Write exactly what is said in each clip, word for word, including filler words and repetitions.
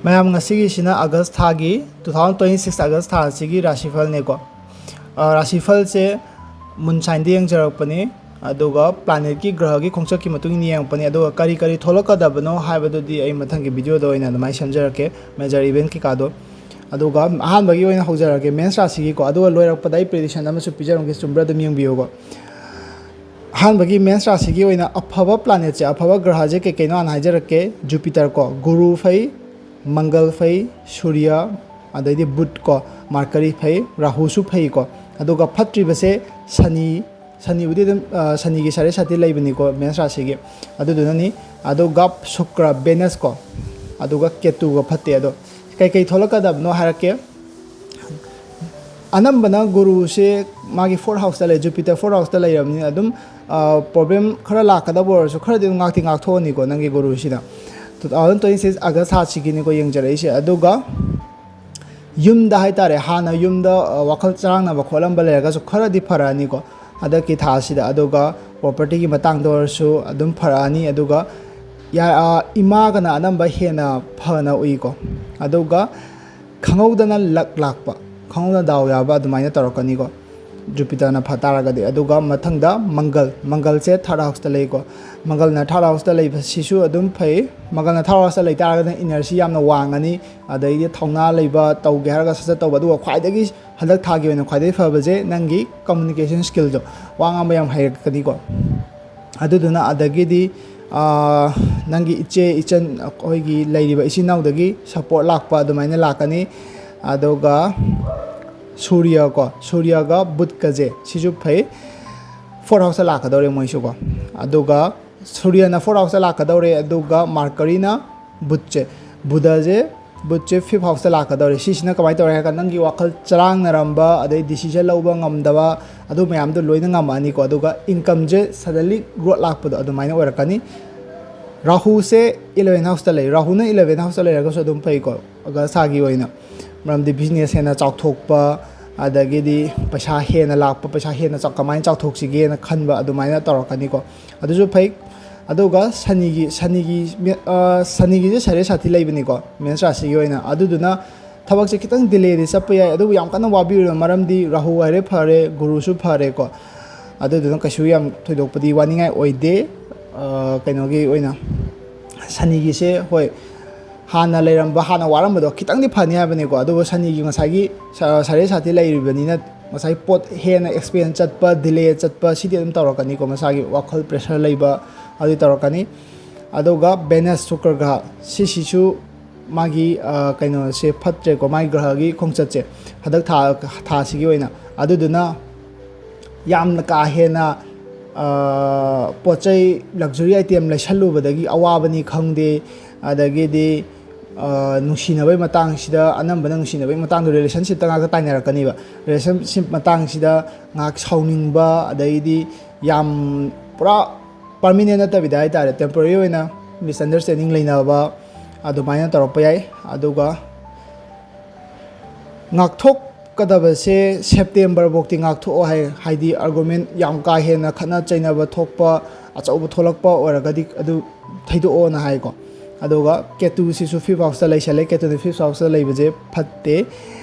ꯃꯌꯥꯝ, ꯉꯁꯤꯒꯤꯁꯤꯅ ꯑꯥꯒꯁ ꯊꯥꯒꯤ, two thousand twenty six ꯑꯥꯒꯁ ꯊꯥ ꯑꯁꯤꯒꯤ ꯔꯥꯁꯤꯐꯜꯅꯦꯀꯣ꯫ ꯑ, ꯔꯥꯁꯤꯐꯜꯁꯦ ꯃꯨꯟ ꯁꯥꯏꯟꯗ ꯌꯦꯡꯖꯔꯛꯄꯅꯤ, ꯑꯗꯨꯒ ꯄ꯭ꯂꯥꯅꯦꯠꯀꯤ, ꯒ꯭ꯔꯍꯒꯤ ꯈꯣꯡꯆꯠꯀꯤ ꯃꯇꯨꯡ ꯏꯟꯅ ꯌꯦꯡꯉꯛꯄꯅꯤ꯫ ꯑꯗꯨꯒ ꯀꯔꯤ ꯀꯔꯤ ꯊꯣꯛꯂꯛꯀꯗꯕꯅꯣ ꯍꯥꯏꯕꯗꯨꯗꯤ ꯑꯩ ꯃꯊꯪꯒꯤ ꯚꯤꯗꯤꯑꯣꯗ ꯑꯣꯏꯅ ꯑꯗꯨꯃꯥꯏꯅ ꯁꯦꯝꯖꯔꯛꯀꯦ, ꯃꯦꯖꯔ ꯏꯚꯦꯟꯠ ꯀꯩꯀꯥꯗꯣ꯫ ꯑꯗꯨꯒ ꯑꯍꯥꯟꯕꯒꯤ ꯑꯣꯏꯅ ꯍꯧꯖꯔꯛꯀꯦ ꯃꯦꯟꯁ ꯔꯥꯁꯤꯒꯤꯀꯣ, ꯑꯗꯨꯒ ꯂꯣꯏꯔꯛꯄꯗ ꯑꯩ ꯄ꯭ꯔꯤꯗꯤꯛꯁꯟ ꯑꯃꯁꯨ ꯄꯤꯖꯔꯝꯒꯦ, ꯆꯨꯝꯕ꯭ꯔꯥ ꯑꯗꯨꯝ ꯌꯦꯡꯕꯤꯌꯨꯀꯣ꯫ ꯑꯍꯥꯟꯕꯒꯤ ꯃꯦꯟꯁ ꯔꯥꯁꯤꯒꯤ ꯑꯣꯏꯅ ꯑꯐꯕ ꯄ꯭ꯂꯥꯅꯦꯠꯁꯦ, ꯑꯐꯕ ꯒ꯭ꯔꯍꯁꯦ ꯀꯩ ꯀꯩꯅꯣ ꯍꯥꯟꯅ ꯍꯥꯏꯖꯔꯛꯀꯦ꯫ ꯖꯨꯄꯤꯇꯔ ꯀꯣ, ꯒꯨꯔꯨ ꯐꯩ, ꯃꯪꯒꯜ ꯐꯩ, ꯁꯨꯔꯌ, ꯑꯗꯩꯗꯤ ꯕꯨꯙ ꯀꯣ, ꯃꯥꯔꯀꯔꯤ ꯐꯩ, ꯔꯥꯍꯨꯁꯨ ꯐꯩꯀꯣ꯫ ꯑꯗꯨꯒ ꯐꯠꯇ꯭ꯔꯤꯕꯁꯦ ꯁꯅꯤ, ꯁꯅꯤꯕꯨꯗꯤ ꯑꯗꯨꯝ, ꯑ, ꯁꯅꯤꯒꯤ ꯁꯥꯔꯦ ꯁꯥꯇꯤ ꯂꯩꯕꯅꯤꯀꯣ ꯃꯦꯟꯁ ꯔꯥꯁꯤꯒꯤ, ꯑꯗꯨꯗꯨꯅꯅꯤ꯫ ꯑꯗꯨꯒ ꯁꯨꯀ꯭ꯔ, ꯚꯦꯅꯁ ꯀꯣ, ꯑꯗꯨꯒ ꯀꯦꯇꯨꯒ ꯐꯠꯇꯦ꯫ ꯑꯗꯣ ꯀꯩꯀꯩ ꯊꯣꯛꯂꯛꯀꯗꯕꯅꯣ ꯍꯥꯏꯔꯛꯀꯦ꯫ ꯑꯅꯝꯕꯅ ꯒꯨꯔꯨꯁꯦ ꯃꯥꯒꯤ ꯐꯣꯔꯠ ꯍꯥꯎꯁꯇ ꯂꯩ, ꯖꯨꯄꯤꯇꯔ ꯐꯣꯔꯠ ꯍꯥꯎꯁꯇ ꯂꯩꯔꯕꯅꯤꯅ ꯑꯗꯨꯝ, ꯑ, ꯄ꯭ꯔꯣꯕ꯭ꯂꯦꯝ ꯈꯔ ꯂꯥꯛꯀꯗꯕ ꯑꯣꯏꯔꯁꯨ ꯈꯔꯗꯤ ꯑꯗꯨꯝ ꯉꯥꯛꯇꯤ ꯉꯥꯛꯊꯣꯛꯑꯅꯤꯀꯣ ꯅꯪꯒꯤ ꯒꯨꯔꯨꯁꯤꯅ꯫ Two thousand twenty six ꯑꯥꯒꯁ ꯊꯥꯁꯤꯒꯤꯅꯤꯀꯣ ꯌꯦꯡꯖꯔꯛꯏꯁꯦ꯫ ꯑꯗꯨꯒ ꯌꯨꯝꯗ ꯍꯥꯏꯇꯥꯔꯦ, ꯍꯥꯟꯅ ꯌꯨꯝꯗ, ꯑ, ꯋꯥꯈꯜ ꯆꯔꯥꯡꯅꯕ ꯈꯣꯠꯂꯝꯕ ꯂꯩꯔꯒꯁꯨ ꯈꯔꯗꯤ ꯐꯔꯛꯑꯅꯤꯀꯣ ꯍꯟꯗꯛꯀꯤ ꯊꯥꯁꯤꯗ꯫ ꯑꯗꯨꯒ ꯄ꯭ꯔꯣꯄꯔꯇꯤꯒꯤ ꯃꯇꯥꯡꯗ ꯑꯣꯏꯔꯁꯨ ꯑꯗꯨꯝ ꯐꯔꯛꯑꯅꯤ꯫ ꯑꯗꯨꯒ ꯌꯥ-, ꯑ, ꯏꯃꯥꯒꯅ ꯑꯅꯝꯕ ꯍꯦꯟꯅ ꯐꯅ ꯎꯏꯀꯣ꯫ ꯑꯗꯨꯒ ꯈꯪꯍꯧꯗꯅ ꯂꯛ ꯂꯥꯛꯄ, ꯈꯪꯍꯧꯗꯅ ꯗꯥꯎ ꯌꯥꯕ ꯑꯗꯨꯃꯥꯏꯅ ꯇꯧꯔꯛꯀꯅꯤꯀꯣ, ꯖꯨꯄꯤꯇꯔꯅ ꯐ ꯇꯥꯔꯒꯗꯤ꯫ ꯑꯗꯨꯒ ꯃꯊꯪꯗ ꯃꯪꯒꯜ, ꯃꯪꯒꯜꯁꯦ ꯊꯥꯔꯠ ꯍꯥꯎꯁꯇ ꯂꯩꯀꯣ꯫ ꯃꯪꯒꯜꯅ ꯊꯥꯔꯠ ꯍꯥꯎꯁꯇ ꯂꯩꯕꯁꯤꯁꯨ ꯑꯗꯨꯝ ꯐꯩ꯫ ꯃꯪꯒꯜꯅ ꯊꯥꯔꯠ ꯍꯥꯎꯁꯇ ꯂꯩ ꯇꯥꯔꯒꯗꯤ ꯏꯅꯔꯖꯤ ꯌꯥꯝꯅ ꯋꯥꯡꯉꯅꯤ, ꯑꯗꯩꯗꯤ ꯊꯧꯅꯥ ꯂꯩꯕ, ꯇꯧꯒꯦ ꯍꯥꯏꯔꯒ ꯁꯠ ꯁꯠ ꯇꯧꯕ꯫ ꯑꯗꯨꯒ ꯈ꯭ꯋꯥꯏꯗꯒꯤ ꯍꯟꯗꯛ ꯊꯥꯒꯤ ꯑꯣꯏꯅ ꯈ꯭ꯋꯥꯏꯗꯒꯤ ꯐꯕꯁꯦ ꯅꯪꯒꯤ ꯀꯝꯃꯨꯅꯤꯀꯦꯁꯟ ꯁ꯭ꯀꯤꯜꯗꯣ, ꯋꯥ ꯉꯥꯡꯕ ꯌꯥꯝ ꯍꯩꯔꯛꯀꯅꯤꯀꯣ꯫ ꯑꯗꯨꯗꯨꯅ ꯑꯗꯒꯤꯗꯤ, ꯑꯥ, ꯅꯪꯒꯤ ꯏꯆꯦ ꯏꯆꯟ, ꯑꯩꯈꯣꯏꯒꯤ ꯂꯩꯔꯤꯕ ꯏꯆꯤꯟ ꯏꯅꯥꯎꯗꯒꯤ ꯁꯞꯄꯣꯔꯠ ꯂꯥꯛꯄ ꯑꯗꯨꯃꯥꯏꯅ ꯂꯥꯛꯀꯅꯤ꯫ ꯑꯗꯨꯒ ꯁꯨꯔꯌ ꯀꯣ, ꯁꯨꯔꯌꯒ ꯕꯨꯙꯀꯁꯦ ꯁꯤꯁꯨ ꯐꯩ, ꯐꯣꯔꯠ ꯍꯥꯎꯁꯇ ꯂꯥꯛꯀꯗꯧꯔꯦ ꯃꯣꯏꯁꯨꯀꯣ꯫ ꯑꯗꯨꯒ ꯁꯨꯔꯌꯅ ꯐꯣꯔꯠ ꯍꯥꯎꯁꯇ ꯂꯥꯛꯀꯗꯧꯔꯦ, ꯑꯗꯨꯒ ꯃꯥꯔꯀꯔꯤꯅ ꯕꯨꯙꯁꯦ, ꯕꯨꯙꯁꯦ, ꯕꯨꯙꯁꯦ ꯐꯤꯐ ꯍꯥꯎꯁꯇ ꯂꯥꯛꯀꯗꯧꯔꯦ꯫ ꯁꯤꯁꯤꯅ ꯀꯃꯥꯏꯅ ꯇꯧꯔꯦ ꯍꯥꯏꯔꯒ ꯅꯪꯒꯤ ꯋꯥꯈꯜ ꯆꯔꯥꯡꯅꯔꯝꯕ, ꯑꯗꯩ ꯗꯤꯁꯤꯖꯟ ꯂꯧꯕ ꯉꯝꯗꯕ, ꯑꯗꯨ ꯃꯌꯥꯝꯗꯣ ꯂꯣꯏꯅ ꯉꯝꯃꯛꯑꯅꯤꯀꯣ꯫ ꯑꯗꯨꯒ ꯏꯟꯀꯝꯁꯦ ꯁꯗꯟꯂꯤ ꯒ꯭ꯔꯣꯠ ꯂꯥꯛꯄꯗꯣ ꯑꯗꯨꯃꯥꯏꯅ ꯑꯣꯏꯔꯛꯀꯅꯤ꯫ ꯔꯥꯍꯨꯁꯦ ꯏꯂꯚꯦꯟ ꯍꯥꯎꯁꯇ ꯂꯩ꯫ ꯔꯥꯍꯨꯅ ꯏꯂꯚꯦꯟ ꯍꯥꯎꯁꯇ ꯂꯩꯔꯒꯁꯨ ꯑꯗꯨꯝ ꯐꯩꯀꯣ ꯑꯥꯒꯁ ꯊꯥꯒꯤ ꯑꯣꯏꯅ, ꯃꯔꯝꯗꯤ ꯕꯤꯖꯤꯅꯦꯁ ꯍꯦꯟꯅ ꯆꯥꯎꯊꯣꯛꯄ, ꯑꯗꯒꯤꯗꯤ ꯄꯩꯁꯥ ꯍꯦꯟꯅ ꯂꯥꯛꯄ, ꯄꯩꯁꯥ ꯍꯦꯟꯅ ꯆꯥꯎ-, ꯀꯃꯥꯏꯅ ꯆꯥꯎꯊꯣꯛꯁꯤꯒꯦꯅ ꯈꯟꯕ ꯑꯗꯨꯃꯥꯏꯅ ꯇꯧꯔꯛꯀꯅꯤꯀꯣ꯫ ꯑꯗꯨꯁꯨ ꯐꯩ꯫ ꯑꯗꯨꯒ ꯁꯅꯤꯒꯤ ꯁꯅꯤꯒꯤ ꯃꯦ- ꯑ, ꯁꯅꯤꯒꯤꯁꯦ ꯁꯔꯦ ꯁꯥꯊꯤ ꯂꯩꯕꯅꯤꯀꯣ, ꯃꯦꯟꯁ ꯔꯥꯁꯤꯒꯤ ꯑꯣꯏꯅ꯫ ꯑꯗꯨꯗꯨꯅ ꯊꯕꯛꯁꯦ ꯈꯤꯇꯪ ꯗꯤꯂꯦꯗꯤ ꯆꯠꯄ ꯌꯥꯏ, ꯑꯗꯨꯕꯨ ꯌꯥꯝ ꯀꯟꯅ ꯋꯥꯕꯤꯔꯨꯅꯨ꯫ ꯃꯔꯝꯗꯤ ꯔꯥꯍꯨ ꯍꯥꯏꯔꯦ ꯐꯔꯦ, ꯒꯨꯔꯨꯁꯨ ꯐꯔꯦꯀꯣ, ꯑꯗꯨꯗꯨꯅ ꯀꯩꯁꯨ ꯌꯥꯝ ꯊꯣꯏꯗꯣꯛꯄꯗꯤ ꯋꯥꯅꯤꯡꯉꯥꯏ ꯑꯣꯏꯗꯦ꯫ ꯑ, ꯀꯩꯅꯣꯒꯤ ꯑꯣꯏꯅ ꯁꯅꯤꯒꯤꯁꯦ, ꯍꯣꯏ, ꯍꯥꯟꯅ ꯂꯩꯔꯝꯕ, ꯍꯥꯟꯅ ꯋꯥꯔꯝꯕꯗꯣ ꯈꯤꯇꯪꯗꯤ ꯐꯅꯤ ꯍꯥꯏꯕꯅꯤꯀꯣ꯫ ꯑꯗꯨꯕꯨ ꯁꯅꯤꯒꯤ ꯉꯁꯥꯏꯒꯤ ꯁ- ꯁꯔꯦ ꯁꯥꯊꯤ ꯂꯩꯔꯤꯕꯅꯤꯅ, ꯉꯁꯥꯏ ꯄꯣꯠ ꯍꯦꯟꯅ ꯑꯦꯛꯁꯄꯦꯟ ꯆꯠꯄ, ꯗꯤꯂꯦ ꯆꯠꯄ, ꯁꯤꯗꯤ ꯑꯗꯨꯝ ꯇꯧꯔꯛꯀꯅꯤꯀꯣ꯫ ꯃꯁꯥꯒꯤ ꯋꯥꯈꯜ ꯄ꯭ꯔꯦꯁꯔ ꯂꯩꯕ, ꯑꯗꯨꯗꯤ ꯇꯧꯔꯛꯀꯅꯤ꯫ ꯑꯗꯨꯒ ꯕꯦꯅꯁ ꯁꯨꯀ꯭ꯔ ꯒ꯭ꯔꯍ, ꯁꯤꯁꯤꯁꯨ ꯃꯥꯒꯤ, ꯑ, ꯀꯩꯅꯣꯁꯦ ꯐꯠꯇ꯭ꯔꯦꯀꯣ, ꯃꯥꯒꯤ ꯒ꯭ꯔꯍꯒꯤ ꯈꯣꯡꯆꯠꯁꯦ ꯍꯟꯗꯛ ꯊꯥ, ꯊꯥꯁꯤꯒꯤ ꯑꯣꯏꯅ꯫ ꯑꯗꯨꯗꯨꯅ ꯌꯥꯝꯅ ꯀꯥ ꯍꯦꯟꯅ, ꯑ, ꯄꯣꯠ ꯆꯩ, ꯂꯛꯖꯔꯤ ꯑꯥꯏꯇꯦꯝ ꯂꯩꯁꯜꯂꯨꯕꯗꯒꯤ ꯑꯋꯥꯕꯅꯤ ꯈꯪꯗꯦ, ꯑꯗꯒꯤꯗꯤ, ꯑ, ꯅꯨꯡꯁꯤꯅꯕꯒꯤ ꯃꯇꯥꯡꯁꯤꯗ, ꯑꯅꯝꯕꯅ ꯅꯨꯡꯁꯤꯅꯕꯒꯤ ꯃꯇꯥꯡꯗ, ꯔꯤꯂꯦꯁꯟꯁꯤꯞꯇ ꯉꯥꯛꯇ ꯇꯥꯏꯅꯔꯛꯀꯅꯤꯕ꯫ ꯔꯤꯂꯦꯁꯟꯁꯤꯞ ꯃꯇꯥꯡꯁꯤꯗ ꯉꯥꯏꯍꯥꯛ ꯁꯥꯎꯅꯤꯡꯕ, ꯑꯗꯩꯗꯤ ꯌꯥꯝ ꯄꯨꯔꯥ ꯄꯔꯃꯤꯅꯦꯟ ꯅꯠꯇꯕꯤꯗ ꯍꯥꯏ ꯇꯥꯔꯦ, ꯇꯦꯝꯄꯣꯔꯔꯤ ꯑꯣꯏꯅ ꯃꯤꯁꯑꯟꯗꯔꯁꯇꯦꯟꯗꯤꯡ ꯂꯩꯅꯕ, ꯑꯗꯨꯃꯥꯏꯅ ꯇꯧꯔꯛꯄ ꯌꯥꯏ꯫ ꯑꯗꯨꯒ ꯉꯥꯛꯊꯣꯛꯀꯗꯕꯁꯦ ꯁꯦꯞꯇꯦꯝꯕꯔ ꯐꯥꯎꯗꯤ ꯉꯥꯛꯊꯣꯛꯑꯣ ꯍꯥꯏ꯫ ꯍꯥꯏꯗꯤ ꯑꯥꯔꯒꯨꯃꯦꯟ ꯌꯥꯝ ꯀꯥ ꯍꯦꯟꯅ ꯈꯠꯅ ꯆꯩꯅꯕ ꯊꯣꯛꯄ, ꯑꯆꯧꯕ ꯊꯣꯛꯂꯛꯄ ꯑꯣꯏꯔꯒꯗꯤ ꯑꯗꯨ ꯊꯩꯗꯣꯛꯑꯣꯅ ꯍꯥꯏꯀꯣ꯫ ꯑꯗꯨꯒ ꯀꯦꯇꯨꯁꯤꯁꯨ ꯐꯤꯐ ꯍꯥꯎꯁꯇ ꯂꯩꯁꯜꯂꯦ, ꯀꯦꯇꯨꯅ ꯐꯤꯐ ꯍꯥꯎꯁꯇ ꯂꯩꯕꯁꯦ ꯐꯠꯇꯦ꯫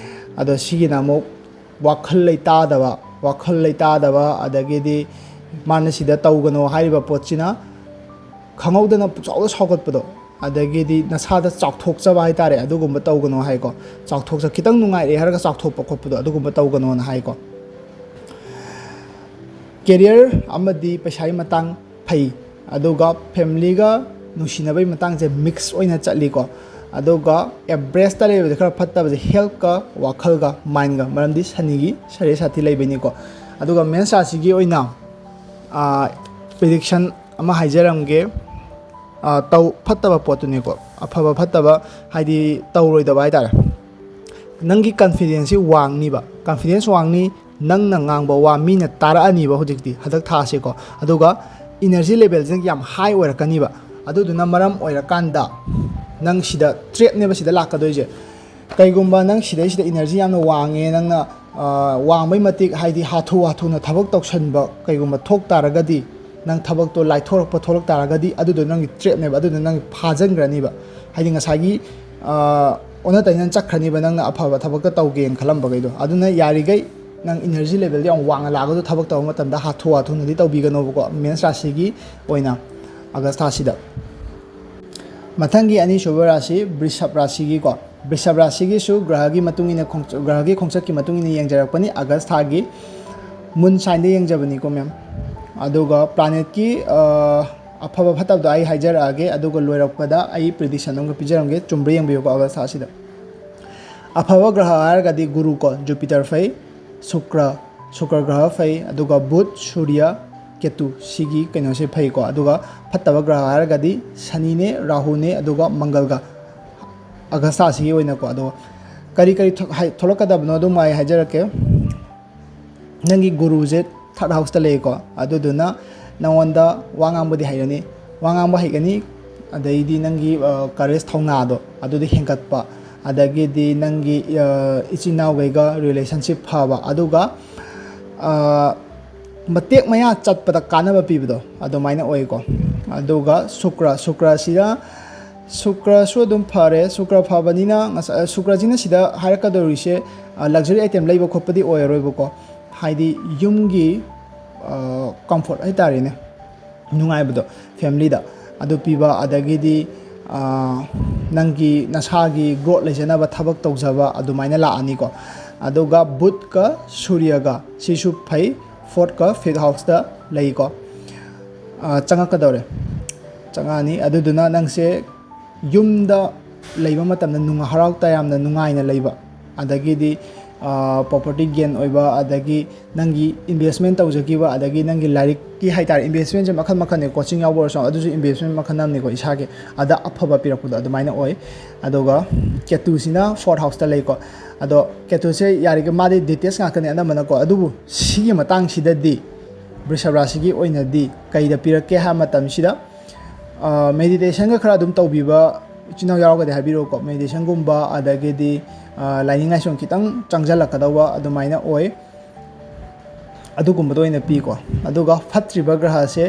ꯑꯗꯣ ꯁꯤꯒꯤꯅ ꯑꯃꯨꯛ ꯋꯥꯈꯜ ꯂꯩꯇꯥꯗꯕ, ꯋꯥꯈꯜ ꯂꯩꯇꯥꯗꯕ, ꯑꯗꯒꯤꯗꯤ ꯃꯥꯅ ꯁꯤꯗ ꯇꯧꯒꯅꯣ ꯍꯥꯏꯔꯤꯕ ꯄꯣꯠꯁꯤꯅ ꯈꯪꯍꯧꯗꯅ ꯄꯨꯛꯆꯥꯎꯗ ꯁꯥꯎꯒꯠꯄꯗꯣ, ꯑꯗꯒꯤꯗꯤ ꯅꯁꯥꯗ ꯆꯥꯎꯊꯣꯛꯆꯕ ꯍꯥꯏꯇꯥꯔꯦ, ꯑꯗꯨꯒꯨꯝꯕ ꯇꯧꯒꯅꯣ ꯍꯥꯏꯀꯣ꯫ ꯆꯥꯎꯊꯣꯛꯆ-, ꯈꯤꯇꯪ ꯅꯨꯡꯉꯥꯏꯔꯦ ꯍꯥꯏꯔꯒ ꯆꯥꯎꯊꯣꯛꯄ ꯈꯣꯠꯄꯗꯣ, ꯑꯗꯨꯒꯨꯝꯕ ꯇꯧꯒꯅꯣꯅ ꯍꯥꯏꯀꯣ꯫ ꯀꯦꯔꯤꯌꯔ ꯑꯃꯗꯤ ꯄꯩꯁꯥꯒꯤ ꯃꯇꯥꯡ ꯐꯩ, ꯑꯗꯨꯒ ꯐꯦꯃꯤꯂꯤꯒ ꯅꯨꯡꯁꯤꯅꯕꯒꯤ ꯃꯇꯥꯡꯁꯦ ꯃꯤꯛꯁ ꯑꯣꯏꯅ ꯆꯠꯂꯤꯀꯣ꯫ ꯑꯗꯨꯒ ꯑꯦꯚꯔꯦꯖꯇ ꯂꯩꯕꯁꯦ ꯈꯔ ꯐꯠꯇꯕꯁꯦ ꯍꯦꯜꯠꯀ, ꯋꯥꯈꯜꯒ, ꯃꯥꯏꯟꯒ, ꯃꯔꯝꯗꯤ ꯁꯅꯤꯒꯤ ꯁꯔꯦ ꯁꯥꯊꯤ ꯂꯩꯕꯩꯅꯤꯀꯣ꯫ ꯑꯗꯨꯒ ꯃꯦꯟꯁ ꯔꯥꯁꯤꯒꯤ ꯑꯣꯏꯅ, ꯑ, ꯄ꯭ꯔꯤꯗꯤꯛꯁꯟ ꯑꯃ ꯍꯥꯏꯖꯔꯝꯒꯦ꯫ ꯑ, ꯇꯧ-, ꯐꯠꯇꯕ ꯄꯣꯠꯇꯨꯅꯤꯀꯣ, ꯑꯐꯕ ꯐꯠꯇꯕ ꯍꯥꯏꯗꯤ ꯇꯧꯔꯣꯏꯗꯕ ꯍꯥꯏꯇꯥꯔꯦ꯫ ꯅꯪꯒꯤ ꯀꯟꯐꯤꯗꯦꯟꯁꯁꯤ ꯋꯥꯡꯅꯤꯕ, ꯀꯟꯐꯤꯗꯦꯟꯁ ꯋꯥꯡꯅꯤ, ꯅꯪꯅ ꯉꯥꯡꯕ ꯋꯥ ꯃꯤꯅ ꯇꯥꯔꯛꯑꯅꯤꯕ ꯍꯧꯖꯤꯛꯇꯤ, ꯍꯟꯗꯛ ꯊꯥꯁꯦꯀꯣ꯫ ꯑꯗꯨꯒ ꯏꯅꯔꯖꯤ ꯂꯦꯚꯦꯜꯁꯤꯅ ꯌꯥꯝ ꯍꯥꯏ ꯑꯣꯏꯔꯛꯀꯅꯤꯕ꯫ ꯑꯗꯨꯗꯨꯅ ꯃꯔꯝ ꯑꯣꯏꯔꯀꯥꯟꯗ ꯅꯪ ꯁꯤꯗ ꯊ꯭ꯔꯦꯠꯅꯦꯕ ꯁꯤꯗ ꯂꯥꯛꯀꯗꯣꯏꯁꯦ꯫ ꯀꯩꯒꯨꯝꯕ ꯅꯪ ꯁꯤꯗꯩꯁꯤꯗ ꯏꯅꯔꯖꯤ ꯌꯥꯝꯅ ꯋꯥꯡꯉꯦ, ꯅꯪꯅ, ꯑ, ꯋꯥꯡꯕꯩ ꯃꯇꯤꯛ, ꯍꯥꯏꯗꯤ ꯍꯥꯊꯨ ꯍꯥꯊꯨꯅ ꯊꯕꯛ ꯇꯧꯁꯟꯕ ꯀꯩꯒꯨꯝꯕ ꯊꯣꯛ ꯇꯥꯔꯒꯗꯤ, ꯅꯪ ꯊꯕꯛꯇꯣ ꯂꯥꯏꯊꯣꯔꯛꯄ ꯊꯣꯛꯂꯛ ꯇꯥꯔꯒꯗꯤ, ꯑꯗꯨꯗꯣ ꯅꯪꯒꯤ trapꯅꯦꯕ, ꯑꯗꯨꯗꯣ ꯅꯪ ꯐꯥꯖꯤꯟꯈ꯭ꯔꯅꯤꯕ꯫ ꯍꯥꯏꯗꯤ ꯉꯁꯥꯏꯒꯤ, ꯑ, ꯑꯣꯟꯅ ꯇꯩꯅꯅ ꯆꯠꯈ꯭ꯔꯅꯤꯕ, ꯅꯪꯅ ꯑꯐꯕ ꯊꯕꯛꯇ ꯇꯧꯒꯦꯅ ꯈꯜꯂꯝꯕꯈꯩꯗꯣ꯫ ꯑꯗꯨꯅ ꯌꯥꯔꯤꯈꯩ ꯅꯪ energy levelꯗꯣ ꯌꯥꯝ ꯋꯥꯡꯅ ꯂꯥꯛꯑꯒꯁꯨ, ꯊꯕꯛ ꯇꯧꯕ ꯃꯇꯝꯗ ꯍꯥꯊꯨ ꯍꯥꯊꯨꯅꯗꯤ ꯇꯧꯕꯤꯒꯅꯣꯕꯀꯣ, ꯃꯦꯟꯁ ꯔꯥꯁꯤꯒꯤ ꯑꯣꯏꯅ ꯑꯥꯒꯁ ꯊꯥꯁꯤꯗ꯫ ꯃꯊꯪꯒꯤ ꯑꯅꯤꯁꯨꯕ ꯔꯥꯁꯤ ꯕ꯭ꯔꯤꯁꯞ ꯔꯥꯁꯤꯒꯤꯀꯣ꯫ ꯕ꯭ꯔꯤꯁꯞ ꯔꯥꯁꯤꯒꯤꯁꯨ ꯒ꯭ꯔꯍꯒꯤ ꯃꯇꯨꯡ ꯏꯟꯅ ꯈꯣꯡꯆ-, ꯒ꯭ꯔꯍꯒꯤ ꯈꯣꯡꯆꯠꯀꯤ ꯃꯇꯨꯡ ꯏꯟꯅ ꯌꯦꯡꯖꯔꯛꯄꯅꯤ, ꯑꯥꯒꯁ ꯊꯥꯒꯤ moon signꯗ ꯌꯦꯡꯖꯕꯅꯤꯀꯣ, ꯃꯦꯝ꯫ ꯑꯗꯨꯒ planetꯀꯤ, ꯑ, ꯑꯐꯕ ꯐꯠꯇꯕꯗꯣ ꯑꯩ ꯍꯥꯏꯖꯔꯛꯑꯒꯦ, ꯑꯗꯨꯒ ꯂꯣꯏꯔꯛꯄꯗ ꯑꯩ prediction ꯑꯃꯒ ꯄꯤꯖꯔꯝꯒꯦ, ꯆꯨꯝꯕ꯭ꯔꯥ ꯌꯦꯡꯕꯤꯌꯨꯀꯣ ꯑꯥꯒꯁ ꯊꯥꯁꯤꯗ꯫ ꯑꯐꯕ ꯒ꯭ꯔꯍ ꯍꯥꯏꯔꯒꯗꯤ ꯒꯨꯔꯨ ꯀꯣ, ꯖꯨꯄꯤꯇꯔ ꯐꯩ, ꯁꯨꯀ꯭ꯔ, ꯁꯨꯀ꯭ꯔ ꯒ꯭ꯔꯍ ꯐꯩ, ꯑꯗꯨꯒ ꯕꯨꯙ, ꯁꯨꯔꯌ, ꯀꯦꯇꯨ, ꯁꯤꯒꯤ ꯀꯩꯅꯣꯁꯦ ꯐꯩꯀꯣ꯫ ꯑꯗꯨꯒ ꯐꯠꯇꯕ ꯒ꯭ꯔꯍ ꯍꯥꯏꯔꯒꯗꯤ ꯁꯅꯤꯅꯦ, ꯔꯥꯍꯨꯅꯦ, ꯑꯗꯨꯒ ꯃꯪꯒꯜꯒ, ꯑꯥꯒꯁ ꯊꯥꯁꯤꯒꯤ ꯑꯣꯏꯅꯀꯣ꯫ ꯑꯗꯣ ꯀꯔꯤ ꯀꯔꯤ ꯊꯣꯛ-, ꯍꯥꯏ-, ꯊꯣꯛꯂꯛꯀꯗꯕꯅꯣ ꯑꯗꯨꯝ ꯑꯩ ꯍꯥꯏꯖꯔꯛꯀꯦ꯫ ꯅꯪꯒꯤ ꯒꯨꯔꯨꯁꯦ third houseꯇ ꯂꯩꯀꯣ, ꯑꯗꯨꯗꯨꯅ ꯅꯉꯣꯟꯗ ꯋꯥ ꯉꯥꯡꯕꯗꯤ ꯍꯩꯔꯅꯤ, ꯋꯥ ꯉꯥꯡꯕ ꯍꯩꯒꯅꯤ, ꯑꯗꯩꯗꯤ ꯅꯪꯒꯤ, ꯑ, courage, ꯊꯧꯅꯥꯗꯣ ꯑꯗꯨꯗꯤ ꯍꯦꯟꯒꯠꯄ, ꯑꯗꯒꯤꯗꯤ ꯅꯪꯒꯤ, ꯑ, ꯏꯆꯤꯟ ꯏꯅꯥꯎꯈꯩꯒ relationship ꯐꯕ, ꯑꯗꯨꯒ, ꯑ, ꯃꯇꯦꯛ ꯃꯌꯥ ꯆꯠꯄꯗ ꯀꯥꯟꯅꯕ ꯄꯤꯕꯗꯣ ꯑꯗꯨꯃꯥꯏꯅ ꯑꯣꯏꯀꯣ꯫ ꯑꯗꯨꯒ ꯁꯨꯀ꯭ꯔ, ꯁꯨꯀ꯭ꯔꯁꯤꯗ ꯁꯨꯀ꯭ꯔꯁꯨ ꯑꯗꯨꯝ ꯐꯔꯦ꯫ ꯁꯨꯀ꯭ꯔ ꯐꯕꯅꯤꯅ ꯉꯁꯥꯏ, ꯁꯨꯀ꯭ꯔꯁꯤꯅ ꯁꯤꯗ ꯍꯥꯏꯔꯛꯀꯗꯧꯔꯤꯁꯦ, ꯑ, luxury item ꯂꯩꯕ ꯈꯣꯠꯄꯗꯤ ꯑꯣꯏꯔꯔꯣꯏꯕꯀꯣ꯫ ꯍꯥꯏꯗꯤ ꯌꯨꯝꯒꯤ, ꯑ, comfort ꯍꯥꯏꯇꯥꯔꯦꯅꯦ, ꯅꯨꯡꯉꯥꯏꯕꯗꯣ familyꯗ ꯑꯗꯨ ꯄꯤꯕ, ꯑꯗꯒꯤꯗꯤ, ꯑ, ꯅꯪꯒꯤ ꯅꯁꯥꯒꯤ growth ꯂꯩꯖꯅꯕ ꯊꯕꯛ ꯇꯧꯖꯕ ꯑꯗꯨꯃꯥꯏꯅ ꯂꯥꯛꯑꯅꯤꯀꯣ꯫ ꯑꯗꯨꯒ ꯕꯨꯙꯀ ꯁꯨꯔꯌꯒ ꯁꯤꯁꯨ ꯐꯩ, fourthꯀ fifth houseꯇ ꯂꯩꯀꯣ꯫ ꯑ, ꯆꯪꯉꯛꯀꯗꯧꯔꯦ, ꯆꯪꯉꯛꯑꯅꯤ꯫ ꯑꯗꯨꯗꯨꯅ ꯅꯪꯁꯦ ꯌꯨꯝꯗ ꯂꯩꯕ ꯃꯇꯝꯗ ꯅꯨꯡꯉꯥꯏ, ꯍꯔꯥꯎ ꯇꯌꯥꯝꯅ ꯅꯨꯡꯉꯥꯏꯅ ꯂꯩꯕ, ꯑꯗꯒꯤꯗꯤ, ꯑ, property gain ꯑꯣꯏꯕ, ꯑꯗꯒꯤ ꯅꯪꯒꯤ investment ꯇꯧꯖꯈꯤꯕ, ꯑꯗꯒꯤ ꯅꯪꯒꯤ ꯂꯥꯏꯔꯤꯛꯀꯤ ꯍꯥꯏꯇꯥꯔꯦ, investmentꯁꯦ ꯃꯈꯜ ꯃꯈꯜꯅꯦ, coaching ꯌꯥꯎꯕ ꯑꯣꯏꯔꯁꯨ ꯑꯗꯨꯁꯨ investment ꯃꯈꯜ ꯑꯃꯅꯤꯀꯣ, ꯏꯁꯥꯒꯤ ꯑꯗ ꯑꯐꯕ ꯄꯤꯔꯛꯄꯗꯣ ꯑꯗꯨꯃꯥꯏꯅ ꯑꯣꯏ꯫ ꯑꯗꯨꯒ ꯀꯦꯇꯨꯁꯤꯅ fourth houseꯇ ꯂꯩꯀꯣ꯫ ꯑꯗꯣ ꯀꯦꯇꯨꯁꯦ ꯌꯥꯔꯤꯈꯩ ꯃꯥꯗꯤ details ꯉꯥꯛꯇꯅꯦ ꯑꯅꯝꯕꯅꯀꯣ, ꯑꯗꯨꯕꯨ ꯁꯤꯒꯤ ꯃꯇꯥꯡꯁꯤꯗꯗꯤ ꯕ꯭ꯔꯤꯁꯚ ꯔꯥꯁꯤꯒꯤ ꯑꯣꯏꯅꯗꯤ ꯀꯩꯗ ꯄꯤꯔꯛꯀꯦ ꯍꯥꯏꯕ ꯃꯇꯝꯁꯤꯗ, ꯑ, meditationꯒ ꯈꯔ ꯑꯗꯨꯝ ꯇꯧꯕꯤꯕ, ꯏꯆꯤꯟ ꯏꯅꯥꯎ ꯌꯥꯎꯔꯒꯗꯤ ꯍꯥꯏꯕꯤꯔꯛꯎꯀꯣ, meditationꯒꯨꯝꯕ, ꯑꯗꯒꯤꯗꯤ, ꯑ, ꯂꯥꯏꯅꯤꯡ ꯂꯥꯏꯁꯣꯟ ꯈꯤꯇꯪ ꯆꯪꯁꯤꯜꯂꯛꯀꯗꯧꯕ ꯑꯗꯨꯃꯥꯏꯅ ꯑꯣꯏ꯫ ꯑꯗꯨꯒꯨꯝꯕꯗ ꯑꯣꯏꯅ ꯄꯤꯀꯣ꯫ ꯑꯗꯨꯒ ꯐꯠꯇ꯭ꯔꯤꯕ ꯒ꯭ꯔꯍꯁꯦ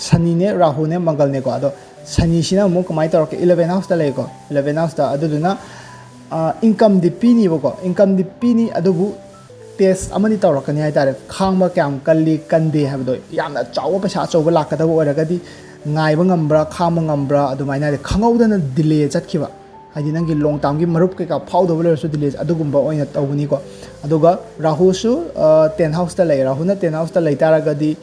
ꯁꯅꯤꯅꯦ, ꯔꯥꯍꯨꯅꯦ, ꯃꯪꯒꯜꯅꯦꯀꯣ꯫ ꯑꯗꯣ ꯁꯅꯤꯁꯤꯅ ꯑꯃꯨꯛ ꯀꯃꯥꯏꯅ ꯇꯧꯔꯛꯀꯦ? ꯏꯂꯚꯦꯟ ꯍꯥꯎꯁꯇ ꯂꯩꯀꯣ, ꯏꯂꯚꯦꯟ ꯍꯥꯎꯁꯇ꯫ ꯑꯗꯨꯗꯨꯅ ꯏꯟꯀꯝꯗꯤ ꯄꯤꯅꯤꯕꯀꯣ, ꯏꯟꯀꯝꯗꯤ ꯄꯤꯅꯤ, ꯑꯗꯨꯕꯨ ꯇꯦꯁ ꯑꯃꯗꯤ ꯇꯧꯔꯛꯀꯅꯤ ꯍꯥꯏꯇꯥꯔꯦ꯫ ꯈꯥꯡꯕ ꯀꯌꯥꯝ ꯀꯜꯂꯤ ꯀꯟꯗꯦ ꯍꯥꯏꯕꯗꯣ꯫ ꯌꯥꯝꯅ ꯆꯥꯎꯕ ꯄꯩꯁꯥ ꯑꯆꯧꯕ ꯂꯥꯛꯀꯗꯕ ꯑꯣꯏꯔꯒꯗꯤ ꯉꯥꯏꯕ ꯉꯝꯕ꯭ꯔꯥ, ꯈꯥꯡꯕ ꯉꯝꯕ꯭ꯔꯥ, ꯑꯗꯨꯃꯥꯏꯅ ꯍꯥꯏꯗꯤ ꯈꯪꯍꯧꯗꯅ ꯗꯤꯂꯦ ꯆꯠꯈꯤꯕ, ꯍꯥꯏꯗꯤ ꯅꯪꯒꯤ ꯂꯣꯡ ꯇꯥꯝꯒꯤ ꯃꯔꯨꯞ ꯀꯩꯀꯥ ꯐꯥꯎꯗꯕ ꯂꯩꯔꯁꯨ ꯗꯤꯂꯦ ꯑꯗꯨꯒꯨꯝꯕ ꯑꯣꯏꯅ ꯇꯧꯒꯅꯤꯀꯣ꯫ ꯑꯗꯨꯒ ꯔꯥꯍꯨꯁꯨ ꯇꯦꯟ ꯍꯥꯎꯁꯇ ꯂꯩ꯫ ꯔꯥꯍꯨꯅ ꯇꯦꯟ ꯍꯥꯎꯁꯇ ꯂꯩ ꯇꯥꯔꯒꯗꯤ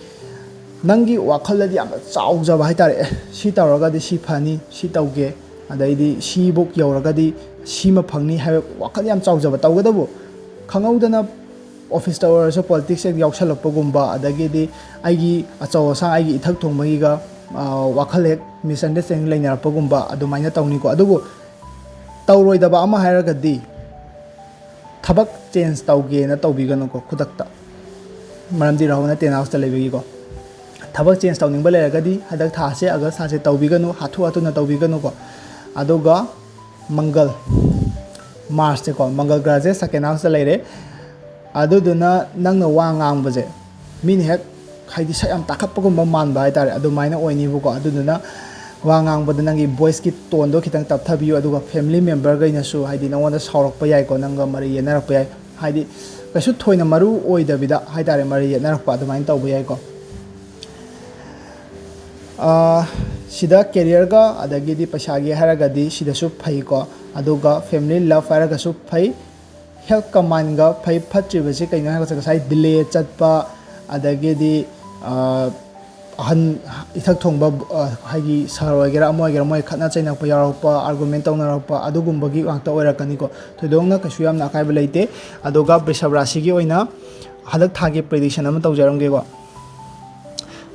ꯅꯪꯒꯤ ꯋꯥꯈꯜꯗꯗꯤ ꯌꯥꯝꯅ ꯆꯥꯎꯖꯕ ꯍꯥꯏꯇꯥꯔꯦ꯫ "ꯑꯦ, ꯁꯤ ꯇꯧꯔꯒꯗꯤ ꯁꯤ ꯐꯅꯤ, ꯁꯤ ꯇꯧꯒꯦ, ꯑꯗꯩꯗꯤ ꯁꯤꯕꯨꯛ ꯌꯧꯔꯒꯗꯤ ꯁꯤꯃ ꯐꯪꯅꯤ" ꯍꯥꯏꯕ ꯋꯥꯈꯜ ꯌꯥꯝ ꯆꯥꯎꯖꯕ꯫ ꯇꯧꯒꯗꯕꯨ ꯈꯪꯍꯧꯗꯅ ꯑꯣꯐꯤꯁꯇ ꯑꯣꯏꯔꯁꯨ ꯄꯣꯂꯤꯇꯤꯛꯁ ꯍꯦꯛ ꯌꯥꯎꯁꯜꯂꯛꯄꯒꯨꯝꯕ, ꯑꯗꯒꯤꯗꯤ ꯑꯩꯒꯤ ꯑꯆꯧ ꯑꯁꯥꯡ, ꯑꯩꯒꯤ ꯏꯊꯛ ꯊꯣꯡꯕꯒꯤꯒ ꯋꯥꯈꯜ ꯍꯦꯛ ꯃꯤꯁꯑꯟꯗꯔꯁꯇꯦꯟꯗꯤꯡ ꯂꯩꯅꯔꯛꯄꯒꯨꯝꯕ ꯑꯗꯨꯃꯥꯏꯅ ꯇꯧꯅꯤꯀꯣ꯫ ꯑꯗꯨꯕꯨ ꯇꯧꯔꯣꯏꯗꯕ ꯑꯃ ꯍꯥꯏꯔꯒꯗꯤ ꯊꯕꯛ ꯆꯦꯟꯖ ꯇꯧꯒꯦꯅ ꯇꯧꯕꯤꯒꯅꯨꯀꯣ ꯈꯨꯗꯛꯇ꯫ ꯃꯔꯝꯗꯤ ꯔꯥꯍꯨꯅ ꯇꯦꯟ ꯍꯥꯎꯁꯇ ꯂꯩꯕꯒꯤꯀꯣ꯫ ꯊꯕꯛ ꯆꯦꯟꯖ ꯇꯧꯅꯤꯡꯕ ꯂꯩꯔꯒꯗꯤ ꯍꯟꯗꯛ ꯊꯥꯁꯦ, ꯑꯥꯒꯁ ꯊꯥꯁꯦ ꯇꯧꯕꯤꯒꯅꯨ, ꯍꯥꯊꯨ ꯍꯥꯊꯨꯅ ꯇꯧꯕꯤꯒꯅꯨꯀꯣ꯫ ꯑꯗꯨꯒ ꯃꯪꯒꯜ, ꯃꯥꯔꯁꯁꯦꯀꯣ, ꯃꯪꯒꯜ ꯒ꯭ꯔꯍꯁꯦ ꯁꯦꯀꯦꯟ ꯍꯥꯎꯁꯇ ꯂꯩꯔꯦ꯫ ꯑꯗꯨꯗꯨꯅ ꯅꯪꯅ ꯋꯥ ꯉꯥꯡꯕꯁꯦ ꯃꯤꯅ ꯍꯦꯛ ꯍꯥꯏꯗꯤ ꯁꯛ ꯌꯥꯝ ꯇꯥꯈꯠꯄꯒꯨꯝꯕ ꯃꯥꯟꯕ ꯍꯥꯏꯇꯥꯔꯦ, ꯑꯗꯨꯃꯥꯏꯅ ꯑꯣꯏꯅꯤꯕꯀꯣ꯫ ꯑꯗꯨꯗꯨꯅ ꯋꯥ ꯉꯥꯡꯕꯗ ꯅꯪꯒꯤ ꯚꯣꯏꯁꯀꯤ ꯇꯣꯟꯗꯣ ꯈꯤꯇꯪ ꯇꯞꯊꯕꯤꯌꯨ꯫ ꯑꯗꯨꯒ ꯐꯦꯃꯤꯂꯤ ꯃꯦꯝꯕꯔꯈꯩꯅꯁꯨ ꯍꯥꯏꯗꯤ ꯅꯉꯣꯟꯗ ꯁꯥꯎꯔꯛꯄ ꯌꯥꯏꯀꯣ, ꯅꯪꯒ ꯃꯔꯩ ꯌꯦꯠꯅꯔꯛꯄ ꯌꯥꯏ꯫ ꯍꯥꯏꯗꯤ ꯀꯩꯁꯨ ꯊꯣꯏꯅ ꯃꯔꯨ ꯑꯣꯏꯗꯕꯤꯗ ꯍꯥꯏꯇꯥꯔꯦ, ꯃꯔꯩ ꯌꯦꯠꯅꯔꯛꯄ ꯑꯗꯨꯃꯥꯏꯅ ꯇꯧꯕ ꯌꯥꯏꯀꯣ꯫ ꯑꯥ, ꯁꯤꯗ ꯀꯦꯔꯤꯌꯔꯒ ꯑꯗꯒꯤꯗꯤ ꯄꯩꯁꯥꯒꯤ ꯍꯥꯏꯔꯒꯗꯤ ꯁꯤꯗꯁꯨ ꯐꯩꯀꯣ꯫ ꯑꯗꯨꯒ ꯐꯦꯃꯤꯂꯤ ꯂꯞ ꯍꯥꯏꯔꯒꯁꯨ ꯐꯩ꯫ ꯍꯦꯜꯠ ꯀꯃꯥꯏꯟꯒ ꯐꯩ꯫ ꯐꯠꯇ꯭ꯔꯤꯕꯁꯤ ꯀꯩꯅꯣ ꯍꯥꯏꯔꯒ ꯉꯁꯥꯏ ꯗꯤꯂꯦ ꯆꯠꯄ, ꯑꯗꯒꯤꯗꯤ, ꯑ, ꯑꯍꯟ ꯏꯊꯛ ꯊꯣꯡꯕ, ꯑ, ꯍꯥꯏꯗꯤ ꯁꯍꯔ ꯑꯣꯏꯒꯦꯔꯥ ꯑꯃ ꯑꯣꯏꯒꯦꯔꯥ, ꯃꯣꯏ ꯈꯠꯅ ꯆꯩꯅꯔꯛꯄ ꯌꯥꯎꯔꯛꯄ, ꯑꯥꯔꯒꯨꯃꯦꯟ ꯇꯧꯅꯔꯛꯄ, ꯑꯗꯨꯒꯨꯝꯕꯒꯤ ꯉꯥꯛꯇ ꯑꯣꯏꯔꯛꯀꯅꯤꯀꯣ꯫ ꯊꯣꯏꯗꯣꯛꯅ ꯀꯩꯁꯨ ꯌꯥꯝꯅ ꯑꯀꯥꯏꯕ ꯂꯩꯇꯦ꯫ ꯑꯗꯨꯒ ꯕ꯭ꯔꯤꯁꯚ ꯔꯥꯁꯤꯒꯤ ꯑꯣꯏꯅ ꯍꯟꯗꯛ ꯊꯥꯒꯤ ꯄ꯭ꯔꯤꯗꯤꯛꯁꯟ ꯑꯃ ꯇꯧꯖꯔꯝꯒꯦꯀꯣ꯫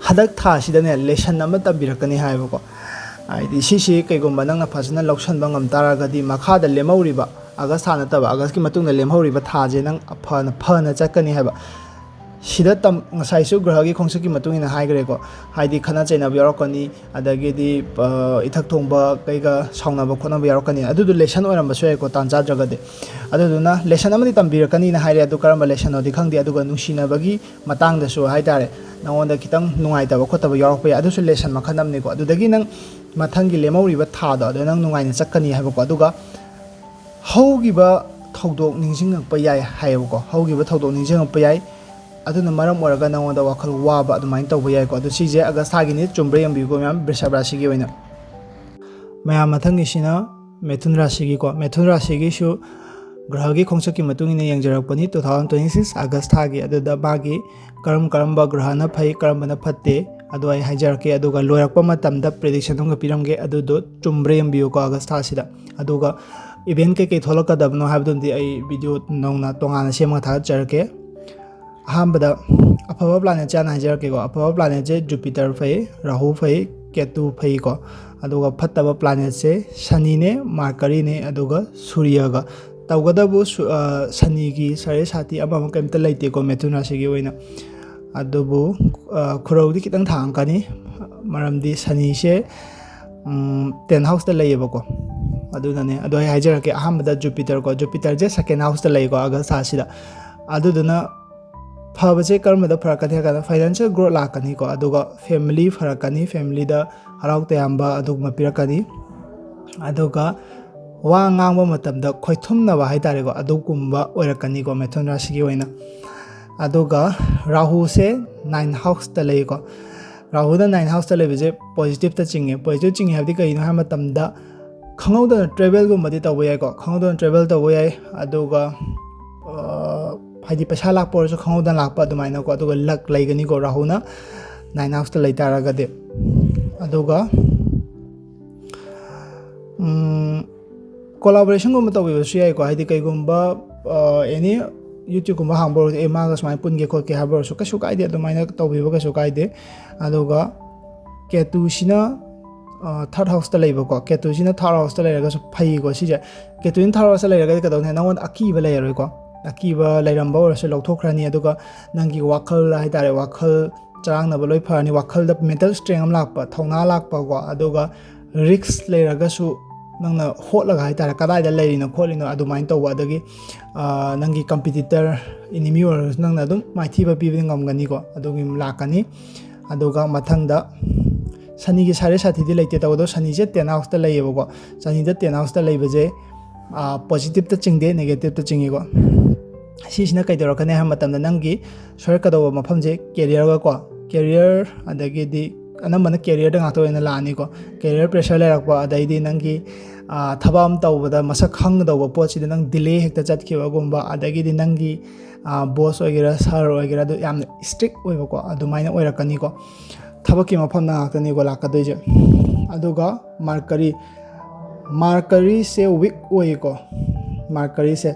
ꯍꯟꯗꯛ ꯊꯥꯁꯤꯗꯅꯦ ꯂꯦꯁꯟ ꯑꯃ ꯇꯝꯕꯤꯔꯛꯀꯅꯤ ꯍꯥꯏꯕꯀꯣ꯫ ꯍꯥꯏꯗꯤ ꯁꯤꯁꯤ ꯀꯩꯒꯨꯝꯕ ꯅꯪꯅ ꯐꯖꯅ ꯂꯧꯁꯟꯕ ꯉꯝ ꯇꯥꯔꯒꯗꯤ ꯃꯈꯥꯗ ꯂꯦꯝꯍꯧꯔꯤꯕ, ꯑꯥꯒꯁ ꯊꯥ ꯅꯠꯇꯕ, ꯑꯥꯒꯁꯀꯤ ꯃꯇꯨꯡꯗ ꯂꯦꯝꯍꯧꯔꯤꯕ ꯊꯥꯁꯦ ꯅꯪ ꯐꯅ, ꯐꯅ ꯆꯠꯀꯅꯤ ꯍꯥꯏꯕ꯫ ꯁꯤꯗ ꯇꯝ ꯉꯁꯥꯏꯁꯨ ꯒ꯭ꯔꯍꯒꯤ ꯈꯣꯡꯆꯠꯀꯤ ꯃꯇꯨꯡ ꯏꯟꯅ ꯍꯥꯏꯈ꯭ꯔꯦꯀꯣ, ꯍꯥꯏꯗꯤ ꯈꯠꯅ ꯆꯩꯅꯕ ꯌꯥꯎꯔꯛꯀꯅꯤ, ꯑꯗꯒꯤꯗꯤ ꯏꯊꯛ ꯊꯣꯡꯕ ꯀꯩꯒ ꯁꯥꯎꯅꯕ ꯈꯣꯠꯅꯕ ꯌꯥꯎꯔꯛꯀꯅꯤ꯫ ꯑꯗꯨꯗꯣ ꯂꯦꯁꯟ ꯑꯣꯏꯔꯝꯕꯁꯨ ꯌꯥꯏꯀꯣ, ꯇꯥꯟ ꯆꯥꯗ꯭ꯔꯒꯗꯤ꯫ ꯑꯗꯨꯗꯨꯅ ꯂꯦꯁꯟ ꯑꯃꯗꯤ ꯇꯝꯕꯤꯔꯛꯀꯅꯤꯅ ꯍꯥꯏꯔꯦ, ꯑꯗꯨ ꯀꯔꯝꯕ ꯂꯦꯁꯟꯅꯣꯗꯤ ꯈꯪꯗꯦ꯫ ꯑꯗꯨꯒ ꯅꯨꯡꯁꯤꯅꯕꯒꯤ ꯃꯇꯥꯡꯗꯁꯨ ꯍꯥꯏꯇꯥꯔꯦ, ꯅꯉꯣꯟꯗ ꯈꯤꯇꯪ ꯅꯨꯡꯉꯥꯏꯇꯕ ꯈꯣꯠꯇꯕ ꯌꯥꯎꯔꯛꯄ ꯌꯥꯏ, ꯑꯗꯨꯁꯨ ꯂꯦꯁꯟ ꯃꯈꯜ ꯑꯃꯅꯤꯀꯣ꯫ ꯑꯗꯨꯗꯒꯤ ꯅꯪ ꯃꯊꯪꯒꯤ ꯂꯦꯝꯍꯧꯔꯤꯕ ꯊꯥꯗꯣ ꯑꯗꯣ ꯅꯪ ꯅꯨꯡꯉꯥꯏꯅ ꯆꯠꯀꯅꯤ ꯍꯥꯏꯕꯀꯣ꯫ ꯑꯗꯨꯒ ꯍꯧꯈꯤꯕ ꯊꯧꯗꯣꯛ ꯅꯤꯡꯁꯤꯡꯉꯛꯄ ꯌꯥꯏ ꯍꯥꯏꯌꯦꯕꯀꯣ꯫ ꯍꯧꯈꯤꯕ ꯊꯧꯗꯣꯛ ꯅꯤꯡꯁꯤꯡꯉꯛꯄ ꯌꯥꯏ꯫ ꯑꯗꯨꯅ ꯃꯔꯝ ꯑꯣꯏꯔꯒ ꯅꯉꯣꯟꯗ ꯋꯥꯈꯜ ꯋꯥꯕ ꯑꯗꯨꯃꯥꯏꯅ ꯇꯧꯕ ꯌꯥꯏꯀꯣ꯫ ꯑꯗꯨ ꯁꯤꯁꯦ ꯑꯥꯒꯁ ꯊꯥꯒꯤꯅꯤ, ꯆꯨꯝꯕ꯭ꯔꯥ ꯌꯦꯡꯕꯤꯌꯨꯀꯣ ꯃꯌꯥꯝ, ꯕ꯭ꯔꯤꯁꯚ ꯔꯥꯁꯤꯒꯤ ꯑꯣꯏꯅ꯫ ꯃꯌꯥꯝ, ꯃꯊꯪꯒꯤꯁꯤꯅ ꯃꯦꯊꯨꯟ ꯔꯥꯁꯤꯒꯤꯀꯣ꯫ ꯃꯦꯊꯨꯟ ꯔꯥꯁꯤꯒꯤꯁꯨ ꯒ꯭ꯔꯍꯒꯤ ꯈꯣꯡꯆꯠꯀꯤ ꯃꯇꯨꯡ ꯏꯟꯅ ꯌꯦꯡꯖꯔꯛꯄꯅꯤ, two thousand twenty six ꯑꯥꯒꯁ ꯊꯥꯒꯤ꯫ ꯑꯗꯨꯗ ꯃꯥꯒꯤ ꯀꯔꯝ ꯀꯔꯝꯕ ꯒ꯭ꯔꯍꯅ ꯐꯩ, ꯀꯔꯝꯕꯅ ꯐꯠꯇꯦ, ꯑꯗꯨ ꯑꯩ ꯍꯥꯏꯖꯔꯛꯀꯦ꯫ ꯑꯗꯨꯒ ꯂꯣꯏꯔꯛꯄ ꯃꯇꯝꯗ ꯄ꯭ꯔꯤꯗꯤꯛꯁꯟ ꯑꯃꯒ ꯄꯤꯔꯝꯒꯦ, ꯑꯗꯨꯗꯣ ꯆꯨꯝꯕ꯭ꯔꯥ ꯌꯦꯡꯕꯤꯌꯨꯀꯣ ꯑꯥꯒꯁ ꯊꯥꯁꯤꯗ꯫ ꯑꯗꯨꯒ ꯏꯚꯦꯟ ꯀꯩꯀꯩ ꯊꯣꯛꯂꯛꯀꯗꯕꯅꯣ ꯍꯥꯏꯕꯗꯨꯝꯗꯤ ꯑꯩ ꯚꯤꯗꯤꯑꯣ ꯅꯧꯅ ꯇꯣꯉꯥꯟꯅ ꯁꯦꯝꯃꯒ ꯊꯥꯒꯠꯆꯔꯛꯀꯦ꯫ ꯑꯍꯥꯟꯕꯗ ꯑꯐꯕ ꯄ꯭ꯂꯥꯅꯦꯠꯁꯦ ꯍꯥꯟꯅ ꯍꯥꯏꯖꯔꯛꯀꯦꯀꯣ꯫ ꯑꯐꯕ ꯄ꯭ꯂꯥꯅꯦꯠꯁꯦ ꯖꯨꯄꯤꯇꯔ ꯐꯩ, ꯔꯥꯍꯨ ꯐꯩ, ꯀꯦꯇꯨ ꯐꯩꯀꯣ꯫ ꯑꯗꯨꯒ ꯐꯠꯇꯕ ꯄ꯭ꯂꯥꯅꯦꯠꯁꯦ ꯁꯅꯤꯅꯦ, ꯃꯥꯔꯀꯔꯤꯅꯦ, ꯑꯗꯨꯒ ꯁꯨꯔꯤꯌꯒ꯫ ꯇꯧꯒꯗꯕꯨ ꯁꯨ-, ꯑ, ꯁꯅꯤꯒꯤ ꯁꯔꯦ ꯁꯥꯇꯤ ꯑꯃ ꯑꯃ ꯀꯩꯝꯇ ꯂꯩꯇꯦꯀꯣ ꯃꯦꯊꯨꯟ ꯔꯥꯁꯤꯒꯤ ꯑꯣꯏꯅ꯫ ꯑꯗꯨꯕꯨ, ꯑ, ꯈꯨꯔꯧꯗꯤ ꯈꯤꯇꯪ ꯊꯥꯡꯉꯛꯀꯅꯤ, ꯃꯔꯝꯗꯤ ꯁꯅꯤꯁꯦ, ꯎꯝ, ꯇꯦꯟ ꯍꯥꯎꯁꯇ ꯂꯩꯌꯦꯕꯀꯣ꯫ ꯑꯗꯨꯅꯅꯦ꯫ ꯑꯗꯣ ꯑꯩ ꯍꯥꯏꯖꯔꯛꯀꯦ, ꯑꯍꯥꯟꯕꯗ ꯖꯨꯄꯤꯇꯔ ꯀꯣ, ꯖꯨꯄꯤꯇꯔꯁꯦ ꯁꯦꯀꯦꯟ ꯍꯥꯎꯁꯇ ꯂꯩꯀꯣ ꯑꯥꯒꯁ ꯊꯥꯁꯤꯗ꯫ ꯑꯗꯨꯗꯨꯅ ꯐꯕꯁꯦ ꯀꯔꯝꯕꯗ ꯐꯔꯛꯀꯅꯤ ꯍꯥꯏ ꯀꯥꯟꯗ ꯐꯥꯏꯅꯥꯟꯁꯤꯌꯦꯜ ꯒ꯭ꯔꯣꯠ ꯂꯥꯛꯀꯅꯤꯀꯣ, ꯑꯗꯨꯒ ꯐꯦꯃꯤꯂꯤ ꯐꯔꯛꯀꯅꯤ, ꯐꯦꯃꯤꯂꯤꯗ ꯍꯔꯥꯎ ꯇꯌꯥꯝꯕ ꯑꯗꯨꯒꯨꯝꯕ ꯄꯤꯔꯛꯀꯅꯤ꯫ ꯑꯗꯨꯒ ꯋꯥ ꯉꯥꯡꯕ ꯃꯇꯝꯗ ꯈꯣꯏꯊꯨꯝꯅꯕ ꯍꯥꯏꯇꯥꯔꯦꯀꯣ, ꯑꯗꯨꯒꯨꯝꯕ ꯑꯣꯏꯔꯛꯀꯅꯤꯀꯣ ꯃꯦꯊꯨꯟ ꯔꯥꯁꯤꯒꯤ ꯑꯣꯏꯅ꯫ ꯑꯗꯨꯒ ꯔꯥꯍꯨꯁꯦ ꯅꯥꯏꯟ ꯍꯥꯎꯁꯇ ꯂꯩꯀꯣ꯫ ꯔꯥꯍꯨꯅ ꯅꯥꯏꯟ ꯍꯥꯎꯁꯇ ꯂꯩꯕꯁꯦ ꯄꯣꯖꯤꯇꯤꯞꯇ ꯆꯤꯡꯉꯦ꯫ ꯄꯣꯖꯤꯇꯤꯞ ꯆꯤꯡꯉꯦ ꯍꯥꯏꯕꯗꯤ ꯀꯩꯅꯣ ꯍꯥꯏꯕ ꯃꯇꯝꯗ, ꯈꯪꯍꯧꯗꯅ ꯇ꯭ꯔꯦꯚꯦꯜꯒꯨꯝꯕꯗꯤ ꯇꯧꯕ ꯌꯥꯏꯀꯣ, ꯈꯪꯍꯧꯗꯅ ꯇ꯭ꯔꯦꯚꯦꯜ ꯇꯧꯕ ꯌꯥꯏ꯫ ꯑꯗꯨꯒ, ꯑ, ꯍꯥꯏꯗꯤ ꯄꯩꯁꯥ ꯂꯥꯛꯄ ꯑꯣꯏꯔꯁꯨ ꯈꯪꯍꯧꯗꯅ ꯂꯥꯛꯄ ꯑꯗꯨꯃꯥꯏꯅꯀꯣ꯫ ꯑꯗꯨꯒ ꯂꯛ ꯂꯩꯒꯅꯤꯀꯣ ꯔꯥꯍꯨꯅ ꯅꯥꯏꯟ ꯍꯥꯎꯁꯇ ꯂꯩꯇꯥꯔꯒꯗꯤ꯫ ꯑꯗꯨꯒ, ꯎꯝ, ꯀꯣꯂꯥꯕꯣꯔꯦꯁꯟꯒꯨꯝꯕ ꯇꯧꯕꯤꯕꯁꯨ ꯌꯥꯏꯀꯣ, ꯍꯥꯏꯗꯤ ꯀꯩꯒꯨꯝꯕ, ꯑ, ꯑꯦꯅꯤ YouTubeꯀꯨꯝꯕ ꯍꯥꯡꯕ ꯑꯣꯏꯔꯁꯨ, "ꯑꯦ, ꯃꯥꯒ ꯁꯨꯃꯥꯏꯅ ꯄꯨꯟꯒꯦ ꯈꯣꯠꯀꯦ" ꯍꯥꯏꯕ ꯑꯣꯏꯔꯁꯨ ꯀꯩꯁꯨ ꯀꯥꯏꯗꯦ, ꯑꯗꯨꯃꯥꯏꯅ ꯇꯧꯕꯤꯕ ꯀꯩꯁꯨ ꯀꯥꯏꯗꯦ꯫ ꯑꯗꯨꯒ ꯀꯦꯇꯨꯁꯤꯅ, ꯑ, ꯊꯥꯔꯠ ꯍꯥꯎꯁꯇ ꯂꯩꯕꯀꯣ, ꯀꯦꯇꯨꯁꯤꯅ ꯊꯥꯔꯠ ꯍꯥꯎꯁꯇ ꯂꯩꯔꯒꯁꯨ ꯐꯩꯀꯣ ꯁꯤꯁꯦ꯫ ꯀꯦꯇꯨꯁꯤꯅ ꯊꯥꯔꯠ ꯍꯥꯎꯁꯇ ꯂꯩꯔꯒꯗꯤ ꯀꯩꯗꯧꯅꯤ? ꯅꯉꯣꯟꯗ ꯑꯀꯤꯕ ꯂꯩꯔꯔꯣꯏꯀꯣ꯫ ꯑꯀꯤꯕ ꯂꯩꯔꯝꯕ ꯑꯣꯏꯔꯁꯨ ꯂꯧꯊꯣꯛꯈ꯭ꯔꯅꯤ꯫ ꯑꯗꯨꯒ ꯅꯪꯒꯤ ꯋꯥꯈꯜ ꯍꯥꯏꯇꯥꯔꯦ, ꯋꯥꯈꯜ ꯆꯔꯥꯡꯅꯕ ꯂꯣꯏ ꯐꯔꯅꯤ꯫ ꯋꯥꯈꯜꯗ mental strength ꯑꯃ ꯂꯥꯛꯄ, ꯊꯧꯅꯥ ꯂꯥꯛꯄꯀꯣ꯫ ꯑꯗꯨꯒ risk ꯂꯩꯔꯒꯁꯨ ꯅꯪꯅ ꯍꯣꯠꯂꯒ ꯍꯥꯏꯇꯥꯔꯦ, ꯀꯗꯥꯏꯗ ꯂꯩꯔꯤꯅꯣ ꯈꯣꯠꯂꯤꯅꯣ ꯑꯗꯨꯃꯥꯏꯅ ꯇꯧꯕ꯫ ꯑꯗꯒꯤ ꯅꯪꯒꯤ competitor, enemy ꯑꯣꯏꯔꯒꯁꯨ ꯅꯪꯅ ꯑꯗꯨꯝ ꯃꯥꯏꯊꯤꯕ ꯄꯤꯕꯗꯤ ꯉꯝꯒꯅꯤꯀꯣ꯫ ꯑꯗꯨꯒꯤ ꯂꯥꯛꯀꯅꯤ꯫ ꯑꯗꯨꯒ ꯃꯊꯪꯗ ꯁꯅꯤꯒꯤ ꯁꯥꯏꯔꯦ ꯁꯥꯊꯤꯗꯤ ꯂꯩꯇꯦ꯫ ꯇꯧꯕꯗꯣ ꯁꯅꯤꯁꯦ ten houseꯇ ꯂꯩꯌꯦꯕꯀꯣ꯫ ꯁꯅꯤꯗ ten houseꯇ ꯂꯩꯕꯁꯦ positiveꯇ ꯆꯤꯡꯗꯦ, negativeꯇ ꯆꯤꯡꯉꯤꯀꯣ꯫ ꯁꯤꯁꯤꯅ ꯀꯩꯗꯧꯔꯛꯀꯅꯤ ꯍꯥꯏꯕ ꯃꯇꯝꯗ, ꯅꯪꯒꯤ ꯁꯣꯏꯔꯛꯀꯗꯧꯕ ꯃꯐꯝꯁꯦ careerꯒꯀꯣ, career, ꯑꯗꯒꯤꯗꯤ ꯑꯅꯝꯕꯅ careerꯗ ꯉꯥꯛꯇ ꯑꯣꯏꯅ ꯂꯥꯛꯑꯅꯤꯀꯣ꯫ Career pressure ꯂꯩꯔꯛꯄ, ꯑꯗꯩꯗꯤ ꯅꯪꯒꯤ ꯊꯕꯛ ꯑꯃ ꯇꯧꯕꯗ ꯃꯁꯛ ꯈꯪꯒꯗꯧꯕ ꯄꯣꯠꯁꯤꯗ ꯅꯪ delay ꯍꯦꯛꯇ ꯆꯠꯈꯤꯕꯒꯨꯝꯕ, ꯑꯗꯒꯤꯗꯤ ꯅꯪꯒꯤ boss ꯑꯣꯏꯒꯦꯔꯥ, sir ꯑꯣꯏꯒꯦꯔꯥ, ꯑꯗꯨ ꯌꯥꯝꯅ strict ꯑꯣꯏꯕꯀꯣ, ꯑꯗꯨꯃꯥꯏꯅ ꯑꯣꯏꯔꯛꯀꯅꯤꯀꯣ꯫ ꯊꯕꯛꯀꯤ ꯃꯐꯝꯗ ꯉꯥꯛꯇꯅꯤꯀꯣ ꯂꯥꯛꯀꯗꯣꯏꯁꯦ꯫ ꯑꯗꯨꯒ Mercury, Mercuryꯁꯦ weak ꯑꯣꯏꯌꯦꯀꯣ꯫ Mercuryꯁꯦ,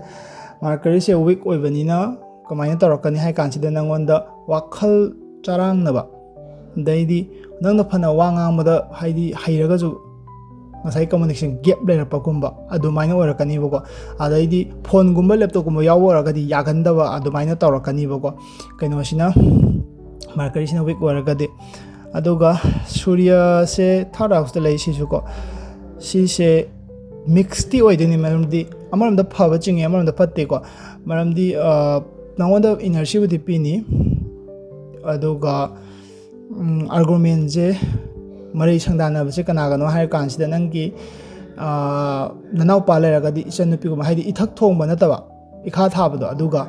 Mercuryꯁꯦ weak ꯑꯣꯏꯕꯅꯤꯅ ꯀꯃꯥꯏꯅ ꯇꯧꯔꯛꯀꯅꯤ ꯍꯥꯏ ꯀꯥꯟꯁꯤꯗ, ꯅꯪꯉꯣꯟꯗ ꯋꯥꯈꯜ ꯆꯔꯥꯡꯅꯕ, ꯑꯗꯩꯗꯤ ꯅꯪꯅ ꯐꯅ ꯋꯥ ꯉꯥꯡꯕꯗ, ꯍꯥꯏꯗꯤ ꯍꯩꯔꯒꯁꯨ, ꯉꯁꯥꯏ communication gap ꯂꯩꯔꯛꯄꯒꯨꯝꯕ ꯑꯗꯨꯃꯥꯏꯅ ꯑꯣꯏꯔꯛꯀꯅꯤꯕꯀꯣ꯫ ꯑꯗꯩꯗꯤ phoneꯒꯨꯝꯕ laptopꯀꯨꯝꯕ ꯌꯥꯎꯕ ꯑꯣꯏꯔꯒꯗꯤ ꯌꯥꯒꯟꯗꯕ ꯑꯗꯨꯃꯥꯏꯅ ꯇꯧꯔꯛꯀꯅꯤꯕꯀꯣ꯫ ꯀꯩꯅꯣꯁꯤꯅ, Mercuryꯁꯤꯅ weak ꯑꯣꯏꯔꯒꯗꯤ꯫ ꯑꯗꯨꯒ ꯁꯨꯔꯌꯁꯦ third houseꯇ ꯂꯩ, ꯁꯤꯁꯨꯀꯣ꯫ ꯁꯤꯁꯦ mixedꯇꯤ ꯑꯣꯏꯗꯣꯏꯅꯤ, ꯃꯔꯝꯗꯤ ꯑꯃꯔꯣꯝꯗ ꯐꯕ ꯆꯤꯡꯉꯤ, ꯑꯃꯔꯣꯝꯗ ꯐꯠꯇꯦꯀꯣ꯫ ꯃꯔꯝꯗꯤ ꯅꯉꯣꯟꯗ energyꯕꯨꯗꯤ ꯄꯤꯅꯤ, ꯑꯗꯨꯒ argumentꯁꯦ, ꯃꯔꯩ ꯁꯪꯗꯥꯟꯅꯕꯁꯦ ꯀꯅꯥꯒꯅꯣ ꯍꯥꯏꯔ ꯀꯥꯟꯁꯤꯗ, ꯅꯪꯒꯤ ꯅꯅꯥꯎꯄꯥ ꯂꯩꯔꯒꯗꯤ, ꯏꯆꯟꯅꯨꯄꯤꯒꯨꯝꯕ, ꯍꯥꯏꯗꯤ ꯏꯊꯛ ꯊꯣꯡꯕ ꯅꯠꯇꯕ, ꯏꯈꯥ ꯊꯥꯕꯗꯣ, ꯑꯗꯨꯒ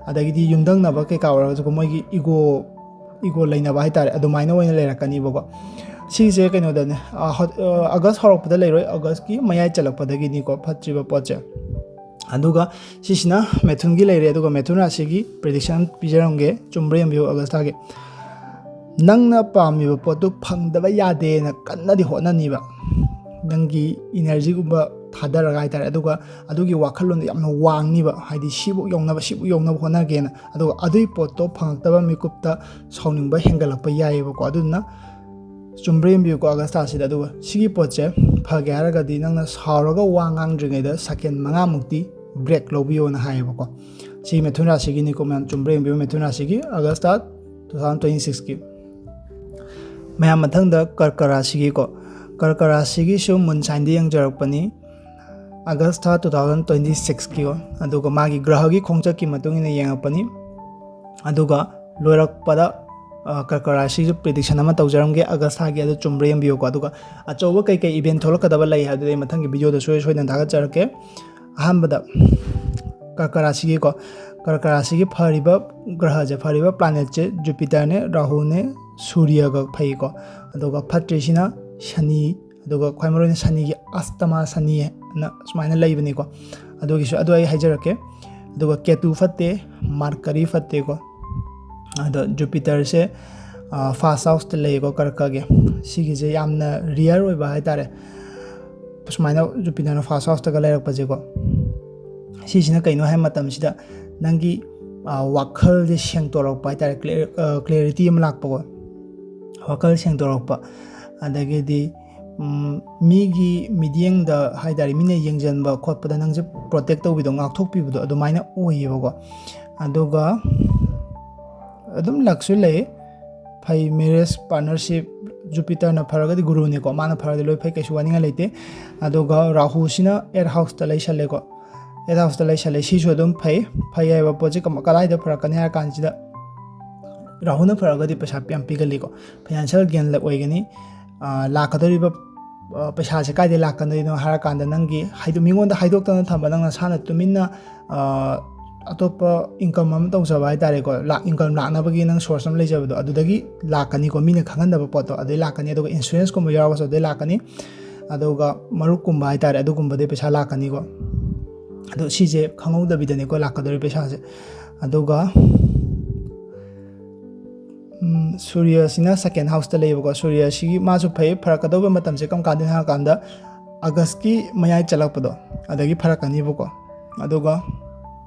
ꯑꯗꯒꯤꯗꯤ ꯌꯨꯝꯊꯪꯅꯕ ꯀꯩꯀꯥ ꯑꯣꯏꯔꯒꯁꯨ ꯃꯣꯏꯒꯤ ego, ego ꯂꯩꯅꯕ ꯍꯥꯏꯇꯥꯔꯦ, ꯑꯗꯨꯃꯥꯏꯅ ꯑꯣꯏꯅ ꯂꯩꯔꯛꯀꯅꯤꯕꯀꯣ꯫ ꯁꯤꯁꯦ ꯀꯩꯅꯣꯗꯅꯦ, August ꯍꯧꯔꯛꯄꯗ ꯂꯩꯔꯣꯏ, Augustꯀꯤ ꯃꯌꯥꯏ ꯆꯜꯂꯛꯄꯗꯒꯤꯅꯤꯀꯣ ꯐꯠꯇ꯭ꯔꯤꯕ ꯄꯣꯠꯁꯦ꯫ ꯑꯗꯨꯒ ꯁꯤꯁꯤꯅ ꯃꯤꯊꯨꯟꯒꯤ ꯂꯩꯔꯦ꯫ ꯑꯗꯨꯒ ꯃꯤꯊꯨꯟ ꯔꯥꯁꯤꯒꯤ prediction ꯄꯤꯖꯔꯝꯒꯦ, ꯆꯨꯝꯕ꯭ꯔꯥ ꯌꯦꯡꯕꯤꯌꯨ ꯑꯥꯒꯁ ꯊꯥꯒꯤ꯫ ꯅꯪꯅ ꯄꯥꯝꯃꯤꯕ ꯄꯣꯠꯇꯨ ꯐꯪꯗꯕ ꯌꯥꯗꯦꯅ ꯀꯟꯅꯗꯤ ꯍꯣꯠꯅꯅꯤꯕ꯫ ꯅꯪꯒꯤ energyꯒꯨꯝꯕ ꯊꯥꯗꯔꯒ ꯍꯥꯏꯇꯥꯔꯦ꯫ ꯑꯗꯨꯒ ꯑꯗꯨꯒꯤ ꯋꯥꯈꯜꯂꯣꯟꯗꯣ ꯌꯥꯝꯅ ꯋꯥꯡꯅꯤꯕ, ꯍꯥꯏꯗꯤ ꯁꯤꯕꯨ ꯌꯧꯅꯕ, ꯁꯤꯕꯨ ꯌꯧꯅꯕ ꯍꯣꯠꯅꯒꯦꯅ꯫ ꯑꯗꯨꯒ ꯑꯗꯨꯒꯤ ꯄꯣꯠꯇꯣ ꯐꯪꯉꯛꯇꯕ ꯃꯤꯀꯨꯞꯇ ꯁꯥꯎꯅꯤꯡꯕ ꯍꯦꯟꯒꯠꯂꯛꯄ ꯌꯥꯏꯌꯦꯕꯀꯣ꯫ ꯑꯗꯨꯗꯨꯅ ꯆꯨꯝꯕ꯭ꯔꯥ ꯌꯦꯡꯕꯤꯌꯨꯀꯣ ꯑꯥꯒꯁ ꯊꯥꯁꯤꯗ꯫ ꯑꯗꯨꯒ ꯁꯤꯒꯤ ꯄꯣꯠꯁꯦ ꯐꯒꯦ ꯍꯥꯏꯔꯒꯗꯤ ꯅꯪꯅ ꯁꯥꯎꯔꯒ ꯋꯥ ꯉꯥꯡꯗ꯭ꯔꯤꯉꯩꯗ second ꯃꯉꯥꯃꯨꯛꯇꯤ ꯕ꯭ꯔꯦꯛ ꯂꯧꯕꯤꯌꯣꯅ ꯍꯥꯏꯌꯦꯕꯀꯣ꯫ ꯁꯤ ꯃꯤꯊꯨꯟ ꯔꯥꯁꯤꯒꯤꯅꯤꯀꯣ ꯃꯌꯥꯝ, ꯆꯨꯝꯕ꯭ꯔꯥ ꯌꯦꯡꯕꯤꯌꯨ꯫ ꯃꯤꯊꯨꯟ ꯔꯥꯁꯤꯒꯤ ꯑꯥꯒꯁ ꯊꯥ ꯇꯨ ꯊꯥꯎꯖꯟ ꯇ꯭ꯋꯦꯟꯇꯤ ꯁꯤꯛꯁꯀꯤ꯫ ꯃꯌꯥꯝ, ꯃꯊꯪꯗ ꯀꯔꯀ ꯔꯥꯁꯤꯒꯤꯀꯣ꯫ ꯀꯔꯀ ꯔꯥꯁꯤꯒꯤꯁꯨ ꯃꯨꯟ ꯁꯥꯏꯟꯗ ꯌꯦꯡꯖꯔꯛꯄꯅꯤ ꯑꯥꯒꯁ ꯊꯥ ꯇꯨ ꯊꯥꯎꯖꯟ ꯇ꯭ꯋꯦꯟꯇꯤ ꯁꯤꯛꯁꯀꯤꯀꯣ꯫ ꯑꯗꯨꯒ ꯃꯥꯒꯤ ꯒ꯭ꯔꯍꯒꯤ ꯈꯣꯡꯆꯠꯀꯤ ꯃꯇꯨꯡ ꯏꯟꯅ ꯌꯦꯡꯉꯛꯄꯅꯤ꯫ ꯑꯗꯨꯒ ꯂꯣꯏꯔꯛꯄꯗ, ꯑ, ꯀꯔꯀ ꯔꯥꯁꯤꯁꯨ ꯄ꯭ꯔꯤꯗꯤꯛꯁꯟ ꯑꯃ ꯇꯧꯖꯔꯝꯒꯦ ꯑꯥꯒꯁ ꯊꯥꯒꯤ, ꯑꯗꯨ ꯆꯨꯝꯕ꯭ꯔꯥ ꯌꯦꯡꯕꯤꯌꯨꯀꯣ꯫ ꯑꯗꯨꯒ ꯑꯆꯧꯕ ꯀꯩꯀꯩ ꯏꯚꯦꯟ ꯊꯣꯛꯂꯛꯀꯗꯕ ꯂꯩ ꯍꯥꯏꯕꯗꯨꯗꯤ ꯑꯩ ꯃꯊꯪꯒꯤ ꯚꯤꯗꯤꯑꯣꯗ ꯁꯣꯏ ꯁꯣꯏꯗꯅ ꯊꯥꯒꯠꯆꯔꯛꯀꯦ꯫ ꯑꯍꯥꯟꯕꯗ ꯀꯔꯀ ꯔꯥꯁꯤꯒꯤꯀꯣ, ꯀꯔꯀ ꯔꯥꯁꯤꯒꯤ ꯐꯔꯤꯕ ꯒ꯭ꯔꯍꯁꯦ, ꯐꯔꯤꯕ ꯄ꯭ꯂꯥꯅꯦꯠꯁꯦ ꯖꯨꯄꯤꯇꯔꯅꯦ, ꯔꯥꯍꯨꯅꯦ, ꯁꯨꯔꯤꯌꯒ ꯐꯩꯀꯣ꯫ ꯑꯗꯨꯒ ꯐꯠꯇ꯭ꯔꯤꯁꯤꯅ ꯁꯅꯤ, ꯑꯗꯨꯒ ꯈ꯭ꯋꯥꯏ ꯃꯔꯨꯑꯣꯏꯅ ꯁꯅꯤꯒꯤ ꯑꯁꯇꯃꯥ ꯁꯅꯤ ꯍꯥꯏꯅ ꯁꯨꯃꯥꯏꯅ ꯂꯩꯕꯅꯤꯀꯣ꯫ ꯑꯗꯨꯒꯤꯁꯨ ꯑꯗꯨ ꯑꯩ ꯍꯥꯏꯖꯔꯛꯀꯦ꯫ ꯑꯗꯨꯒ ꯀꯦꯇꯨ ꯐꯠꯇꯦ, ꯃꯥꯔꯀꯔꯤ ꯐꯠꯇꯦꯀꯣ꯫ ꯑꯗꯣ ꯖꯨꯄꯤꯇꯔꯁꯦ, ꯑ, ꯐꯥꯔꯁ ꯍꯥꯎꯁꯇ ꯂꯩꯌꯦꯀꯣ, ꯀꯔꯀꯒꯤ꯫ ꯁꯤꯒꯤꯁꯦ ꯌꯥꯝꯅ ꯔꯤꯌꯔ ꯑꯣꯏꯕ ꯍꯥꯏꯇꯥꯔꯦ, ꯁꯨꯃꯥꯏꯅ ꯖꯨꯄꯤꯇꯔꯅ ꯐꯥꯔꯁ ꯍꯥꯎꯁꯇꯒ ꯂꯩꯔꯛꯄꯁꯦꯀꯣ꯫ ꯁꯤꯁꯤꯅ ꯀꯩꯅꯣ ꯍꯥꯏꯕ ꯃꯇꯝꯁꯤꯗ ꯅꯪꯒꯤ, ꯑ, ꯋꯥꯈꯜꯁꯦ ꯁꯦꯡꯇꯣꯔꯛꯄ ꯍꯥꯏꯇꯥꯔꯦ, ꯀ꯭ꯂꯤꯌꯔ-, ꯑ, ꯀ꯭ꯂꯦꯔꯤꯇꯤ ꯑꯃ ꯂꯥꯛꯄꯀꯣ, ꯋꯥꯈꯜ ꯁꯦꯡꯇꯣꯔꯛꯄ꯫ ꯑꯗꯒꯤꯗꯤ, ꯎꯝ, ꯃꯤꯒꯤ ꯃꯤꯠꯌꯦꯡꯗ ꯍꯥꯏꯇꯥꯔꯦ, ꯃꯤꯅ ꯌꯦꯡꯁꯤꯟꯕ ꯈꯣꯠꯄꯗ ꯅꯪꯁꯦ ꯄ꯭ꯔꯣꯇꯦꯛ ꯇꯧꯕꯤꯗꯣ, ꯉꯥꯛꯊꯣꯛꯄꯤꯕꯗꯣ ꯑꯗꯨꯃꯥꯏꯅ ꯑꯣꯏꯌꯦꯕꯀꯣ꯫ ꯑꯗꯨꯒ ꯑꯗꯨꯝ ꯂꯛꯁꯨ ꯂꯩ, ꯐꯩ꯫ ꯃꯦꯔꯦꯖ ꯄꯥꯔꯠꯅꯔꯁꯤꯞ, ꯖꯨꯄꯤꯇꯔꯅ ꯐꯔꯒꯗꯤ ꯒꯨꯔꯨꯅꯤꯀꯣ, ꯃꯥꯅ ꯐꯔꯗꯤ ꯂꯣꯏ ꯐꯩ, ꯀꯩꯁꯨ ꯋꯥꯅꯤꯡꯉꯥꯏ ꯂꯩꯇꯦ꯫ ꯑꯗꯨꯒ ꯔꯥꯍꯨꯁꯤꯅ ꯑꯦꯠ ꯍꯥꯎꯁꯇ ꯂꯩꯁꯜꯂꯦꯀꯣ꯫ ꯑꯦꯠ ꯍꯥꯎꯁꯇ ꯂꯩꯁꯜꯂꯦ, ꯁꯤꯁꯨ ꯑꯗꯨꯝ ꯐꯩ꯫ ꯐꯩ ꯍꯥꯏꯕ ꯄꯣꯠꯁꯦ ꯀꯃ-, ꯀꯗꯥꯏꯗ ꯐꯔꯛꯀꯅꯤ ꯍꯥꯏꯔ ꯀꯥꯟꯁꯤꯗ, ꯔꯥꯍꯨꯅ ꯐꯔꯒꯗꯤ ꯄꯩꯁꯥ ꯌꯥꯝ ꯄꯤꯒꯜꯂꯤꯀꯣ, ꯐꯥꯏꯅꯥꯟꯁꯤꯌꯦꯜ ꯒꯦꯟ ꯑꯣꯏꯒꯅꯤ꯫ ꯑ, ꯂꯥꯛꯀꯗꯧꯔꯤꯕ, ꯑ, ꯄꯩꯁꯥꯁꯦ ꯀꯥꯏꯗꯩ ꯂꯥꯛꯀꯗꯣꯏꯅꯣ ꯍꯥꯏꯔ ꯀꯥꯟꯗ, ꯅꯪꯒꯤ ꯍꯥꯏꯗꯤ ꯃꯤꯉꯣꯟꯗ ꯍꯥꯏꯗꯣꯛꯇꯅ ꯊꯝꯕ, ꯅꯪ ꯅꯁꯥꯅ ꯇꯨꯃꯤꯟꯅ, ꯑ, ꯑꯇꯣꯞꯄ ꯏꯟꯀꯝ ꯑꯃ ꯇꯧꯖꯕ ꯍꯥꯏꯇꯥꯔꯦꯀꯣ, ꯂꯥꯛ-, ꯏꯟꯀꯝ ꯂꯥꯛꯅꯕꯒꯤ ꯅꯪ ꯁꯣꯔꯁ ꯑꯃ ꯂꯩꯖꯕꯗꯣ, ꯑꯗꯨꯗꯒꯤ ꯂꯥꯛꯀꯅꯤꯀꯣ, ꯃꯤꯅ ꯈꯪꯍꯟꯗꯕ ꯄꯣꯠꯇꯣ ꯑꯗꯩ ꯂꯥꯛꯀꯅꯤ꯫ ꯑꯗꯨꯒ ꯏꯟꯁꯨꯔꯦꯟꯁꯀꯨꯝꯕ ꯌꯥꯎꯔꯒꯁꯨ ꯑꯗꯩ ꯂꯥꯛꯀꯅꯤ꯫ ꯑꯗꯨꯒ ꯃꯔꯨꯞꯀꯨꯝꯕ ꯍꯥꯏꯇꯥꯔꯦ, ꯑꯗꯨꯒꯨꯝꯕꯗꯩ ꯄꯩꯁꯥ ꯂꯥꯛꯀꯅꯤꯀꯣ꯫ ꯑꯗꯣ ꯁꯤꯁꯦ ꯈꯪꯍꯧꯗꯕꯤꯗꯅꯤꯀꯣ ꯂꯥꯛꯀꯗꯧꯔꯤ ꯄꯩꯁꯥꯁꯦ꯫ ꯑꯗꯨꯒ, ꯎꯝ, ꯁꯨꯔꯤꯌꯁꯤꯅ ꯁꯦꯀꯦꯟ ꯍꯥꯎꯁꯇ ꯂꯩꯌꯦꯕꯀꯣ꯫ ꯁꯨꯔꯤꯌꯁꯤꯒꯤ ꯃꯥꯁꯨ ꯐꯩ, ꯐꯔꯛꯀꯗꯧꯕ ꯃꯇꯝꯁꯦ ꯀꯔꯝ ꯀꯥꯟꯗꯅꯣ ꯍꯥꯏꯔꯀꯥꯟꯗ ꯑꯥꯒꯁꯀꯤ ꯃꯌꯥꯏ ꯆꯜꯂꯛꯄꯗꯣ ꯑꯗꯒꯤ ꯐꯔꯛꯀꯅꯤꯕꯀꯣ꯫ ꯑꯗꯨꯒ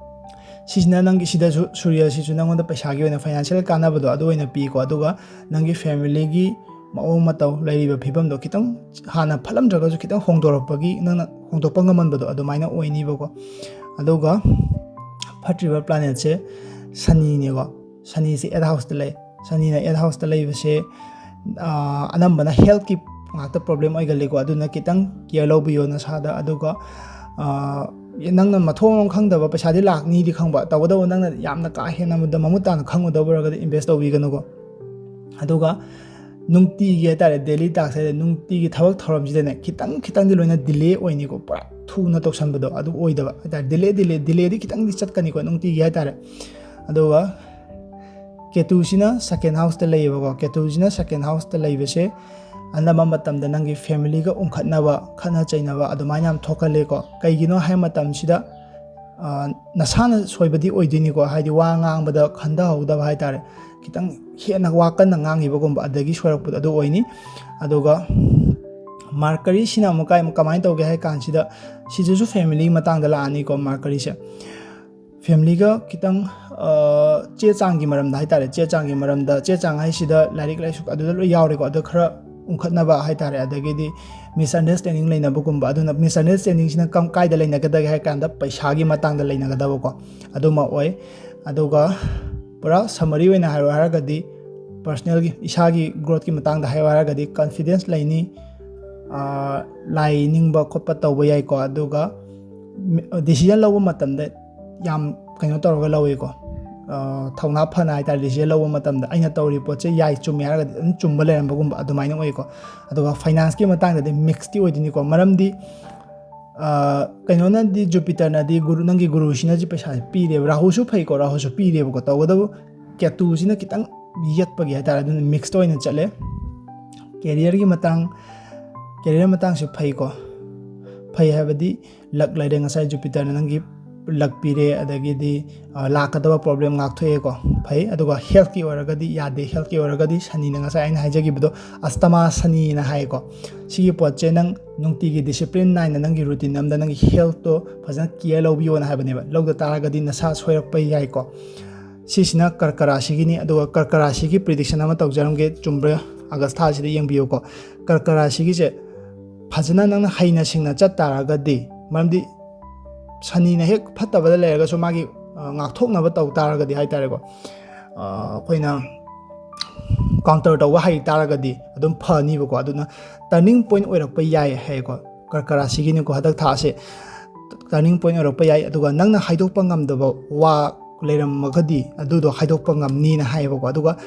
ꯁꯤꯁꯤꯅ ꯅꯪꯒꯤ, ꯁꯤꯗꯁꯨ ꯁꯨꯔꯤꯌꯁꯤꯁꯨ ꯅꯪꯉꯣꯟꯗ ꯄꯩꯁꯥꯒꯤ ꯑꯣꯏꯅ ꯐꯥꯏꯅꯥꯟꯁꯤꯌꯦꯜ ꯀꯥꯟꯅꯕꯗꯣ ꯑꯗꯨ ꯑꯣꯏꯅ ꯄꯤꯀꯣ꯫ ꯑꯗꯨꯒ ꯅꯪꯒꯤ ꯐꯦꯃꯤꯂꯤꯒꯤ ꯃꯑꯣꯡ ꯃꯇꯧ, ꯂꯩꯔꯤꯕ ꯐꯤꯕꯝꯗꯣ ꯈꯤꯇꯪ ꯍꯥꯟꯅ ꯐꯠꯂꯝꯗ꯭ꯔꯒꯁꯨ ꯈꯤꯇꯪ ꯍꯣꯡꯗꯣꯔꯛꯄꯒꯤ, ꯅꯪꯅ ꯍꯣꯡꯗꯣꯛꯄ ꯉꯝꯍꯟꯕꯗꯣ ꯑꯗꯨꯃꯥꯏꯅ ꯑꯣꯏꯅꯤꯕꯀꯣ꯫ ꯑꯗꯨꯒ ꯐꯠꯇ꯭ꯔꯤꯕ planetꯁꯦ ꯁꯅꯤꯅꯦꯀꯣ꯫ ꯁꯅꯤꯁꯦ eighth houseꯇ ꯂꯩ꯫ ꯁꯅꯤꯅ eighth houseꯇ ꯂꯩꯕꯁꯦ, ꯑꯥ, ꯑꯅꯝꯕꯅ healthꯀꯤ ꯉꯥꯛꯇ problem ꯑꯣꯏꯒꯜꯂꯤꯀꯣ꯫ ꯑꯗꯨꯅ ꯈꯤꯇꯪ care ꯂꯧꯕꯤꯌꯣ ꯅꯁꯥꯗ꯫ ꯑꯗꯨꯒ, ꯑꯥ, ꯅꯪꯅ ꯃꯊꯣꯡ ꯃꯔꯝ ꯈꯪꯗꯕ, ꯄꯩꯁꯥꯗꯤ ꯂꯥꯛꯅꯤꯗꯤ ꯈꯪꯕ, ꯇꯧꯕꯇꯕꯨ ꯅꯪꯅ ꯌꯥꯝꯅ ꯀꯥ ꯍꯦꯟꯅ ꯃꯗ-, ꯃꯃꯨꯠ ꯇꯥꯅ ꯈꯪꯉꯨꯗꯕ ꯑꯣꯏꯔꯒꯗꯤ invest ꯇꯧꯕꯤꯒꯅꯨꯀꯣ꯫ ꯑꯗꯨꯒ ꯅꯨꯡꯇꯤꯒꯤ ꯍꯥꯏꯇꯥꯔꯦ, daily task ꯍꯥꯏꯗꯤ ꯅꯨꯡꯇꯤꯒꯤ ꯊꯕꯛ ꯊꯧꯔꯝꯁꯤꯗꯅꯦ, ꯈꯤꯇꯪ ꯈꯤꯇꯪꯗꯤ ꯂꯣꯏꯅ delay ꯑꯣꯏꯅꯤꯀꯣ, ꯄꯨꯔꯥ ꯊꯨꯅ ꯇꯧꯁꯟꯕꯗꯣ ꯑꯗꯨ ꯑꯣꯏꯗꯕ ꯍꯥꯏꯇꯥꯔꯦ꯫ Delay, delay, delayꯗꯤ ꯈꯤꯇꯪꯗꯤ ꯆꯠꯀꯅꯤꯀꯣ ꯅꯨꯡꯇꯤꯒꯤ ꯍꯥꯏꯇꯥꯔꯦ꯫ ꯑꯗꯨꯒ ꯀꯦꯇꯨꯁꯤꯅ second houseꯇ ꯂꯩꯌꯦꯕꯀꯣ꯫ ꯀꯦꯇꯨꯁꯤꯅ second houseꯇ ꯂꯩꯕꯁꯦ ꯑꯅꯝꯕ ꯃꯇꯝꯗ ꯅꯪꯒꯤ familyꯒ ꯎꯪꯈꯠꯅꯕ, ꯈꯠꯅ ꯆꯩꯅꯕ ꯑꯗꯨꯃꯥꯏꯅ ꯌꯥꯝ ꯊꯣꯛꯀꯜꯂꯦꯀꯣ꯫ ꯀꯩꯒꯤꯅꯣ ꯍꯥꯏꯕ ꯃꯇꯝꯁꯤꯗ, ꯑ, ꯅꯁꯥꯅ ꯁꯣꯏꯕꯗꯤ ꯑꯣꯏꯗꯣꯏꯅꯤꯀꯣ, ꯍꯥꯏꯗꯤ ꯋꯥ ꯉꯥꯡꯕꯗ ꯈꯟꯊꯍꯧꯗꯕ ꯍꯥꯏꯇꯥꯔꯦ, ꯈꯤꯇꯪ ꯍꯦꯟꯅ ꯋꯥ ꯀꯟꯅ ꯉꯥꯡꯈꯤꯕꯒꯨꯝꯕ ꯑꯗꯒꯤ ꯁꯣꯏꯔꯛꯄꯗꯣ ꯑꯗꯨ ꯑꯣꯏꯅꯤ꯫ ꯑꯗꯨꯒ Mercuryꯁꯤꯅ ꯑꯃꯨꯛ ꯀꯥꯏ-, ꯀꯃꯥꯏꯅ ꯇꯧꯒꯦ ꯍꯥꯏ ꯀꯥꯟꯁꯤꯗ, ꯁꯤꯗꯁꯨ family ꯃꯇꯥꯡꯗ ꯂꯥꯛꯑꯅꯤꯀꯣ꯫ Mercuryꯁꯦ familyꯒ ꯈꯤꯇꯪ, ꯑ, ꯆꯦ ꯆꯥꯡꯒꯤ ꯃꯔꯝꯗ ꯍꯥꯏꯇꯥꯔꯦ, ꯆꯦ ꯆꯥꯡꯒꯤ ꯃꯔꯝꯗ, ꯆꯦ ꯆꯥꯡ ꯍꯥꯏꯁꯤꯗ ꯂꯥꯏꯔꯤꯛ ꯂꯥꯏꯁꯨ ꯑꯗꯨꯗ ꯂꯣꯏ ꯌꯥꯎꯔꯦꯀꯣ꯫ ꯑꯗꯣ ꯈꯔ ꯎꯪꯈꯠꯅꯕ ꯍꯥꯏꯇꯥꯔꯦ, ꯑꯗꯒꯤꯗꯤ misunderstanding ꯂꯩꯅꯕꯒꯨꯝꯕ꯫ ꯑꯗꯨꯅ misunderstandingꯁꯤꯅ ꯀꯝ-, ꯀꯥꯏꯗ ꯂꯩꯅꯒꯗꯒꯦ ꯍꯥꯏ ꯀꯥꯟꯗ ꯄꯩꯁꯥꯒꯤ ꯃꯇꯥꯡꯗ ꯂꯩꯅꯒꯗꯕꯀꯣ, ꯑꯗꯨꯃ ꯑꯣꯏ꯫ ꯑꯗꯨꯒ ꯄꯨꯔꯥ summary ꯑꯣꯏꯅ ꯍꯥꯏꯔꯣ ꯍꯥꯏꯔꯒꯗꯤ, personalꯒꯤ, ꯏꯁꯥꯒꯤ growthꯀꯤ ꯃꯇꯥꯡꯗ ꯍꯥꯏꯌꯣ ꯍꯥꯏꯔꯒꯗꯤ confidence ꯂꯩꯅꯤ, ꯑꯥ, ꯂꯥꯏ ꯅꯤꯡꯕ ꯈꯣꯠꯄ ꯇꯧꯕ ꯌꯥꯏꯀꯣ꯫ ꯑꯗꯨꯒ decision ꯂꯧꯕ ꯃꯇꯝꯗ ꯌꯥꯝ ꯀꯩꯅꯣ ꯇꯧꯔꯒ ꯂꯧꯋꯦꯀꯣ, ꯑꯥ, ꯊꯧꯅꯥ ꯐꯅ ꯍꯥꯏꯇꯥꯔꯦ꯫ Decision ꯂꯧꯕ ꯃꯇꯝꯗ ꯑꯩꯅ ꯇꯧꯔꯤꯕ ꯄꯣꯠꯁꯦ ꯌꯥꯏ ꯆꯨꯝꯃꯦ ꯍꯥꯏꯔꯒꯗꯤ ꯑꯗꯨꯝ ꯆꯨꯝꯕ ꯂꯩꯔꯝꯕꯒꯨꯝꯕ ꯑꯗꯨꯃꯥꯏꯅ ꯑꯣꯏꯀꯣ꯫ ꯑꯗꯨꯒ financeꯀꯤ ꯃꯇꯥꯡꯗꯗꯤ mixꯇꯤ ꯑꯣꯏꯗꯣꯏꯅꯤꯀꯣ꯫ ꯃꯔꯝꯗꯤ, ꯑꯥ, ꯀꯩꯅꯣꯅꯗꯤ, Jupiterꯅꯗꯤ ꯒꯨꯔꯨ, ꯅꯪꯒꯤ ꯒꯨꯔꯨꯁꯤꯅꯁꯨ ꯄꯩꯁꯥꯁꯦ ꯄꯤꯔꯦꯕ꯫ ꯔꯥꯍꯨꯁꯨ ꯐꯩꯀꯣ, ꯔꯥꯍꯨꯁꯨ ꯄꯤꯔꯦꯕꯀꯣ꯫ ꯇꯧꯕꯇꯕꯨ ꯀꯦꯇꯨꯁꯤꯅ ꯈꯤꯇꯪ ꯌꯦꯠꯄꯒꯤ ꯍꯥꯏꯇꯥꯔꯦ, ꯑꯗꯨꯅ mixꯇ ꯑꯣꯏꯅ ꯆꯠꯂꯦ꯫ Careerꯒꯤ ꯃꯇꯥꯡ, career ꯃꯇꯥꯡꯁꯨ ꯐꯩꯀꯣ, ꯐꯩ ꯍꯥꯏꯕꯗꯤ luck ꯂꯩꯔꯦ꯫ ꯉꯁꯥꯏ Jupiterꯅ ꯅꯪꯒꯤ luck ꯄꯤꯔꯦ, ꯑꯗꯒꯤꯗꯤ, ꯑ, ꯂꯥꯛꯀꯗꯕ problem ꯉꯥꯛꯊꯣꯛꯑꯦꯀꯣ, ꯐꯩ꯫ ꯑꯗꯨꯒ healthꯀꯤ ꯑꯣꯏꯔꯒꯗꯤ ꯌꯥꯗꯦ, healthꯀꯤ ꯑꯣꯏꯔꯒꯗꯤ ꯁꯅꯤꯅ ꯉꯁꯥꯏ ꯑꯩꯅ ꯍꯥꯏꯖꯈꯤꯕꯗꯣ ꯑꯁꯇꯃꯥ ꯁꯅꯤꯅ ꯍꯥꯏꯀꯣ꯫ ꯁꯤꯒꯤ ꯄꯣꯠꯁꯦ ꯅꯪ ꯅꯨꯡꯇꯤꯒꯤ discipline ꯅꯥꯏꯅ ꯅꯪꯒꯤ routine ꯑꯃꯗ ꯅꯪꯒꯤ healthꯇꯣ ꯐꯖꯅ care ꯂꯧꯕꯤꯌꯣꯅ ꯍꯥꯏꯕꯅꯦꯕ꯫ ꯂꯧꯗ ꯇꯥꯔꯒꯗꯤ ꯅꯁꯥ ꯁꯣꯏꯔꯛꯄ ꯌꯥꯏꯀꯣ꯫ ꯁꯤꯁꯤꯅ ꯀꯔꯀ ꯔꯥꯁꯤꯒꯤꯅꯤ꯫ ꯑꯗꯨꯒ ꯀꯔꯀ ꯔꯥꯁꯤꯒꯤ prediction ꯑꯃ ꯇꯧꯖꯔꯝꯒꯦ, ꯆꯨꯝꯕ꯭ꯔꯥ? ꯑꯥꯒꯁ ꯊꯥꯁꯤꯗ ꯌꯦꯡꯕꯤꯌꯨꯀꯣ꯫ ꯀꯔꯀ ꯔꯥꯁꯤꯒꯤꯁꯦ ꯐꯖꯅ ꯅꯪꯅ ꯍꯩꯅ ꯁꯤꯡꯅ ꯆꯠ ꯇꯥꯔꯒꯗꯤ, ꯃꯔꯝꯗꯤ ꯁꯅꯤꯅ ꯍꯦꯛ ꯐꯠꯇꯕꯗ ꯂꯩꯔꯒꯁꯨ ꯃꯥꯒꯤ, ꯑ, ꯉꯥꯛꯊꯣꯛꯅꯕ ꯇꯧ ꯇꯥꯔꯒꯗꯤ ꯍꯥꯏ ꯇꯥꯔꯦꯀꯣ, ꯑ, ꯑꯩꯈꯣꯏꯅ ꯀꯥꯎꯟꯇꯔ ꯇꯧꯕ ꯍꯩ ꯇꯥꯔꯒꯗꯤ ꯑꯗꯨꯝ ꯐꯅꯤꯕꯀꯣ꯫ ꯑꯗꯨꯅ ꯇꯔꯅꯤꯡ ꯄꯣꯏꯟ ꯑꯣꯏꯔꯛꯄ ꯌꯥꯏ ꯍꯥꯏꯌꯦꯀꯣ꯫ ꯀꯔꯀ ꯔꯥꯁꯤꯒꯤꯅꯤꯀꯣ, ꯍꯟꯗꯛ ꯊꯥꯁꯦ ꯇꯔꯅꯤꯡ ꯄꯣꯏꯟ ꯑꯣꯏꯔꯛꯄ ꯌꯥꯏ꯫ ꯑꯗꯨꯒ ꯅꯪꯅ ꯍꯥꯏꯗꯣꯛꯄ ꯉꯝꯗꯕ ꯋꯥ ꯂꯩꯔꯝꯃꯒꯗꯤ ꯑꯗꯨꯗꯣ ꯍꯥꯏꯗꯣꯛꯄ ꯉꯝꯅꯤꯅ ꯍꯥꯏꯌꯦꯕꯀꯣ꯫ ꯑꯗꯨꯒ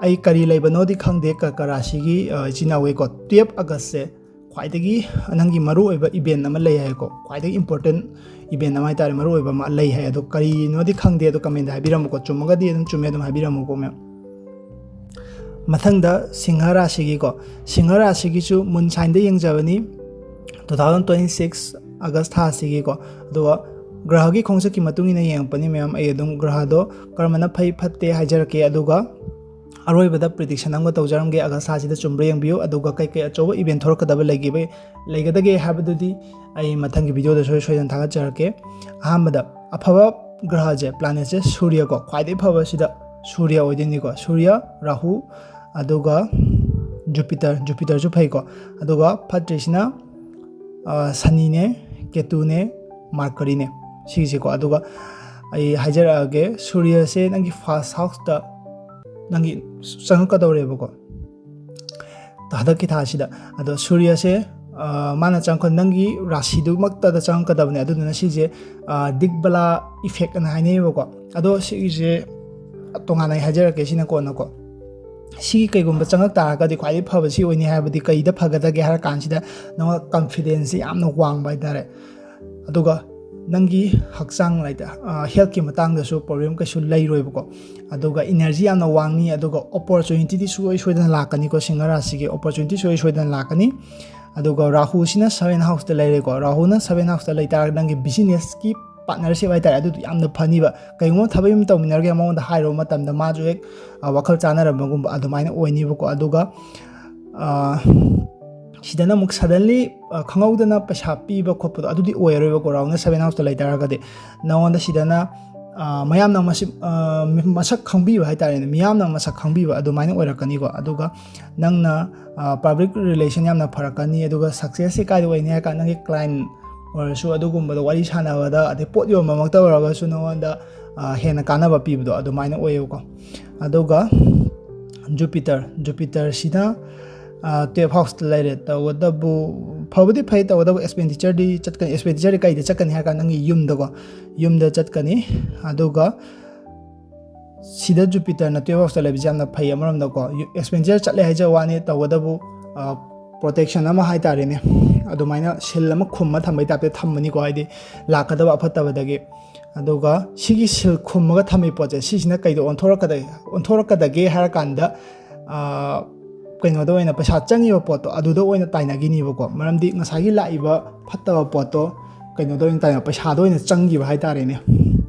ꯑꯩ ꯀꯔꯤ ꯂꯩꯕꯅꯣꯗꯤ ꯈꯪꯗꯦ, ꯀꯔꯀ ꯔꯥꯁꯤꯒꯤ, ꯑ, ꯏꯆꯤꯟ ꯏꯅꯥꯎꯈꯩꯀꯣ, ꯇꯨꯌꯦꯜꯞ ꯑꯥꯒꯁꯁꯦ ꯈ꯭ꯋꯥꯏꯗꯒꯤ ꯅꯪꯒꯤ ꯃꯔꯨꯑꯣꯏꯕ ꯏꯚꯦꯟ ꯑꯃ ꯂꯩ ꯍꯥꯏꯀꯣ, ꯈ꯭ꯋꯥꯏꯗꯒꯤ ꯏꯝꯄꯣꯔꯇꯦꯟ ꯏꯚꯦꯟ ꯑꯃ ꯍꯥꯏ ꯇꯥꯔꯦ, ꯃꯔꯨꯑꯣꯏꯕ ꯑꯃ ꯂꯩ ꯍꯥꯏ꯫ ꯑꯗꯣ ꯀꯔꯤꯅꯣꯗꯤ ꯈꯪꯗꯦ, ꯑꯗꯣ ꯀꯃꯦꯟꯗ ꯍꯥꯏꯕꯤꯔꯝꯃꯨꯀꯣ, ꯆꯨꯝꯃꯒꯗꯤ ꯑꯗꯨꯝ ꯆꯨꯝꯃꯦ ꯑꯗꯨꯝ ꯍꯥꯏꯕꯤꯔꯝꯃꯨꯀꯣ ꯃꯌꯥꯝ꯫ ꯃꯊꯪꯗ ꯁꯤꯡꯍ ꯔꯥꯁꯤꯒꯤꯀꯣ, ꯁꯤꯡꯍ ꯔꯥꯁꯤꯒꯤꯁꯨ ꯃꯨꯟ ꯁꯥꯏꯟꯗ ꯌꯦꯡꯖꯕꯅꯤ꯫ Two thousand twenty six August ꯊꯥꯁꯤꯒꯤꯀꯣ꯫ ꯑꯗꯨꯒ ꯒ꯭ꯔꯍꯒꯤ ꯈꯣꯡꯆꯠꯀꯤ ꯃꯇꯨꯡ ꯏꯟꯅ ꯌꯦꯡꯉꯛꯄꯅꯤ ꯃꯌꯥꯝ꯫ ꯑꯩ ꯑꯗꯨꯝ ꯒ꯭ꯔꯍꯗꯣ ꯀꯔꯝꯕꯅ ꯐꯩ ꯐꯠꯇꯦ ꯍꯥꯏꯖꯔꯛꯀꯦ꯫ ꯑꯗꯨꯒ ꯑꯔꯣꯏꯕꯗ ꯄ꯭ꯔꯤꯗꯤꯛꯁꯟ ꯑꯃꯒ ꯇꯧꯖꯔꯝꯒꯦ, ꯑꯥꯒꯁ ꯊꯥꯁꯤꯗ ꯆꯨꯝꯕ꯭ꯔꯥ ꯌꯦꯡꯕꯤꯌꯨ꯫ ꯑꯗꯨꯒ ꯀꯩꯀꯩ ꯑꯆꯧꯕ ꯏꯚꯦꯟ ꯊꯣꯔꯛꯀꯗꯕ ꯂꯩꯒꯦ, ꯂꯩꯒꯗꯒꯦ ꯍꯥꯏꯕꯗꯨꯗꯤ ꯑꯩ ꯃꯊꯪꯒꯤ ꯚꯤꯗꯤꯑꯣꯗ ꯁꯣꯏ ꯁꯣꯏꯗꯅ ꯊꯥꯒꯠꯆꯔꯛꯀꯦ꯫ ꯑꯍꯥꯟꯕꯗ ꯑꯐꯕ ꯒ꯭ꯔꯍꯁꯦ, ꯄ꯭ꯂꯥꯅꯦꯠꯁꯦ ꯁꯨꯔꯌꯀꯣ, ꯈ꯭ꯋꯥꯏꯗꯒꯤ ꯐꯕꯁꯤꯗ ꯁꯨꯔꯌ ꯑꯣꯏꯗꯣꯏꯅꯤꯀꯣ꯫ ꯁꯨꯔꯌ, ꯔꯥꯍꯨ, ꯑꯗꯨꯒ ꯖꯨꯄꯤꯇꯔ, ꯖꯨꯄꯤꯇꯔꯁꯨ ꯐꯩꯀꯣ꯫ ꯑꯗꯨꯒ ꯐꯠꯇ꯭ꯔꯤꯁꯤꯅ, ꯑ, ꯁꯅꯤꯅꯦ, ꯀꯦꯇꯨꯅꯦ, ꯃꯥꯔꯀꯔꯤꯅꯦ, ꯁꯤꯒꯤꯁꯦꯀꯣ꯫ ꯑꯗꯨꯒ ꯑꯩ ꯍꯥꯏꯖꯔꯛꯑꯒꯦ, ꯁꯨꯔꯌꯁꯦ ꯅꯪꯒꯤ ꯐꯥꯔꯁ ꯍꯥꯎꯁꯇ ꯅꯪꯒꯤ ꯆꯪꯉꯛꯀꯗꯧꯔꯦꯕꯀꯣ, ꯍꯟꯗꯛꯀꯤ ꯊꯥꯁꯤꯗ꯫ ꯑꯗꯣ ꯁꯨꯔꯌꯁꯦ, ꯑ, ꯃꯥꯅ ꯆꯪꯉꯛꯄ ꯅꯪꯒꯤ ꯔꯥꯁꯤꯗꯨꯃꯛꯇꯗ ꯆꯪꯉꯛꯀꯗꯕꯅꯦ꯫ ꯑꯗꯨꯗꯨꯅ ꯁꯤꯁꯦ, ꯑ, ꯗꯤꯛꯕꯂꯥ ꯏꯐꯦꯛ ꯑꯅ ꯍꯥꯏꯅꯩꯌꯦꯕꯀꯣ꯫ ꯑꯗꯣ ꯁꯤꯒꯤꯁꯦ ꯇꯣꯉꯥꯟꯅ ꯑꯩ ꯍꯥꯏꯖꯔꯛꯀꯦ, ꯁꯤꯅ ꯀꯣꯟꯅꯀꯣ꯫ ꯁꯤ ꯀꯩꯒꯨꯝꯕ ꯆꯪꯉꯛ ꯇꯥꯔꯒꯗꯤ ꯈ꯭ꯋꯥꯏꯗꯒꯤ ꯐꯕ ꯁꯤ ꯑꯣꯏꯅꯤ꯫ ꯍꯥꯏꯕꯗꯤ ꯀꯩꯗ ꯐꯒꯗꯒꯦ ꯍꯥꯏꯔ ꯀꯥꯟꯁꯤꯗ ꯅꯉꯣꯟꯗ ꯀꯟꯐꯤꯗꯦꯟꯁꯁꯦ ꯌꯥꯝꯅ ꯋꯥꯡꯕ ꯍꯥꯏꯇꯥꯔꯦ꯫ ꯑꯗꯨꯒ ꯅꯪꯒꯤ ꯍꯛꯆꯥꯡ ꯍꯥꯏꯗꯤ, ꯑ, ꯍꯦꯜꯠꯀꯤ ꯃꯇꯥꯡꯗꯁꯨ ꯄ꯭ꯔꯣꯕ꯭ꯂꯦꯝ ꯀꯩꯁꯨ ꯂꯩꯔꯣꯏꯕꯀꯣ꯫ ꯑꯗꯨꯒ ꯏꯅꯔꯖꯤ ꯌꯥꯝꯅ ꯋꯥꯡꯅꯤ꯫ ꯑꯗꯨꯒ ꯑꯣꯄꯣꯔꯆꯨꯅꯤꯇꯤꯗꯤ ꯁꯨꯡꯁꯣꯏ ꯁꯣꯏꯗꯅ ꯂꯥꯛꯀꯅꯤꯀꯣ, ꯁꯤꯡꯍ ꯔꯥꯁꯤꯒꯤ ꯑꯣꯄꯣꯔꯆꯨꯅꯤꯇꯤ ꯁꯨꯡꯁꯣꯏ ꯁꯣꯏꯗꯅ ꯂꯥꯛꯀꯅꯤ꯫ ꯑꯗꯨꯒ ꯔꯥꯍꯨꯁꯤꯅ ꯁꯚꯦꯟ ꯍꯥꯎꯁꯇ ꯂꯩꯔꯦꯀꯣ꯫ ꯔꯥꯍꯨꯅ ꯁꯚꯦꯟ ꯍꯥꯎꯁꯇ ꯂꯩꯇꯥꯔꯒꯗꯤ ꯅꯪꯒꯤ ꯕꯤꯖꯤꯅꯦꯁꯀꯤ ꯄꯥꯔꯠꯅꯔꯁꯤꯞ ꯍꯥꯏꯇꯥꯔꯦ, ꯑꯗꯨꯗꯣ ꯌꯥꯝꯅ ꯐꯅꯤꯕ꯫ ꯀꯩꯒꯨꯝꯕ ꯊꯕꯛ ꯑꯃ ꯇꯧꯃꯤꯟꯅꯔꯒꯦ ꯃꯉꯣꯟꯗ ꯍꯥꯏꯔꯨꯕ ꯃꯇꯝꯗ ꯃꯥꯁꯨ ꯍꯦꯛ, ꯑ, ꯋꯥꯈꯜ ꯆꯥꯟꯅꯔꯝꯕꯒꯨꯝꯕ ꯑꯗꯨꯃꯥꯏꯅ ꯑꯣꯏꯅꯤꯕꯀꯣ꯫ ꯑꯗꯨꯒ, ꯑ, ꯁꯤꯗꯅ ꯑꯃꯨꯛ ꯁꯗꯟꯂꯤ, ꯑ, ꯈꯪꯍꯧꯗꯅ ꯄꯩꯁꯥ ꯄꯤꯕ ꯈꯣꯠꯄꯗꯣ ꯑꯗꯨꯗꯤ ꯑꯣꯏꯔꯔꯣꯏꯕꯀꯣ, ꯔꯥꯍꯨꯅ ꯁꯚꯦꯟ ꯍꯥꯎꯁꯇ ꯂꯩꯇꯥꯔꯒꯗꯤ꯫ ꯅꯉꯣꯟꯗ ꯁꯤꯗꯅ, ꯃꯌꯥꯝꯅ ꯃꯁꯤ ꯃꯁꯛ ꯈꯪꯕꯤꯕ ꯍꯥꯏꯇꯥꯔꯦꯅꯦ, ꯃꯤꯌꯥꯝꯅ ꯃꯁꯛ ꯈꯪꯕꯤꯕ ꯑꯗꯨꯃꯥꯏꯅ ꯑꯣꯏꯔꯛꯀꯅꯤꯀꯣ꯫ ꯑꯗꯨꯒ ꯅꯪꯅ ꯄꯕ꯭ꯂꯤꯛ ꯔꯤꯂꯦꯁꯟ ꯌꯥꯝꯅ ꯐꯔꯛꯀꯅꯤ꯫ ꯑꯗꯨꯒ ꯁꯛꯁꯦꯁꯁꯦ ꯀꯥꯏꯗ ꯑꯣꯏꯅꯤ ꯍꯥꯏ ꯀꯥꯟꯗ ꯅꯪꯒꯤ ꯀ꯭ꯂꯥꯏꯟ ꯑꯣꯏꯔꯁꯨ ꯑꯗꯨꯒꯨꯝꯕꯗ ꯋꯥꯔꯤ ꯁꯥꯟꯅꯕꯗ, ꯑꯗꯩ ꯄꯣꯠ ꯌꯣꯟꯕꯃꯛꯇ ꯑꯣꯏꯔꯒꯁꯨ ꯅꯉꯣꯟꯗ ꯍꯦꯟꯅ ꯀꯥꯟꯅꯕ ꯄꯤꯕꯗꯣ ꯑꯗꯨꯃꯥꯏꯅ ꯑꯣꯏꯌꯦꯕꯀꯣ꯫ ꯑꯗꯨꯒ ꯖꯨꯄꯤꯇꯔ ꯖꯨꯄꯤꯇꯔꯁꯤꯅ ꯇꯨꯌꯦꯜꯐ ꯍꯥꯎꯁꯇ ꯂꯩꯔꯦ꯫ ꯇꯧꯕꯇꯕꯨ ꯐꯕꯨꯗꯤ ꯐꯩ, ꯇꯧꯕꯇꯕꯨ ꯑꯦꯛꯁꯄꯦꯟꯗꯤꯆꯔꯗꯤ ꯆꯠꯀꯅꯤ꯫ ꯑꯦꯛꯁꯄꯦꯟꯗꯤꯆꯔꯗꯤ ꯀꯩꯗ ꯆꯠꯀꯅꯤ ꯍꯥꯏꯔ ꯀꯥꯟꯗ ꯅꯪꯒꯤ ꯌꯨꯝꯗꯀꯣ, ꯌꯨꯝꯗ ꯆꯠꯀꯅꯤ꯫ ꯑꯗꯨꯒ ꯁꯤꯗ ꯖꯨꯄꯤꯇꯔꯅ ꯇꯨꯌꯦꯜꯐ ꯍꯥꯎꯁꯇ ꯂꯩꯕꯁꯦ ꯌꯥꯝꯅ ꯐꯩ ꯑꯃꯔꯣꯝꯗꯀꯣ꯫ ꯑꯦꯛꯁꯄꯦꯟꯗꯤꯆꯔ ꯆꯠꯂꯦ ꯍꯥꯏꯖꯕ ꯋꯥꯅꯤ, ꯇꯧꯕꯇꯕꯨ ꯄ꯭ꯔꯣꯇꯦꯛꯁꯟ ꯑꯃ ꯍꯥꯏ ꯇꯥꯔꯦꯅꯦ, ꯑꯗꯨꯃꯥꯏꯅ ꯁꯤꯜ ꯑꯃ ꯈꯨꯝꯃ ꯊꯝꯕꯩ ꯇꯥꯏꯞꯇ ꯊꯝꯕꯅꯤꯀꯣ, ꯍꯥꯏꯗꯤ ꯂꯥꯛꯀꯗꯕ ꯑꯐꯠꯇꯕꯗꯒꯤ꯫ ꯑꯗꯨꯒ ꯁꯤꯒꯤ ꯁꯤꯜ ꯈꯨꯝꯃꯒ ꯊꯝꯃꯤ ꯄꯣꯠꯁꯦ, ꯁꯤꯁꯤꯅ ꯀꯩꯗ ꯑꯣꯟꯊꯣꯔꯛꯀꯗꯒꯦ, ꯑꯣꯟꯊꯣꯔꯛꯀꯗꯒꯦ ꯍꯥꯏꯔ ꯀꯥꯟꯗ ꯀꯩꯅꯣꯗ ꯑꯣꯏꯅ, ꯄꯩꯁꯥ ꯆꯪꯉꯤꯕ ꯄꯣꯠꯇꯣ ꯑꯗꯨꯗ ꯑꯣꯏꯅ ꯇꯥꯏꯅꯈꯤꯅꯤꯕꯀꯣ꯫ ꯃꯔꯝꯗꯤ ꯉꯁꯥꯏꯒꯤ ꯂꯥꯛꯏꯕ ꯐꯠꯇꯕ ꯄꯣꯠꯇꯣ ꯀꯩꯅꯣꯗ ꯑꯣꯏꯅ ꯇꯥꯏꯅ, ꯄꯩꯁꯥꯗ ꯑꯣꯏꯅ ꯆꯪꯈꯤꯕ ꯍꯥꯏ ꯇꯥꯔꯦꯅꯦ,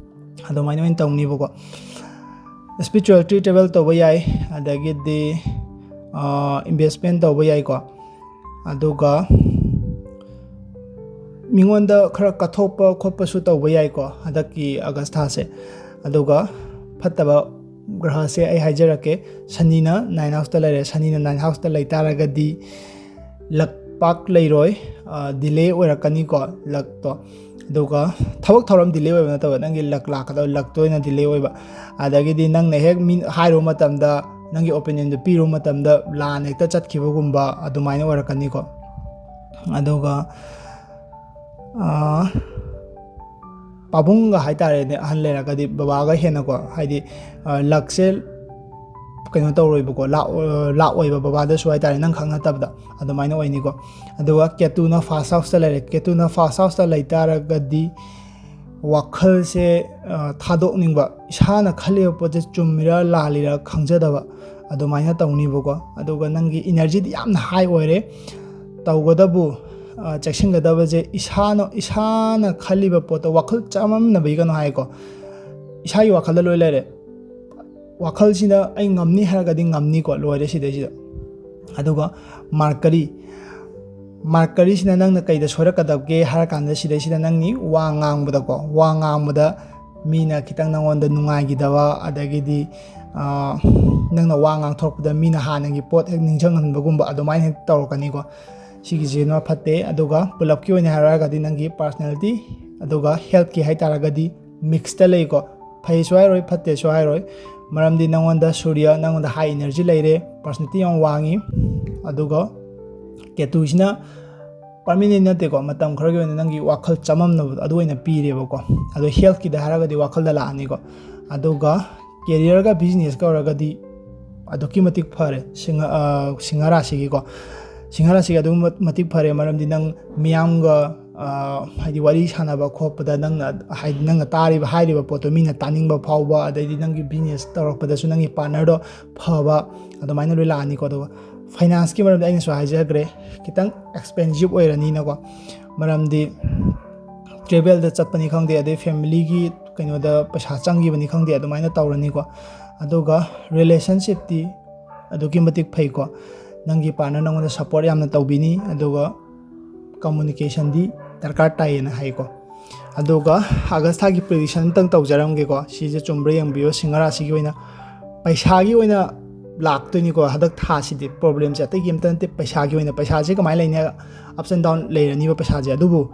ꯑꯗꯨꯃꯥꯏꯅ ꯑꯣꯏꯅ ꯇꯧꯅꯤꯕꯀꯣ꯫ ꯁ꯭ꯄꯤꯔꯤꯆꯨꯋꯦꯜ ꯆꯦꯔꯤꯇꯦꯕꯜ ꯇꯧꯕ ꯌꯥꯏ, ꯑꯗꯒꯤꯗꯤ ꯏꯟꯚꯦꯁꯃꯦꯟ ꯇꯧꯕ ꯌꯥꯏꯀꯣ꯫ ꯑꯗꯨꯒ ꯃꯤꯉꯣꯟꯗ ꯈꯔ ꯀꯠꯊꯣꯛꯄ ꯈꯣꯠꯄꯁꯨ ꯇꯧꯕ ꯌꯥꯏꯀꯣ ꯍꯟꯗꯛꯀꯤ ꯑꯥꯒꯁ ꯊꯥꯁꯦ꯫ ꯑꯗꯨꯒ ꯐꯠꯇꯕ ꯒ꯭ꯔꯍꯁꯦ ꯑꯩ ꯍꯥꯏꯖꯔꯛꯀꯦ, ꯁꯅꯤꯅ ꯅꯥꯏꯟ ꯍꯥꯎꯁꯇ ꯂꯩꯔꯦ꯫ ꯁꯅꯤꯅ ꯅꯥꯏꯟ ꯍꯥꯎꯁꯇ ꯂꯩꯇꯥꯔꯒꯗꯤ ꯂꯛ ꯄꯥꯛ ꯂꯩꯔꯣꯏ, ꯗꯤꯂꯦ ꯑꯣꯏꯔꯛꯀꯅꯤꯀꯣ ꯂꯛꯇꯣ꯫ ꯑꯗꯨꯒ ꯊꯕꯛ ꯊꯧꯔꯝ ꯗꯤꯂꯦ ꯑꯣꯏꯕ ꯅꯠꯇꯕ, ꯅꯪꯒꯤ ꯂꯛ ꯂꯥꯛꯀꯗꯕ ꯂꯛꯇ ꯑꯣꯏꯅ ꯗꯤꯂꯦ ꯑꯣꯏꯕ꯫ ꯑꯗꯒꯤꯗꯤ ꯅꯪꯅ ꯍꯦꯛ ꯃꯤ ꯍꯥꯏꯔꯨꯕ ꯃꯇꯝꯗ, ꯅꯪꯒꯤ ꯑꯣꯄꯤꯅꯤꯌꯟꯗꯨ ꯄꯤꯔꯨꯕ ꯃꯇꯝꯗ ꯂꯥꯟꯅ ꯍꯦꯛꯇ ꯆꯠꯈꯤꯕꯒꯨꯝꯕ ꯑꯗꯨꯃꯥꯏꯅ ꯑꯣꯏꯔꯛꯀꯅꯤꯀꯣ꯫ ꯑꯗꯨꯒ ꯄꯥꯕꯨꯡꯒ ꯍꯥꯏꯇꯥꯔꯦꯅꯦ, ꯑꯍꯟ ꯂꯩꯔꯒꯗꯤ ꯕꯕꯥꯒ ꯍꯦꯟꯅꯀꯣ, ꯍꯥꯏꯗꯤ ꯂꯛꯁꯦ ꯀꯩꯅꯣ ꯇꯧꯔꯣꯏꯕꯀꯣ, ꯂꯥꯛꯑꯣꯏꯕ ꯕꯕꯥꯗꯁꯨ ꯍꯥꯏꯇꯥꯔꯦ, ꯅꯪ ꯈꯪ ꯅꯠꯇꯕꯗ ꯑꯗꯨꯃꯥꯏꯅ ꯑꯣꯏꯅꯤꯀꯣ꯫ ꯑꯗꯨꯒ ꯀꯦꯇꯨꯅ ꯐꯥꯔꯁ ꯍꯥꯎꯁꯇ ꯂꯩꯔꯦ꯫ ꯀꯦꯇꯨꯅ ꯐꯥꯔꯁ ꯍꯥꯎꯁꯇ ꯂꯩꯇꯥꯔꯒꯗꯤ ꯋꯥꯈꯜꯁꯦ ꯊꯥꯗꯣꯛꯅꯤꯡꯕ, ꯏꯁꯥꯅ ꯈꯜꯂꯤꯕ ꯄꯣꯠꯁꯦ ꯆꯨꯝꯃꯤꯔꯥ ꯂꯥꯜꯂꯤꯔꯥ ꯈꯪꯖꯗꯕ ꯑꯗꯨꯃꯥꯏꯅ ꯇꯧꯅꯤꯕꯀꯣ꯫ ꯑꯗꯨꯒ ꯅꯪꯒꯤ ꯏꯅꯔꯖꯤꯗꯤ ꯌꯥꯝꯅ ꯍꯥꯏ ꯑꯣꯏꯔꯦ꯫ ꯇꯧꯒꯗꯕꯨ ꯆꯦꯛꯁꯤꯟꯒꯗꯕꯁꯦ ꯏꯁꯥꯅ, ꯏꯁꯥꯅ ꯈꯜꯂꯤꯕ ꯄꯣꯠꯇꯣ ꯋꯥꯈꯜ ꯆꯃꯝꯅꯕꯤꯒꯅꯣ ꯍꯥꯏꯀꯣ꯫ ꯏꯁꯥꯒꯤ ꯋꯥꯈꯜꯗ ꯂꯣꯏ ꯂꯩꯔꯦ꯫ ꯋꯥꯈꯜꯁꯤꯅ ꯑꯩ ꯉꯝꯅꯤ ꯍꯥꯏꯔꯒꯗꯤ ꯉꯝꯅꯤꯀꯣ, ꯂꯣꯏꯔꯦ ꯁꯤꯗꯩꯁꯤꯗ꯫ ꯑꯗꯨꯒ ꯃꯥꯔꯀꯔꯤ, ꯃꯥꯔꯀꯔꯤꯁꯤꯅ ꯅꯪꯅ ꯀꯩꯗ ꯁꯣꯏꯔꯛꯀꯗꯒꯦ ꯍꯥꯏꯔ ꯀꯥꯟꯗ ꯁꯤꯗꯩꯁꯤꯗ ꯅꯪꯒꯤ ꯋꯥ ꯉꯥꯡꯕꯗꯀꯣ, ꯋꯥ ꯉꯥꯡꯕꯗ ꯃꯤꯅ ꯈꯤꯇꯪ ꯅꯪꯉꯣꯟꯗ ꯅꯨꯡꯉꯥꯏꯈꯤꯗꯕ, ꯑꯗꯒꯤꯗꯤ ꯅꯪꯅ ꯋꯥ ꯉꯥꯡꯊꯣꯔꯛꯄꯗ ꯃꯤꯅ ꯍꯥꯟꯅꯒꯤ ꯄꯣꯠ ꯍꯦꯛ ꯅꯤꯡꯁꯤꯡꯍꯟꯕꯒꯨꯝꯕ ꯑꯗꯨꯃꯥꯏꯅ ꯍꯦꯛ ꯇꯧꯔꯛꯀꯅꯤꯀꯣ꯫ ꯁꯤꯒꯤꯁꯤꯃ ꯐꯠꯇꯦ꯫ ꯑꯗꯨꯒ ꯄꯨꯂꯞꯀꯤ ꯑꯣꯏꯅ ꯍꯥꯏꯔꯛꯑꯒꯗꯤ ꯅꯪꯒꯤ personality ꯑꯗꯨꯒ healthꯀꯤ ꯍꯥꯏ ꯇꯥꯔꯒꯗꯤ mixꯇ ꯂꯩꯀꯣ꯫ ꯐꯩꯁꯨ ꯍꯥꯏꯔꯣꯏ, ꯐꯠꯇꯦꯁꯨ ꯍꯥꯏꯔꯣꯏ, ꯃꯔꯝꯗꯤ ꯅꯪꯉꯣꯟꯗ ꯁꯨꯔꯌ, ꯅꯪꯉꯣꯟꯗ high energy ꯂꯩꯔꯦ, personality ꯌꯥꯝ ꯋꯥꯡꯉꯤ꯫ ꯑꯗꯨꯒ ꯀꯦꯇꯨꯁꯤꯅ permanent ꯅꯠꯇꯦꯀꯣ, ꯃꯇꯝ ꯈꯔꯒꯤ ꯑꯣꯏꯅ ꯅꯪꯒꯤ ꯋꯥꯈꯜ ꯆꯃꯝꯅꯕꯗꯣ ꯑꯗꯨ ꯑꯣꯏꯅ ꯄꯤꯔꯦꯕꯀꯣ꯫ ꯑꯗꯣ healthꯀꯤꯗ ꯍꯥꯏꯔꯒꯗꯤ ꯋꯥꯈꯜꯗ ꯂꯥꯛꯑꯅꯤꯀꯣ꯫ ꯑꯗꯨꯒ careerꯒ businessꯀ ꯑꯣꯏꯔꯒꯗꯤ ꯑꯗꯨꯛꯀꯤ ꯃꯇꯤꯛ ꯐꯔꯦ ꯁꯤꯡꯍ ꯁꯤꯡꯍ ꯔꯥꯁꯤꯒꯤꯀꯣ꯫ ꯁꯤꯡꯍ ꯔꯥꯁꯤꯒꯤ ꯑꯗꯨꯛꯀꯤ ꯃꯇꯤꯛ ꯐꯔꯦ, ꯃꯔꯝꯗꯤ ꯅꯪ ꯃꯤꯌꯥꯝꯒ ꯍꯥꯏꯗꯤ ꯋꯥꯔꯤ ꯁꯥꯟꯅꯕ ꯈꯣꯠꯄꯗ ꯅꯪꯅ ꯍꯥꯏꯗꯤ ꯅꯪꯅ ꯇꯥꯔꯤꯕ ꯍꯥꯏꯔꯤꯕ ꯄꯣꯠꯇꯣ ꯃꯤꯅ ꯇꯥꯅꯤꯡꯕ ꯐꯥꯎꯕ, ꯑꯗꯩꯗꯤ ꯅꯪꯒꯤ business ꯇꯧꯔꯛꯄꯗꯁꯨ ꯅꯪꯒꯤ partnerꯗꯣ ꯐꯕ, ꯑꯗꯨꯃꯥꯏꯅ ꯂꯣꯏ ꯂꯥꯛꯑꯅꯤꯀꯣ꯫ ꯑꯗꯨꯒ financeꯀꯤ ꯃꯔꯝꯗ ꯑꯩꯅꯁꯨ ꯍꯥꯏꯖꯈ꯭ꯔꯦ, ꯈꯤꯇꯪ expensive ꯑꯣꯏꯔꯅꯤꯅꯀꯣ, ꯃꯔꯝꯗꯤ travelꯗ ꯆꯠꯄꯅꯤ ꯈꯪꯗꯦ, ꯑꯗꯩ familyꯒꯤ ꯀꯩꯅꯣꯗ ꯄꯩꯁꯥ ꯆꯪꯈꯤꯕꯅꯤ ꯈꯪꯗꯦ, ꯑꯗꯨꯃꯥꯏꯅ ꯇꯧꯔꯅꯤꯀꯣ꯫ ꯑꯗꯨꯒ relationshipꯇꯤ ꯑꯗꯨꯛꯀꯤ ꯃꯇꯤꯛ ꯐꯩꯀꯣ, ꯅꯪꯒꯤ partner ꯅꯪꯉꯣꯟꯗ support ꯌꯥꯝꯅ ꯇꯧꯕꯤꯅꯤ꯫ ꯑꯗꯨꯒ communicationꯗꯤ ꯗꯔꯀꯥꯔ ꯇꯥꯏꯌꯦꯅ ꯍꯥꯏꯀꯣ꯫ ꯑꯗꯨꯒ August ꯊꯥꯒꯤ prediction ꯑꯝꯇꯪ ꯇꯧꯖꯔꯝꯒꯦꯀꯣ, ꯁꯤꯁꯦ ꯆꯨꯝꯕ꯭ꯔꯥ ꯌꯦꯡꯕꯤꯌꯣ꯫ ꯁꯤꯡꯍ ꯔꯥꯁꯤꯒꯤ ꯑꯣꯏꯅ ꯄꯩꯁꯥꯒꯤ ꯑꯣꯏꯅ ꯂꯥꯛꯇꯣꯏꯅꯤꯀꯣ ꯍꯟꯗꯛ ꯊꯥꯁꯤꯗꯤ꯫ Problemꯁꯦ ꯑꯇꯩꯒꯤ ꯑꯝꯇ ꯅꯠꯇꯦ, ꯄꯩꯁꯥꯒꯤ ꯑꯣꯏꯅ꯫ ꯄꯩꯁꯥꯁꯦ ꯀꯃꯥꯏꯅ ꯂꯩꯅꯤ? Ups and down ꯂꯩꯔꯅꯤꯕ ꯄꯩꯁꯥꯁꯦ꯫ ꯑꯗꯨꯕꯨ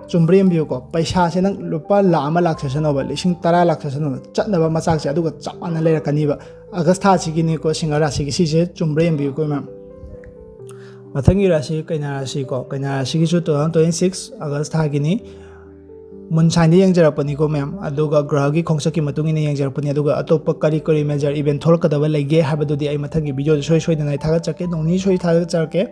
ꯆꯨꯝꯕ꯭ꯔꯥ ꯌꯦꯡꯕꯤꯌꯨꯀꯣ, ꯄꯩꯁꯥꯁꯦ ꯅꯪ ꯂꯨꯄꯥ ꯂꯥꯈ ꯑꯃ ꯂꯥꯛꯆꯁꯅꯣꯕ, ꯂꯤꯁꯤꯡ ꯇꯔꯥ ꯂꯥꯛꯆꯁꯅꯣꯕ, ꯆꯠꯅꯕ ꯃꯆꯥꯛꯁꯦ ꯑꯗꯨꯒ ꯆꯞ ꯃꯥꯟꯅ ꯂꯩꯔꯛꯀꯅꯤꯕ꯫ August ꯊꯥꯁꯤꯒꯤꯅꯤꯀꯣ ꯁꯤꯡꯍ ꯔꯥꯁꯤꯒꯤ꯫ ꯁꯤꯁꯦ ꯆꯨꯝꯕ꯭ꯔꯥ ꯌꯦꯡꯕꯤꯌꯨꯀꯣ ꯃꯌꯥꯝ꯫ ꯃꯊꯪꯒꯤ ꯔꯥꯁꯤ ꯀꯩꯅꯥ ꯔꯥꯁꯤꯀꯣ꯫ ꯀꯩꯅꯥ ꯔꯥꯁꯤꯒꯤꯁꯨ two thousand twenty six August ꯊꯥꯒꯤꯅꯤ꯫ Moon signꯗ ꯌꯦꯡꯖꯔꯛꯄꯅꯤꯀꯣ ꯃꯌꯥꯝ, ꯑꯗꯨꯒ ꯒ꯭ꯔꯍꯒꯤ ꯈꯣꯡꯆꯠꯀꯤ ꯃꯇꯨꯡ ꯏꯟꯅ ꯌꯦꯡꯖꯔꯛꯄꯅꯤ꯫ ꯑꯗꯨꯒ ꯑꯇꯣꯞꯄ ꯀꯔꯤ ꯀꯔꯤ major event ꯊꯣꯛꯂꯛꯀꯗꯕ ꯂꯩꯒꯦ ꯍꯥꯏꯕꯗꯨꯗꯤ ꯑꯩ ꯃꯊꯪꯒꯤ videoꯗ ꯁꯣꯏ ꯁꯣꯏꯗꯅ ꯑꯩ ꯊꯥꯒꯠꯆꯔꯛꯀꯦ, ꯅꯣꯡ ꯅꯤꯅꯤ ꯁꯣꯏ ꯊꯥꯒꯠꯆꯔꯛꯀꯦ꯫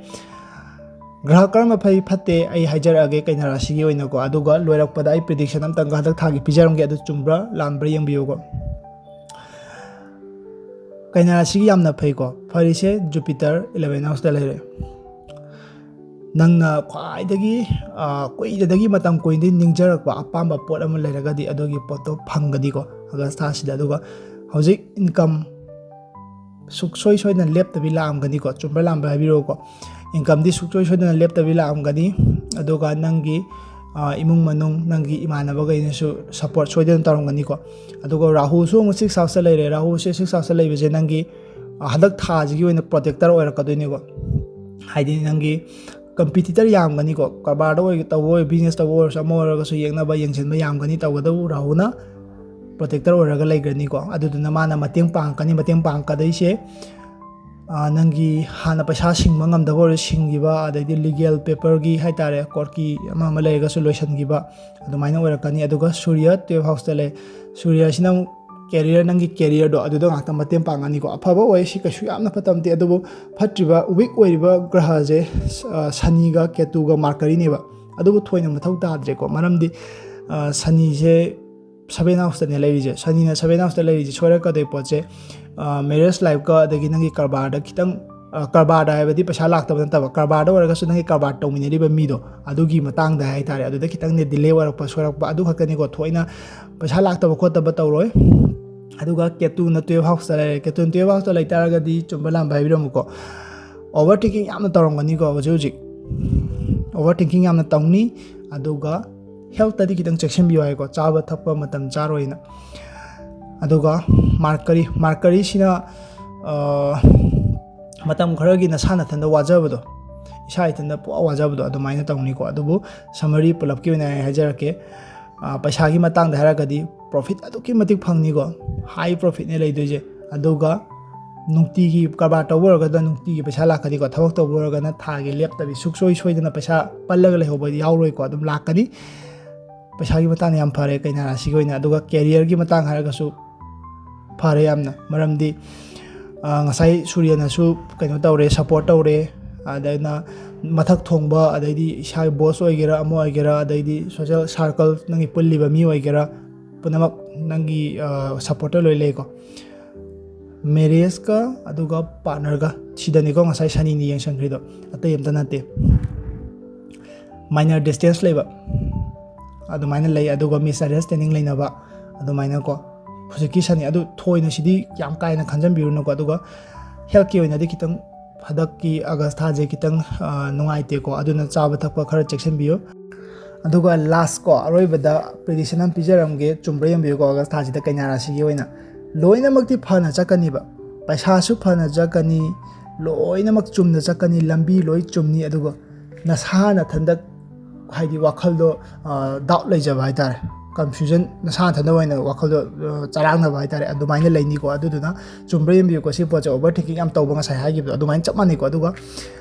ꯒ꯭ꯔꯍ ꯀꯔꯝꯕ ꯐꯩ ꯐꯠꯇꯦ ꯑꯩ ꯍꯥꯏꯖꯔꯛꯑꯒꯦ ꯀꯩꯅꯥ ꯔꯥꯁꯤꯒꯤ ꯑꯣꯏꯅꯀꯣ꯫ ꯑꯗꯨꯒ ꯂꯣꯏꯔꯛꯄꯗ ꯑꯩ prediction ꯑꯝꯇꯪꯒ ꯍꯟꯗꯛ ꯊꯥꯒꯤ ꯄꯤꯖꯔꯝꯒꯦ, ꯑꯗꯨ ꯆꯨꯝꯕ꯭ꯔꯥ ꯂꯥꯟꯕ꯭ꯔꯥ ꯌꯦꯡꯕꯤꯌꯨꯀꯣ꯫ ꯀꯩꯅꯥ ꯔꯥꯁꯤꯒꯤ ꯌꯥꯝꯅ ꯐꯩꯀꯣ꯫ ꯐꯔꯤꯁꯦ Jupiter eleven houseꯇ ꯂꯩꯔꯦ꯫ ꯅꯪꯅ ꯈ꯭ꯋꯥꯏꯗꯒꯤ, ꯑ, ꯀꯨꯏꯗꯗꯒꯤ ꯃꯇꯝ ꯀꯨꯏꯅꯗꯒꯤ ꯅꯤꯡꯖꯔꯛꯄ ꯑꯄꯥꯝꯕ ꯄꯣꯠ ꯑꯃ ꯂꯩꯔꯒꯗꯤ ꯑꯗꯨꯒꯤ ꯄꯣꯠꯇꯣ ꯐꯪꯒꯅꯤꯀꯣ August ꯊꯥꯁꯤꯗ꯫ ꯑꯗꯨꯒ ꯍꯧꯖꯤꯛ income ꯁꯨꯡꯁꯣꯏ ꯁꯣꯏꯗꯅ ꯂꯦꯞꯇꯕꯤ ꯂꯥꯛꯑꯝꯒꯅꯤꯀꯣ꯫ ꯆꯨꯝꯕ꯭ꯔꯥ ꯂꯥꯟꯕ꯭ꯔꯥ ꯍꯥꯏꯕꯤꯔꯛꯎꯀꯣ꯫ Incomeꯗꯤ ꯁꯨꯡꯁꯣꯏ ꯁꯣꯏꯗꯅ ꯂꯦꯞꯇꯕꯤ ꯂꯥꯛꯑꯝꯒꯅꯤ꯫ ꯑꯗꯨꯒ ꯅꯪꯒꯤ ꯏꯃꯨꯡ ꯃꯅꯨꯡ, ꯅꯪꯒꯤ ꯏꯃꯥꯟꯅꯕꯈꯩꯅꯁꯨ ꯁꯞꯄꯣꯔꯠ ꯁꯣꯏꯗꯅ ꯇꯧꯔꯝꯒꯅꯤꯀꯣ꯫ ꯑꯗꯨꯒ ꯔꯥꯍꯨꯁꯨ ꯑꯃꯨꯛ ꯁꯤꯛꯁ ꯍꯥꯎꯁꯇ ꯂꯩꯔꯦ꯫ ꯔꯥꯍꯨꯁꯦ ꯁꯤꯛꯁ ꯍꯥꯎꯁꯇ ꯂꯩꯕꯁꯦ ꯅꯪꯒꯤ, ꯑ, ꯍꯟꯗꯛ ꯊꯥꯁꯤꯒꯤ ꯑꯣꯏꯅ ꯄ꯭ꯔꯣꯇꯦꯛꯇꯔ ꯑꯣꯏꯔꯛꯀꯗꯣꯏꯅꯦꯕ꯫ ꯍꯥꯏꯗꯤ ꯅꯪꯒꯤ ꯀꯝꯄꯤꯇꯤꯇꯔ ꯌꯥꯝꯒꯅꯤꯀꯣ꯫ ꯀꯔꯕꯥꯔꯗ ꯑꯣꯏ-, ꯇꯧꯕ ꯑꯣꯏ, ꯕꯤꯖꯤꯅꯦꯁ ꯇꯧꯕ ꯑꯣꯏꯔꯁꯨ, ꯑꯃ ꯑꯣꯏꯔꯒꯁꯨ ꯌꯦꯡꯅꯕ, ꯌꯦꯡꯁꯤꯟꯕ ꯌꯥꯝꯒꯅꯤ꯫ ꯇꯧꯒꯗꯧ ꯔꯥꯍꯨꯅ ꯄ꯭ꯔꯣꯇꯦꯛꯇꯔ ꯑꯣꯏꯔꯒ ꯂꯩꯈ꯭ꯔꯅꯤꯀꯣ꯫ ꯑꯗꯨꯗꯨꯅ ꯃꯥꯅ ꯃꯇꯦꯡ ꯄꯥꯡꯉꯛꯀꯅꯤ꯫ ꯃꯇꯦꯡ ꯄꯥꯡꯉꯛꯀꯗꯣꯏꯁꯦ, ꯑ, ꯅꯪꯒꯤ ꯍꯥꯟꯅ ꯄꯩꯁꯥ ꯁꯤꯡꯕ ꯉꯝꯗꯕ ꯑꯣꯏꯔꯁꯨ ꯁꯤꯡꯈꯤꯕ, ꯑꯗꯩꯗꯤ ꯂꯤꯒꯦꯜ ꯄꯦꯄꯔꯒꯤ ꯍꯥꯏ ꯇꯥꯔꯦ, ꯀꯣꯔꯠꯀꯤ ꯑꯃ ꯑꯃ ꯂꯩꯔꯒꯁꯨ ꯂꯣꯏꯁꯤꯟꯈꯤꯕ, ꯑꯗꯨꯃꯥꯏꯅ ꯑꯣꯏꯔꯛꯀꯅꯤ꯫ ꯑꯗꯨꯒ ꯁꯨꯔꯌ ꯇꯨꯌꯦꯜꯐ ꯍꯥꯎꯁꯇ ꯂꯩ꯫ ꯁꯨꯔꯌꯁꯤꯅ ꯑꯃꯨꯛ ꯀꯦꯔꯤꯌꯔ, ꯅꯪꯒꯤ ꯀꯦꯔꯤꯌꯔꯗꯣ ꯑꯗꯨꯗ ꯉꯥꯛꯇ ꯃꯇꯦꯡ ꯄꯥꯡꯉꯅꯤꯀꯣ꯫ ꯑꯐꯕ ꯑꯣꯏ, ꯁꯤ ꯀꯩꯁꯨ ꯌꯥꯝꯅ ꯐꯠꯇꯕ ꯅꯠꯇꯦ, ꯑꯗꯨꯕꯨ ꯐꯠꯇ꯭ꯔꯤꯕ, ꯋꯤꯛ ꯑꯣꯏꯔꯤꯕ ꯒ꯭ꯔꯍꯁꯦ, ꯑ, ꯁꯅꯤꯒ ꯀꯦꯇꯨꯒ ꯃꯥꯔꯀꯔꯤꯅꯦꯕ꯫ ꯑꯗꯨꯕꯨ ꯊꯣꯏꯅ ꯃꯊꯧ ꯇꯥꯗ꯭ꯔꯦꯀꯣ, ꯃꯔꯝꯗꯤ, ꯑ, ꯁꯅꯤꯁꯦ ꯁꯚꯦꯟ ꯍꯥꯎꯁꯇꯅꯦ ꯂꯩꯔꯤꯁꯦ꯫ ꯁꯅꯤꯅ ꯁꯚꯦꯟ ꯍꯥꯎꯁꯇ ꯂꯩꯔꯤꯁꯦ ꯁꯣꯏꯔꯛꯀꯗꯣꯏ ꯄꯣꯠꯁꯦ, ꯑ, ꯃꯦꯔꯦꯖ ꯂꯥꯏꯐꯀ, ꯑꯗꯒꯤ ꯅꯪꯒꯤ ꯀꯔꯕꯥꯔꯗ ꯈꯤꯇꯪ, ꯑ, ꯀꯔꯕꯥꯔꯗ ꯍꯥꯏꯕꯗꯤ ꯄꯩꯁꯥ ꯂꯥꯛꯇꯕ ꯅꯠꯇꯕ, ꯀꯔꯕꯥꯔꯗ ꯑꯣꯏꯔꯒꯁꯨ ꯅꯪꯒꯤ ꯀꯔꯕꯥꯔ ꯇꯧꯃꯤꯟꯅꯔꯤꯕ ꯃꯤꯗꯣ, ꯑꯗꯨꯒꯤ ꯃꯇꯥꯡꯗ ꯍꯥꯏ ꯇꯥꯔꯦ, ꯑꯗꯨꯗ ꯈꯤꯇꯪꯅꯦ ꯗꯤꯂꯦ ꯑꯣꯏꯔꯛꯄ, ꯁꯣꯏꯔꯛꯄ, ꯑꯗꯨ ꯈꯛꯇꯅꯤꯀꯣ꯫ ꯊꯣꯏꯅ ꯄꯩꯁꯥ ꯂꯥꯛꯇꯕ ꯈꯣꯠꯇꯕ ꯇꯧꯔꯣꯏ꯫ ꯑꯗꯨꯒ ꯀꯦꯇꯨꯅ ꯇꯨꯌꯦꯜꯐ ꯍꯥꯎꯁꯇ ꯂꯩꯔꯦ꯫ ꯀꯦꯇꯨꯅ ꯇꯨꯌꯦꯜꯐ ꯍꯥꯎꯁꯇ ꯂꯩꯇꯥꯔꯒꯗꯤ ꯆꯨꯝꯕ ꯂꯥꯟꯕ ꯍꯥꯏꯕꯤꯔꯝꯃꯨꯀꯣ꯫ ꯑꯣꯚꯔ ꯊꯤꯡꯀꯤꯡ ꯌꯥꯝꯅ ꯇꯧꯔꯝꯒꯅꯤꯀꯣ ꯍꯧꯖꯤꯛ ꯍꯧꯖꯤꯛ꯫ ꯑꯣꯚꯔ ꯊꯤꯡꯀꯤꯡ ꯌꯥꯝꯅ ꯇꯧꯅꯤ꯫ ꯑꯗꯨꯒ ꯍꯦꯜꯠꯇꯗꯤ ꯈꯤꯇꯪ ꯆꯦꯛꯁꯤꯟꯕꯤꯌꯨ ꯍꯥꯏꯀꯣ, ꯆꯥꯕ ꯊꯛꯄ ꯃꯇꯝ ꯆꯥꯔꯣꯏꯅ꯫ ꯑꯗꯨꯒ ꯃꯥꯔꯀꯔꯤ, ꯃꯥꯔꯀꯔꯤꯁꯤꯅ, ꯑ, ꯃꯇꯝ ꯈꯔꯒꯤ ꯅꯁꯥ ꯅꯊꯟꯗ ꯋꯥꯖꯕꯗꯣ, ꯏꯁꯥ ꯏꯊꯟꯗ ꯄꯨꯔꯥ ꯋꯥꯖꯕꯗꯣ ꯑꯗꯨꯃꯥꯏꯅ ꯇꯧꯅꯤꯀꯣ꯫ ꯑꯗꯨꯕꯨ ꯁꯝꯃꯔꯤ ꯄꯨꯂꯞꯀꯤ ꯑꯣꯏꯅ ꯑꯩ ꯍꯥꯏꯖꯔꯛꯀꯦ꯫ ꯑ, ꯄꯩꯁꯥꯒꯤ ꯃꯇꯥꯡꯗ ꯍꯥꯏꯔꯒꯗꯤ ꯄ꯭ꯔꯣꯐꯤꯠ ꯑꯗꯨꯛꯀꯤ ꯃꯇꯤꯛ ꯐꯪꯅꯤꯀꯣ, ꯍꯥꯏ ꯄ꯭ꯔꯣꯐꯤꯠꯅꯦ ꯂꯩꯗꯣꯏꯁꯦ꯫ ꯑꯗꯨꯒ ꯅꯨꯡꯇꯤꯒꯤ ꯀꯔꯕꯥꯔ ꯇꯧꯕ ꯑꯣꯏꯔꯒꯅ ꯅꯨꯡꯇꯤꯒꯤ ꯄꯩꯁꯥ ꯂꯥꯛꯀꯅꯤꯀꯣ, ꯊꯕꯛ ꯇꯧꯕ ꯑꯣꯏꯔꯒꯅ ꯊꯥꯒꯤ ꯂꯦꯞꯇꯕꯤ ꯁꯨꯡꯁꯣꯏ ꯁꯣꯏꯗꯅ ꯄꯩꯁꯥ ꯄꯜꯂꯒ ꯂꯩꯍꯧꯕ ꯌꯥꯎꯔꯣꯏꯀꯣ, ꯑꯗꯨꯝ ꯂꯥꯛꯀꯅꯤ꯫ ꯄꯩꯁꯥꯒꯤ ꯃꯇꯥꯡꯗ ꯌꯥꯝ ꯐꯔꯦ ꯀꯩꯅꯥ ꯔꯥꯁꯤꯒꯤ ꯑꯣꯏꯅ꯫ ꯑꯗꯨꯒ ꯀꯦꯔꯤꯌꯔꯒꯤ ꯃꯇꯥꯡ ꯍꯥꯏꯔꯒꯁꯨ ꯐꯔꯦ ꯌꯥꯝꯅ, ꯃꯔꯝꯗꯤ, ꯑ, ꯉꯁꯥꯏ ꯁꯨꯔꯌꯅꯁꯨ ꯀꯩꯅꯣ ꯇꯧꯔꯦ, ꯁꯞꯄꯣꯔꯠ ꯇꯧꯔꯦ꯫ ꯑꯗꯩꯅ ꯃꯊꯛ ꯊꯣꯡꯕ, ꯑꯗꯩꯗꯤ ꯏꯁꯥꯒꯤ ꯕꯣꯁ ꯑꯣꯏꯒꯦꯔꯥ, ꯑꯃ ꯑꯣꯏꯒꯦꯔꯥ, ꯑꯗꯩꯗꯤ ꯁꯣꯁꯦꯜ ꯁꯥꯔꯀꯜ, ꯅꯪꯒꯤ ꯄꯨꯜꯂꯤꯕ ꯃꯤ ꯑꯣꯏꯒꯦꯔꯥ, ꯄꯨꯝꯅꯃꯛ ꯅꯪꯒꯤ, ꯑ, ꯁꯞꯄꯣꯔꯠꯇ ꯂꯣꯏ ꯂꯩꯀꯣ꯫ ꯃꯦꯔꯦꯖꯀ ꯑꯗꯨꯒ ꯄꯥꯔꯠꯅꯔꯒ, ꯁꯤꯗꯅꯤꯀꯣ ꯉꯁꯥꯏ ꯁꯅꯤꯅ ꯌꯦꯡꯁꯟꯈ꯭ꯔꯤꯗꯣ, ꯑꯇꯩ ꯑꯝꯇ ꯅꯠꯇꯦ꯫ ꯃꯥꯏꯅꯔ ꯗꯤꯁꯇꯦꯟꯁ ꯂꯩꯕ ꯑꯗꯨꯃꯥꯏꯅ ꯂꯩ, ꯑꯗꯨꯒ ꯃꯤꯁꯑꯟꯗꯔꯁꯇꯦꯟꯗꯤꯡ ꯂꯩꯅꯕ ꯑꯗꯨꯃꯥꯏꯅꯀꯣ꯫ ꯍꯧꯖꯤꯛꯀꯤ ꯁꯅꯤ ꯑꯗꯨ ꯊꯣꯏꯅ ꯁꯤꯗꯤ ꯌꯥꯝ ꯀꯥ ꯍꯦꯟꯅ ꯈꯟꯖꯟꯕꯤꯔꯨꯅꯨꯀꯣ꯫ ꯑꯗꯨꯒ ꯍꯦꯜꯠꯀꯤ ꯑꯣꯏꯅꯗꯤ ꯈꯤꯇꯪ ꯍꯟꯗꯛꯀꯤ ꯑꯥꯒꯁ ꯊꯥꯁꯦ ꯈꯤꯇꯪ, ꯑ, ꯅꯨꯡꯉꯥꯏꯇꯦꯀꯣ, ꯑꯗꯨꯅ ꯆꯥꯕ ꯊꯛꯄ ꯈꯔ ꯆꯦꯛꯁꯤꯟꯕꯤꯌꯨ꯫ ꯑꯗꯨꯒ ꯂꯥꯁ ꯀꯣ, ꯑꯔꯣꯏꯕꯗ ꯄ꯭ꯔꯤꯗꯤꯛꯁꯟ ꯑꯃ ꯄꯤꯖꯔꯝꯒꯦ, ꯆꯨꯝꯕ꯭ꯔꯥ ꯌꯦꯡꯕꯤꯌꯨꯀꯣ꯫ ꯑꯥꯒꯁ ꯊꯥꯁꯤꯗ ꯀꯩꯅꯥ ꯔꯥꯁꯤꯒꯤ ꯑꯣꯏꯅ ꯂꯣꯏꯅꯃꯛꯇꯤ ꯐꯅ ꯆꯠꯀꯅꯤꯕ, ꯄꯩꯁꯥꯁꯨ ꯐꯅ ꯆꯠꯀꯅꯤ, ꯂꯣꯏꯅꯃꯛ ꯆꯨꯝꯅ ꯆꯠꯀꯅꯤ, ꯂꯝꯕꯤ ꯂꯣꯏ ꯆꯨꯝꯅꯤ꯫ ꯑꯗꯨꯒ ꯅꯁꯥ ꯅꯊꯟꯗ, ꯍꯥꯏꯗꯤ ꯋꯥꯈꯜꯗꯣ ꯗꯥꯎꯠ ꯂꯩꯖꯕ ꯍꯥꯏꯇꯥꯔꯦ, ꯀꯟꯐ꯭ꯌꯨꯖꯟ, ꯅꯁꯥ ꯅꯊꯟꯗ ꯑꯣꯏꯅ ꯋꯥꯈꯜꯗꯣ ꯑ, ꯆꯔꯥꯡꯅꯕ ꯍꯥꯏꯇꯥꯔꯦ, ꯑꯗꯨꯃꯥꯏꯅ ꯂꯩꯅꯤꯀꯣ꯫ ꯑꯗꯨꯗꯨꯅ ꯆꯨꯝꯕ꯭ꯔꯥ ꯌꯦꯡꯕꯤꯌꯨꯀꯣ꯫ ꯁꯤ ꯄꯣꯠꯁꯦ ꯑꯣꯚꯔ ꯊꯤꯡꯀꯤꯡ ꯌꯥꯝ ꯇꯧꯕ ꯉꯁꯥꯏ ꯍꯥꯏꯈꯤꯕꯗꯣ ꯑꯗꯨꯃꯥꯏꯅ ꯆꯞ ꯃꯥꯟꯅꯩꯀꯣ꯫ ꯑꯗꯨꯒ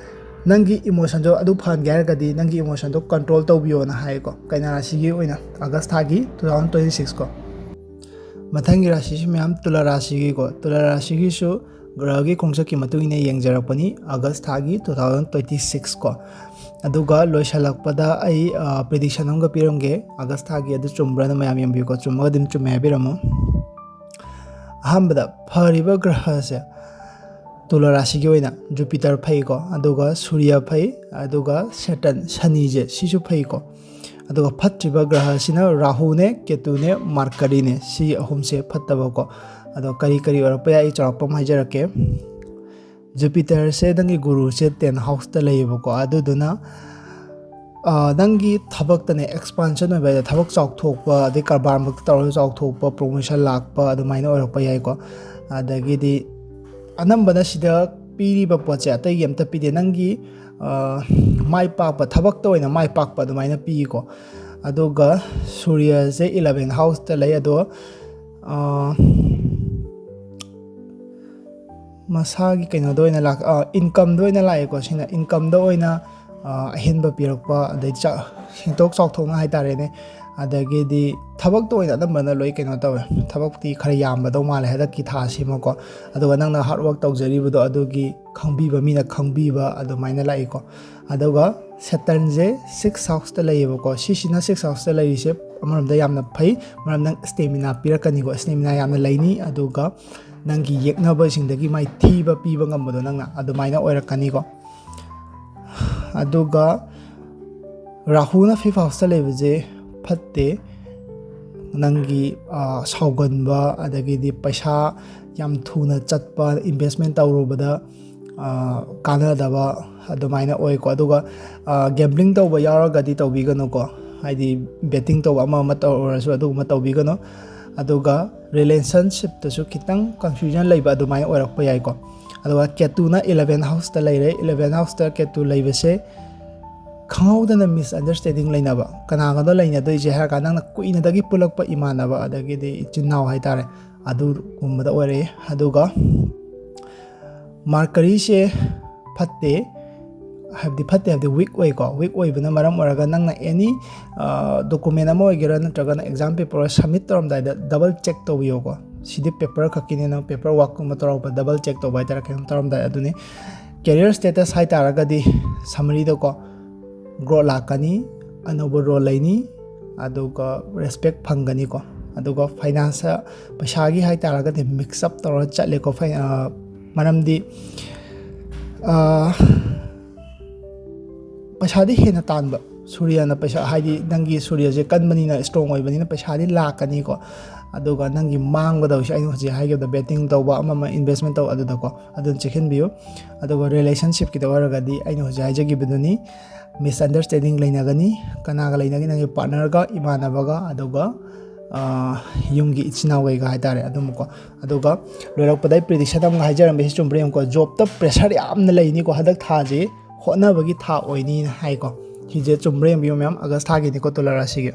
ꯅꯪꯒꯤ ꯏꯃꯣꯁꯟꯗꯣ ꯑꯗꯨ ꯐꯍꯟꯒꯦ ꯍꯥꯏꯔꯒꯗꯤ ꯅꯪꯒꯤ ꯏꯃꯣꯁꯟꯗꯣ ꯀꯟꯇ꯭ꯔꯣꯜ ꯇꯧꯕꯤꯌꯣꯅ ꯍꯥꯏꯀꯣ, ꯀꯩꯅꯥ ꯔꯥꯁꯤꯒꯤ ꯑꯣꯏꯅ ꯑꯥꯒꯁ ꯊꯥꯒꯤ two thousand twenty six ꯀꯣ꯫ ꯃꯊꯪꯒꯤ ꯔꯥꯁꯤꯁꯤ ꯃꯌꯥꯝ ꯇꯨꯂꯥ ꯔꯥꯁꯤꯒꯤꯀꯣ꯫ ꯇꯨꯂꯥ ꯔꯥꯁꯤꯒꯤꯁꯨ ꯒ꯭ꯔꯍꯒꯤ ꯈꯣꯡꯆꯠꯀꯤ ꯃꯇꯨꯡ ꯏꯟꯅ ꯌꯦꯡꯖꯔꯛꯄꯅꯤ, ꯑꯥꯒꯁ ꯊꯥꯒꯤ two thousand twenty six ꯀꯣ꯫ ꯑꯗꯨꯒ ꯂꯣꯏꯁꯤꯜꯂꯛꯄꯗ ꯑꯩ ꯄ꯭ꯔꯤꯗꯤꯛꯁꯟ ꯑꯃꯒ ꯄꯤꯔꯝꯒꯦ, ꯑꯥꯒꯁ ꯊꯥꯒꯤ꯫ ꯑꯗꯨ ꯆꯨꯝꯕ꯭ꯔꯥꯅ ꯃꯌꯥꯝ ꯌꯦꯡꯕꯤꯌꯨꯀꯣ, ꯆꯨꯝꯃꯒꯗꯤ ꯑꯗꯨꯝ ꯆꯨꯝꯃꯦ ꯍꯥꯏꯕꯤꯔꯝꯃꯣ꯫ ꯑꯍꯥꯟꯕꯗ ꯐꯔꯤꯕ ꯒ꯭ꯔꯍꯁꯦ ꯇꯨꯂꯥ ꯔꯥꯁꯤꯒꯤ ꯑꯣꯏꯅ ꯖꯨꯄꯤꯇꯔ ꯐꯩꯀꯣ, ꯑꯗꯨꯒ ꯁꯨꯔꯌ ꯐꯩ, ꯑꯗꯨꯒ ꯁꯦꯇꯟ, ꯁꯅꯤꯁꯦ, ꯁꯤꯁꯨ ꯐꯩꯀꯣ꯫ ꯑꯗꯨꯒ ꯐꯠꯇ꯭ꯔꯤꯕ ꯒ꯭ꯔꯍꯁꯤꯅ ꯔꯥꯍꯨꯅꯦ, ꯀꯦꯇꯨꯅꯦ, ꯃꯥꯔꯀꯔꯤꯅꯦ, ꯁꯤ ꯑꯍꯨꯝꯁꯦ ꯐꯠꯇꯕꯀꯣ꯫ ꯑꯗꯣ ꯀꯔꯤ ꯀꯔꯤ ꯑꯣꯏꯔꯛꯄ ꯌꯥꯏ, ꯑꯩ ꯆꯥꯎꯔꯥꯛꯄ ꯑꯃ ꯍꯥꯏꯖꯔꯛꯀꯦ꯫ ꯖꯨꯄꯤꯇꯔꯁꯦ ꯅꯪꯒꯤ ꯒꯨꯔꯨꯁꯦ ꯇꯦꯟ ꯍꯥꯎꯁꯇ ꯂꯩꯌꯦꯕꯀꯣ꯫ ꯑꯗꯨꯗꯨꯅ ꯑ, ꯅꯪꯒꯤ ꯊꯕꯛꯇꯅꯦ ꯑꯦꯛꯁꯄꯥꯟꯁꯟ ꯑꯣꯏꯕ ꯍꯥꯏꯗꯤ ꯊꯕꯛ ꯆꯥꯎꯊꯣꯛꯄ, ꯑꯗꯩ ꯀꯔꯕꯥꯔꯃꯛꯇ ꯇꯧꯔꯒ ꯆꯥꯎꯊꯣꯛꯄ, ꯄ꯭ꯔꯣꯃꯣꯁꯟ ꯂꯥꯛꯄ, ꯑꯗꯨꯃꯥꯏꯅ ꯑꯣꯏꯔꯛꯄ ꯌꯥꯏꯀꯣ꯫ ꯑꯗꯒꯤꯗꯤ ꯑꯅꯝꯕꯅ ꯁꯤꯗ ꯄꯤꯔꯤꯕ ꯄꯣꯠꯁꯦ ꯑꯇꯩꯒꯤ ꯑꯝꯇ ꯄꯤꯗꯦ, ꯅꯪꯒꯤ ꯑ, ꯃꯥꯏ ꯄꯥꯛꯄ, ꯊꯕꯛꯇ ꯑꯣꯏꯅ ꯃꯥꯏ ꯄꯥꯛꯄ ꯑꯗꯨꯃꯥꯏꯅ ꯄꯤꯀꯣ꯫ ꯑꯗꯨꯒ ꯁꯨꯔꯌꯁꯦ ꯏꯂꯚꯦꯟ ꯍꯥꯎꯁꯇ ꯂꯩ꯫ ꯑꯗꯣ ꯑ, ꯃꯁꯥꯒꯤ ꯀꯩꯅꯣꯗ ꯑꯣꯏꯅ ꯂꯥꯛ ꯏꯟꯀꯝꯗ ꯑꯣꯏꯅ ꯂꯥꯛꯑꯦꯀꯣ꯫ ꯁꯤꯅ ꯏꯟꯀꯝꯗ ꯑꯣꯏꯅ ꯑ, ꯑꯍꯦꯟꯕ ꯄꯤꯔꯛꯄ, ꯑꯗꯩ ꯆꯥ-, ꯍꯦꯟꯇꯣꯛ ꯆꯥꯎꯊꯣꯛꯅ ꯍꯥꯏꯇꯥꯔꯦꯅꯦ꯫ ꯑꯗꯒꯤꯗꯤ ꯊꯕꯛꯇ ꯑꯣꯏꯅ ꯑꯅꯝꯕꯅ ꯂꯣꯏ ꯀꯩꯅꯣ ꯇꯧꯋꯦ, ꯊꯕꯛꯇꯤ ꯈꯔ ꯌꯥꯝꯕꯗꯧ ꯃꯥꯜꯂꯦ ꯍꯟꯗꯛꯀꯤ ꯊꯥꯁꯤꯃꯀꯣ꯫ ꯑꯗꯨꯒ ꯅꯪꯅ ꯍꯥꯔꯗ ꯋꯥꯔꯛ ꯇꯧꯖꯔꯤꯕꯗꯣ ꯑꯗꯨꯒꯤ ꯈꯪꯕꯤꯕ, ꯃꯤꯅ ꯈꯪꯕꯤꯕ ꯑꯗꯨꯃꯥꯏꯅ ꯂꯥꯛꯏꯀꯣ꯫ ꯑꯗꯨꯒ ꯁꯦꯇꯔꯟꯁꯦ ꯁꯤꯛꯁ ꯍꯥꯎꯁꯇ ꯂꯩꯌꯦꯕꯀꯣ꯫ ꯁꯤꯁꯤꯅ ꯁꯤꯛꯁ ꯍꯥꯎꯁꯇ ꯂꯩꯔꯤꯁꯦ ꯑꯃꯔꯣꯝꯗ ꯌꯥꯝꯅ ꯐꯩ, ꯃꯔꯝ ꯅꯪ ꯁ꯭ꯇꯦꯃꯤꯅꯥ ꯄꯤꯔꯛꯀꯅꯤꯀꯣ, ꯁ꯭ꯇꯦꯃꯤꯅꯥ ꯌꯥꯝꯅ ꯂꯩꯅꯤ꯫ ꯑꯗꯨꯒ ꯅꯪꯒꯤ ꯌꯦꯛꯅꯕꯁꯤꯡꯗꯒꯤ ꯃꯥꯏꯊꯤꯕ ꯄꯤꯕ ꯉꯝꯕꯗꯣ ꯅꯪꯅ ꯑꯗꯨꯃꯥꯏꯅ ꯑꯣꯏꯔꯛꯀꯅꯤꯀꯣ꯫ ꯑꯗꯨꯒ ꯔꯥꯍꯨꯅ ꯐꯤꯐ ꯍꯥꯎꯁꯇ ꯂꯩꯕꯁꯦ ꯐꯠꯇꯦ꯫ ꯅꯪꯒꯤ ꯑ, ꯁꯥꯎꯒꯟꯕ, ꯑꯗꯒꯤꯗꯤ ꯄꯩꯁꯥ ꯌꯥꯝ ꯊꯨꯅ ꯆꯠꯄ, ꯏꯟꯚꯦꯁꯃꯦꯟ ꯇꯧꯔꯨꯕꯗ ꯑ, ꯀꯥꯟꯅꯗꯕ ꯑꯗꯨꯃꯥꯏꯅ ꯑꯣꯏꯀꯣ꯫ ꯑꯗꯨꯒ ꯒꯦꯝꯕ꯭ꯂꯤꯡ ꯇꯧꯕ ꯌꯥꯎꯔꯒꯗꯤ ꯇꯧꯕꯤꯒꯅꯨꯀꯣ꯫ ꯍꯥꯏꯗꯤ ꯕꯦꯠꯇꯤꯡ ꯇꯧꯕ ꯑꯃ ꯑꯃ ꯇꯧꯔꯁꯨ ꯑꯗꯨꯒꯨꯝꯕ ꯇꯧꯕꯤꯒꯅꯨ꯫ ꯑꯗꯨꯒ ꯔꯤꯂꯦꯁꯟꯁꯤꯞꯇꯁꯨ ꯈꯤꯇꯪ ꯀꯟꯐ꯭ꯌꯨꯖꯟ ꯂꯩꯕ ꯑꯗꯨꯃꯥꯏꯅ ꯑꯣꯏꯔꯛꯄ ꯌꯥꯏꯀꯣ꯫ ꯑꯗꯨꯒ ꯀꯦꯇꯨꯅ ꯏꯂꯚꯦꯟ ꯍꯥꯎꯁꯇ ꯂꯩꯔꯦ꯫ ꯏꯂꯚꯦꯟ ꯍꯥꯎꯁꯇ ꯀꯦꯇꯨ ꯂꯩꯕꯁꯦ ꯈꯪꯍꯧꯗꯅ ꯃꯤꯁꯑꯟꯗꯔꯁꯇꯦꯟꯗꯤꯡ ꯂꯩꯅꯕ꯫ ꯀꯅꯥꯒꯅꯣ ꯂꯩꯅꯗꯣꯏꯁꯦ ꯍꯥꯏꯔ ꯀꯥꯟꯗ ꯅꯪꯅ ꯀꯨꯏꯅꯗꯒꯤ ꯄꯨꯜꯂꯛꯄ ꯏꯃꯥꯟꯅꯕ, ꯑꯗꯒꯤꯗꯤ ꯏꯆꯤꯟ ꯏꯅꯥꯎ ꯍꯥꯏꯇꯥꯔꯦ, ꯑꯗꯨꯒꯨꯝꯕꯗ ꯑꯣꯏꯔꯛꯑꯦ꯫ ꯑꯗꯨꯒ ꯃꯥꯔꯀꯔꯤꯁꯦ ꯐꯠꯇꯦ, ꯍꯥꯏꯕꯗꯤ ꯐꯠꯇꯦ ꯍꯥꯏꯕꯗꯤ ꯋꯤꯛ ꯑꯣꯏꯀꯣ꯫ ꯋꯤꯛ ꯑꯣꯏꯕꯅ ꯃꯔꯝ ꯑꯣꯏꯔꯒ ꯅꯪꯅ ꯑꯦꯅꯤ ꯗꯣꯀꯨꯃꯦꯟ ꯑꯃ ꯑꯣꯏꯒꯦꯔꯥ ꯅꯠꯇ꯭ꯔꯒꯅ ꯑꯦꯛꯖꯥꯝ ꯄꯦꯄꯔ ꯁꯕꯃꯤꯠ ꯇꯧꯔꯝꯗꯥꯏꯗ ꯗꯕꯜ ꯆꯦꯛ ꯇꯧꯕꯤꯌꯣꯀꯣ꯫ ꯁꯤꯗꯤ ꯄꯦꯄꯔ ꯈꯛꯀꯤꯅꯦ, ꯅꯪ ꯄꯦꯄꯔ ꯋꯥꯛꯀꯨꯝꯕ ꯇꯧꯔꯛꯄ ꯗꯕꯜ ꯆꯦꯛ ꯇꯧꯕ ꯍꯥꯏꯇꯥꯔꯦ, ꯀꯩꯅꯣꯝ ꯇꯧꯔꯝꯗꯥꯏ꯫ ꯑꯗꯨꯅꯤ ꯀꯦꯔꯤꯌꯔ ꯁ꯭ꯇꯦꯇꯁ ꯍꯥꯏꯇꯥꯔꯒꯗꯤ ꯁꯝꯃꯔꯤꯗꯀꯣ, ꯒ꯭ꯔꯣꯠ ꯂꯥꯛꯀꯅꯤ, ꯑꯅꯧꯕ ꯔꯣꯜ ꯂꯩꯅꯤ, ꯑꯗꯨꯒ ꯔꯦꯁꯄꯦꯛ ꯐꯪꯒꯅꯤꯀꯣ꯫ ꯑꯗꯨꯒ ꯐꯥꯏꯅꯥꯟꯁ, ꯄꯩꯁꯥꯒꯤ ꯍꯥꯏꯇꯥꯔꯒꯗꯤ ꯃꯤꯛꯁ ꯑꯞ ꯇꯧꯔ ꯆꯠꯂꯦꯀꯣ꯫ ꯐꯥꯏ-, ꯑ, ꯃꯔꯝꯗꯤ, ꯑ, ꯄꯩꯁꯥꯗꯤ ꯍꯦꯟꯅ ꯇꯥꯟꯕ, ꯁꯨꯔꯤꯌꯥꯅ ꯄꯩꯁꯥ, ꯍꯥꯏꯗꯤ ꯅꯪꯒꯤ ꯁꯨꯔꯤꯌꯥꯁꯦ ꯀꯟꯕꯅꯤꯅ, ꯏꯁꯇ꯭ꯔꯣꯡ ꯑꯣꯏꯕꯅꯤꯅ ꯄꯩꯁꯥꯗꯤ ꯂꯥꯛꯀꯅꯤꯀꯣ꯫ ꯑꯗꯨꯒ ꯅꯪꯒꯤ ꯃꯥꯡꯒꯗꯧꯔꯤꯁꯦ ꯑꯩꯅ ꯍꯧꯖꯤꯛ ꯍꯥꯏꯈꯤꯕꯗ, ꯕꯦꯠꯇꯤꯡ ꯇꯧꯕ, ꯑꯃ ꯑꯃ ꯏꯟꯚꯦꯁꯃꯦꯟ ꯇꯧꯕ, ꯑꯗꯨꯗꯀꯣ, ꯑꯗꯨꯅ ꯆꯦꯛꯁꯤꯟꯕꯤꯌꯨ꯫ ꯑꯗꯨꯒ ꯔꯤꯂꯦꯁꯟꯁꯤꯞꯀꯤꯗ ꯑꯣꯏꯔꯒꯗꯤ ꯑꯩꯅ ꯍꯧꯖꯤꯛ ꯍꯥꯏꯖꯈꯤꯕꯗꯨꯅꯤ, ꯃꯤꯁꯑꯟꯗꯔꯁꯇꯦꯟꯗꯤꯡ ꯂꯩꯅꯒꯅꯤ꯫ ꯀꯅꯥꯒ ꯂꯩꯅꯒꯅꯤ? ꯅꯪꯒꯤ ꯄꯥꯔꯠꯅꯔꯒ, ꯏꯃꯥꯟꯅꯕꯒ, ꯑꯗꯨꯒ, ꯑ, ꯌꯨꯝꯒꯤ ꯏꯆꯤꯟ ꯏꯅꯥꯎꯈꯩꯒ ꯍꯥꯏꯇꯥꯔꯦ, ꯑꯗꯨꯝꯕꯀꯣ꯫ ꯑꯗꯨꯒ ꯂꯣꯏꯔꯛꯄꯗ ꯑꯩ ꯄ꯭ꯔꯤꯗꯤꯛꯁꯟ ꯑꯃꯒ ꯍꯥꯏꯖꯔꯝꯕ, ꯁꯤ ꯆꯨꯝꯕ꯭ꯔꯥ ꯌꯦꯡꯉꯨꯀꯣ꯫ ꯖꯣꯕꯇ ꯄ꯭ꯔꯦꯁꯔ ꯌꯥꯝꯅ ꯂꯩꯅꯤꯀꯣ, ꯍꯟꯗꯛ ꯊꯥꯁꯤ ꯍꯣꯠꯅꯕꯒꯤ ꯊꯥ ꯑꯣꯏꯅꯤꯅ ꯍꯥꯏꯀꯣ꯫ ꯁꯤꯁꯦ ꯆꯨꯝꯕ꯭ꯔꯥ ꯌꯦꯡꯕꯤꯌꯨ ꯃꯌꯥꯝ, ꯑꯥꯒꯁ ꯊꯥꯒꯤꯅꯤꯀꯣ, ꯇꯨꯂꯥ ꯔꯥꯁꯤꯒꯤ꯫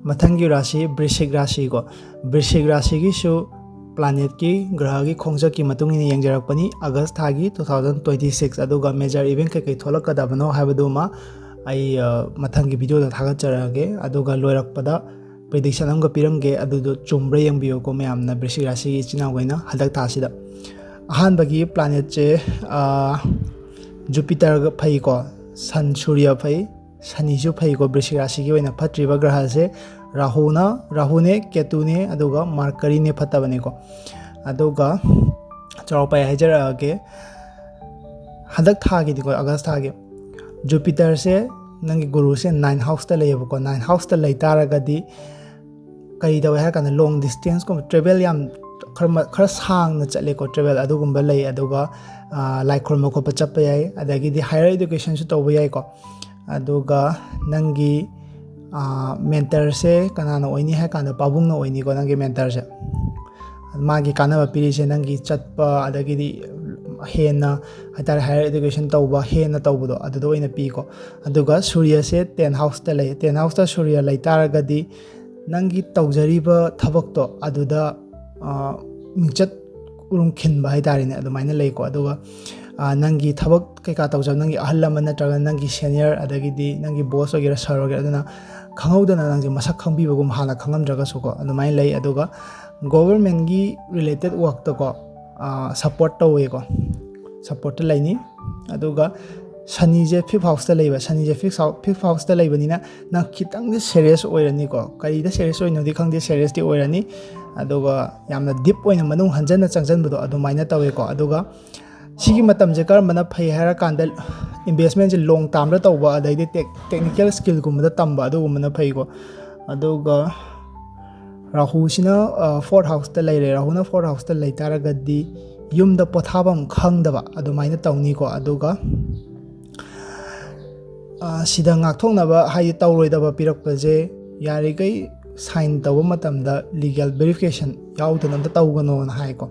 ꯃꯊꯪꯒꯤ ꯔꯥꯁꯤ ꯕ꯭ꯔꯤꯁꯤꯛ ꯔꯥꯁꯤꯀꯣ꯫ ꯕ꯭ꯔꯤꯁꯤꯛ ꯔꯥꯁꯤꯒꯤꯁꯨ ꯄ꯭ꯂꯥꯅꯦꯠꯀꯤ, ꯒ꯭ꯔꯍꯒꯤ ꯈꯣꯡꯆꯠꯀꯤ ꯃꯇꯨꯡ ꯏꯟꯅ ꯌꯦꯡꯖꯔꯛꯄꯅꯤ꯫ ꯑꯥꯒꯁ ꯊꯥꯒꯤ two thousand twenty six, ꯑꯗꯨꯒ ꯃꯦꯖꯔ ꯏꯚꯦꯟ ꯀꯩꯀꯩ ꯊꯣꯛꯂꯛꯀꯗꯕꯅꯣ ꯍꯥꯏꯕꯗꯨꯃ ꯑꯩ, ꯑ, ꯃꯊꯪꯒꯤ ꯚꯤꯗꯤꯑꯣꯗ ꯊꯥꯒꯠꯆꯔꯛꯑꯒꯦ꯫ ꯑꯗꯨꯒ ꯂꯣꯏꯔꯛꯄꯗ ꯄ꯭ꯔꯤꯗꯤꯛꯁꯟ ꯑꯃꯒ ꯄꯤꯔꯝꯒꯦ, ꯑꯗꯨꯗꯣ ꯆꯨꯝꯕ꯭ꯔꯥ ꯌꯦꯡꯕꯤꯌꯨꯀꯣ ꯃꯌꯥꯝꯅ, ꯕ꯭ꯔꯤꯁꯤꯛ ꯔꯥꯁꯤꯒꯤ ꯏꯆꯤꯟ ꯏꯅꯥꯎꯈꯩꯅ ꯍꯟꯗꯛ ꯊꯥꯁꯤꯗ꯫ ꯑꯍꯥꯟꯕꯒꯤ ꯄ꯭ꯂꯥꯅꯦꯠꯁꯦ, ꯑ, ꯖꯨꯄꯤꯇꯔꯒ ꯐꯩꯀꯣ, ꯁꯟ, ꯁꯨꯔꯌ ꯐꯩ, ꯁꯅꯤꯁꯨ ꯐꯩꯀꯣ ꯕ꯭ꯔꯤꯁꯤꯛ ꯔꯥꯁꯤꯒꯤ ꯑꯣꯏꯅ꯫ ꯐꯠꯇ꯭ꯔꯤꯕ ꯒ꯭ꯔꯍꯁꯦ ꯔꯥꯍꯨꯅ, ꯔꯥꯍꯨꯅꯦ, ꯀꯦꯇꯨꯅꯦ, ꯑꯗꯨꯒ ꯃꯥꯔꯀꯔꯤꯅꯦ ꯐꯠꯇꯕꯅꯦꯀꯣ꯫ ꯑꯗꯨꯒ ꯆꯥꯎꯔꯥꯛꯄ ꯑꯩ ꯍꯥꯏꯖꯔꯛꯑꯒꯦ, ꯍꯟꯗꯛ ꯊꯥꯒꯤꯗꯤꯀꯣ, ꯑꯥꯒꯁ ꯊꯥꯒꯤ ꯖꯨꯄꯤꯇꯔꯁꯦ, ꯅꯪꯒꯤ ꯒꯨꯔꯨꯁꯦ ꯅꯥꯏꯟ ꯍꯥꯎꯁꯇ ꯂꯩꯌꯦꯕꯀꯣ꯫ ꯅꯥꯏꯟ ꯍꯥꯎꯁꯇ ꯂꯩ ꯇꯥꯔꯒꯗꯤ ꯀꯔꯤ ꯇꯧꯋꯦ ꯍꯥꯏꯔ ꯀꯥꯟꯗ, ꯂꯣꯡ ꯗꯤꯁꯇꯦꯟꯁꯀꯨꯝꯕ, ꯇ꯭ꯔꯦꯚꯦꯜ ꯌꯥꯝ ꯈꯔ ꯃ-, ꯈꯔ ꯁꯥꯡꯅ ꯆꯠꯂꯦꯀꯣ, ꯇ꯭ꯔꯦꯚꯦꯜ ꯑꯗꯨꯒꯨꯝꯕ ꯂꯩ꯫ ꯑꯗꯨꯒ, ꯑ, ꯂꯥꯏ ꯈꯨꯔꯨꯝꯕ ꯈꯣꯠꯄ ꯆꯠꯄ ꯌꯥꯏ, ꯑꯗꯒꯤꯗꯤ ꯍꯥꯌꯔ ꯏꯗꯨꯀꯦꯁꯟꯁꯨ ꯇꯧꯕ ꯌꯥꯏꯀꯣ꯫ ꯑꯗꯨꯒ ꯅꯪꯒꯤ ꯃꯦꯟꯇꯔꯁꯦ ꯀꯅꯥꯅ ꯑꯣꯏꯅꯤ ꯍꯥꯏ ꯀꯥꯟꯗ ꯄꯥꯕꯨꯡꯅ ꯑꯣꯏꯅꯤꯀꯣ, ꯅꯪꯒꯤ ꯃꯦꯟꯇꯔꯁꯦ꯫ ꯃꯥꯒꯤ ꯀꯥꯟꯅꯕ ꯄꯤꯔꯤꯁꯦ ꯅꯪꯒꯤ ꯆꯠꯄ, ꯑꯗꯒꯤꯗꯤ ꯍꯦꯟꯅ ꯍꯥꯏꯇꯥꯔꯦ, ꯍꯥꯏꯌꯔ ꯏꯗꯨꯀꯦꯁꯟ ꯇꯧꯕ, ꯍꯦꯟꯅ ꯇꯧꯕꯗꯣ, ꯑꯗꯨꯗ ꯑꯣꯏꯅ ꯄꯤꯀꯣ꯫ ꯑꯗꯨꯒ ꯁꯨꯔꯌꯁꯦ ꯇꯦꯟ ꯍꯥꯎꯁꯇ ꯂꯩ꯫ ꯇꯦꯟ ꯍꯥꯎꯁꯇ ꯁꯨꯔꯌ ꯂꯩ ꯇꯥꯔꯒꯗꯤ ꯅꯪꯒꯤ ꯇꯧꯖꯔꯤꯕ ꯊꯕꯛꯇꯣ ꯑꯗꯨꯗ ꯃꯤꯡꯆꯠ ꯎꯔꯨꯝ ꯈꯤꯟꯕ ꯍꯥꯏꯇꯥꯔꯦꯅꯦ, ꯑꯗꯨꯃꯥꯏꯅ ꯂꯩꯀꯣ꯫ ꯑꯗꯨꯒ ꯅꯪꯒꯤ ꯊꯕꯛ ꯀꯩꯀꯥ ꯇꯧꯖꯕ ꯅꯪꯒꯤ ꯑꯍꯜ ꯂꯃꯟ ꯅꯠꯇ꯭ꯔꯒ ꯅꯪꯒꯤ ꯁꯦꯅꯤꯌꯔ, ꯑꯗꯒꯤꯗꯤ ꯅꯪꯒꯤ ꯕꯣꯁ ꯑꯣꯏꯒꯦꯔꯥ, ꯁꯥꯔ ꯑꯣꯏꯒꯦꯔꯥ, ꯑꯗꯨꯅ ꯈꯪꯍꯧꯗꯅ ꯅꯪꯁꯦ ꯃꯁꯛ ꯈꯪꯕꯤꯕꯒꯨꯝ, ꯍꯥꯟꯅ ꯈꯪꯉꯝꯗ꯭ꯔꯒꯁꯨꯀꯣ, ꯑꯗꯨꯃꯥꯏꯅ ꯂꯩ꯫ ꯑꯗꯨꯒ ꯒꯣꯕꯔꯃꯦꯟꯒꯤ ꯔꯤꯂꯦꯇꯦꯠ ꯋꯥꯛꯇꯀꯣ ꯁꯞꯄꯣꯔꯠ ꯇꯧꯋꯦꯀꯣ, ꯁꯞꯄꯣꯔꯠꯇ ꯂꯩꯅꯤ꯫ ꯑꯗꯨꯒ ꯁꯅꯤꯁꯦ ꯐꯤꯐ ꯍꯥꯎꯁꯇ ꯂꯩꯕ, ꯁꯅꯤꯁꯦ ꯐꯤꯐ ꯍꯥꯎꯁꯇ ꯂꯩꯕꯅꯤꯅ ꯅꯪ ꯈꯤꯇꯪꯗꯤ ꯁꯦꯔꯤꯌꯁ ꯑꯣꯏꯔꯅꯤꯀꯣ꯫ ꯀꯔꯤꯗ ꯁꯦꯔꯤꯌꯁ ꯑꯣꯏꯅꯣꯗꯤ ꯈꯪꯗꯦ, ꯁꯦꯔꯤꯌꯁꯇꯤ ꯑꯣꯏꯔꯅꯤ꯫ ꯑꯗꯨꯒ ꯌꯥꯝꯅ ꯗꯤꯞ ꯑꯣꯏꯅ ꯃꯅꯨꯡ ꯍꯟꯖꯟꯅ ꯆꯪꯁꯤꯟꯕꯗꯣ ꯑꯗꯨꯃꯥꯏꯅ ꯇꯧꯋꯦꯀꯣ꯫ ꯑꯗꯨꯒ ꯁꯤꯒꯤ ꯃꯇꯝꯁꯦ ꯀꯔꯝꯕꯅ ꯐꯩ ꯍꯥꯏꯔꯀꯥꯟꯗ ꯏꯟꯚꯦꯁꯃꯦꯟꯁꯦ ꯂꯣꯡ ꯇꯥꯔꯝꯗ ꯇꯧꯕ, ꯑꯗꯩꯗꯤ ꯇꯦꯛ ꯇꯦꯛꯅꯤꯀꯦꯜ ꯁ꯭ꯀꯤꯜꯒꯨꯝꯕꯗ ꯇꯝꯕ, ꯑꯗꯨꯒꯨꯝꯕꯅ ꯐꯩꯀꯣ꯫ ꯑꯗꯨꯒ ꯔꯥꯍꯨꯁꯤꯅ ꯐꯣꯔꯠ ꯍꯥꯎꯁꯇ ꯂꯩꯔꯦ꯫ ꯔꯥꯍꯨꯅ ꯐꯣꯔꯠ ꯍꯥꯎꯁꯇ ꯂꯩ ꯇꯥꯔꯒꯗꯤ ꯌꯨꯝꯗ ꯄꯣꯊꯥꯐꯝ ꯈꯪꯗꯕ ꯑꯗꯨꯃꯥꯏꯅ ꯇꯧꯅꯤꯀꯣ꯫ ꯑꯗꯨꯒ ꯁꯤꯗ ꯉꯥꯛꯊꯣꯛꯅꯕ, ꯍꯥꯏꯗꯤ ꯇꯧꯔꯣꯏꯗꯕ ꯄꯤꯔꯛꯄꯁꯦ ꯌꯥꯔꯤꯈꯩ ꯁꯥꯏꯟ ꯇꯧꯕ ꯃꯇꯝꯗ ꯂꯤꯒꯦꯜ ꯚꯦꯔꯤꯐꯤꯀꯦꯁꯟ ꯌꯥꯎꯗꯅ ꯑꯝꯇ ꯇꯧꯒꯅꯣꯅ ꯍꯥꯏꯀꯣ꯫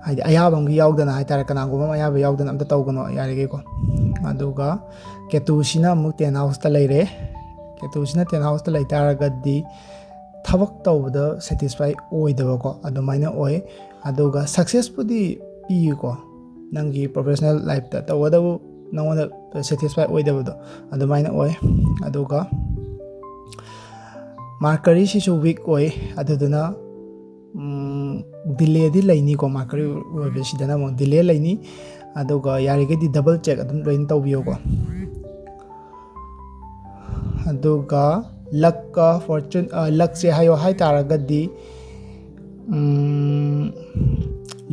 ꯍꯥꯏꯗꯤ ꯑꯌꯥꯕ ꯑꯃꯒꯤ ꯌꯥꯎꯗꯅ ꯍꯥꯏꯇꯥꯔꯦ, ꯀꯅꯥꯒꯨꯝꯕ ꯑꯃ ꯑꯌꯥꯕ ꯌꯥꯎꯗꯅ ꯑꯝꯇ ꯇꯧꯒꯅꯣ ꯌꯥꯔꯤꯈꯩꯀꯣ꯫ ꯑꯗꯨꯒ ꯀꯦꯇꯨꯁꯤꯅ ꯑꯃꯨꯛ ꯇꯦꯟ ꯍꯥꯎꯁꯇ ꯂꯩꯔꯦ꯫ ꯀꯦꯇꯨꯁꯤꯅ ꯇꯦꯟ ꯍꯥꯎꯁꯇ ꯂꯩ ꯇꯥꯔꯒꯗꯤ ꯊꯕꯛ ꯇꯧꯕꯗ ꯁꯦꯇꯤꯁꯐꯥꯏ ꯑꯣꯏꯗꯕꯀꯣ, ꯑꯗꯨꯃꯥꯏꯅ ꯑꯣꯏ꯫ ꯑꯗꯨꯒ ꯁꯛꯁꯦꯁꯄꯨꯗꯤ ꯄꯤꯀꯣ, ꯅꯪꯒꯤ ꯄ꯭ꯔꯣꯐꯦꯁꯅꯦꯜ ꯂꯥꯏꯐꯇ ꯇꯧꯕꯇꯕꯨ ꯅꯪꯉꯣꯟꯗ ꯁꯦꯇꯤꯁꯐꯥꯏ ꯑꯣꯏꯗꯕꯗꯣ ꯑꯗꯨꯃꯥꯏꯅ ꯑꯣꯏ꯫ ꯑꯗꯨꯒ ꯃꯥꯔꯀꯔꯤꯁꯤꯁꯨ ꯋꯤꯛ ꯑꯣꯏ, ꯑꯗꯨꯗꯨꯅ ꯗꯤꯂꯦꯗꯤ ꯂꯩꯅꯤꯀꯣ꯫ ꯃꯥꯔꯀꯔꯤ ꯑꯣꯏꯕꯁꯤꯗꯅ ꯑꯃꯨꯛ ꯗꯤꯂꯦ ꯂꯩꯅꯤ꯫ ꯑꯗꯨꯒ ꯌꯥꯔꯤꯈꯩꯗꯤ ꯗꯕꯜ ꯆꯦꯛ ꯑꯗꯨꯝ ꯂꯣꯏꯅ ꯇꯧꯕꯤꯌꯨꯀꯣ꯫ ꯑꯗꯨꯒ ꯂꯛꯀ ꯐꯣꯔꯆꯨꯟ, ꯂꯛꯁꯦ ꯍꯥꯏꯌꯣ ꯍꯥꯏ ꯇꯥꯔꯒꯗꯤ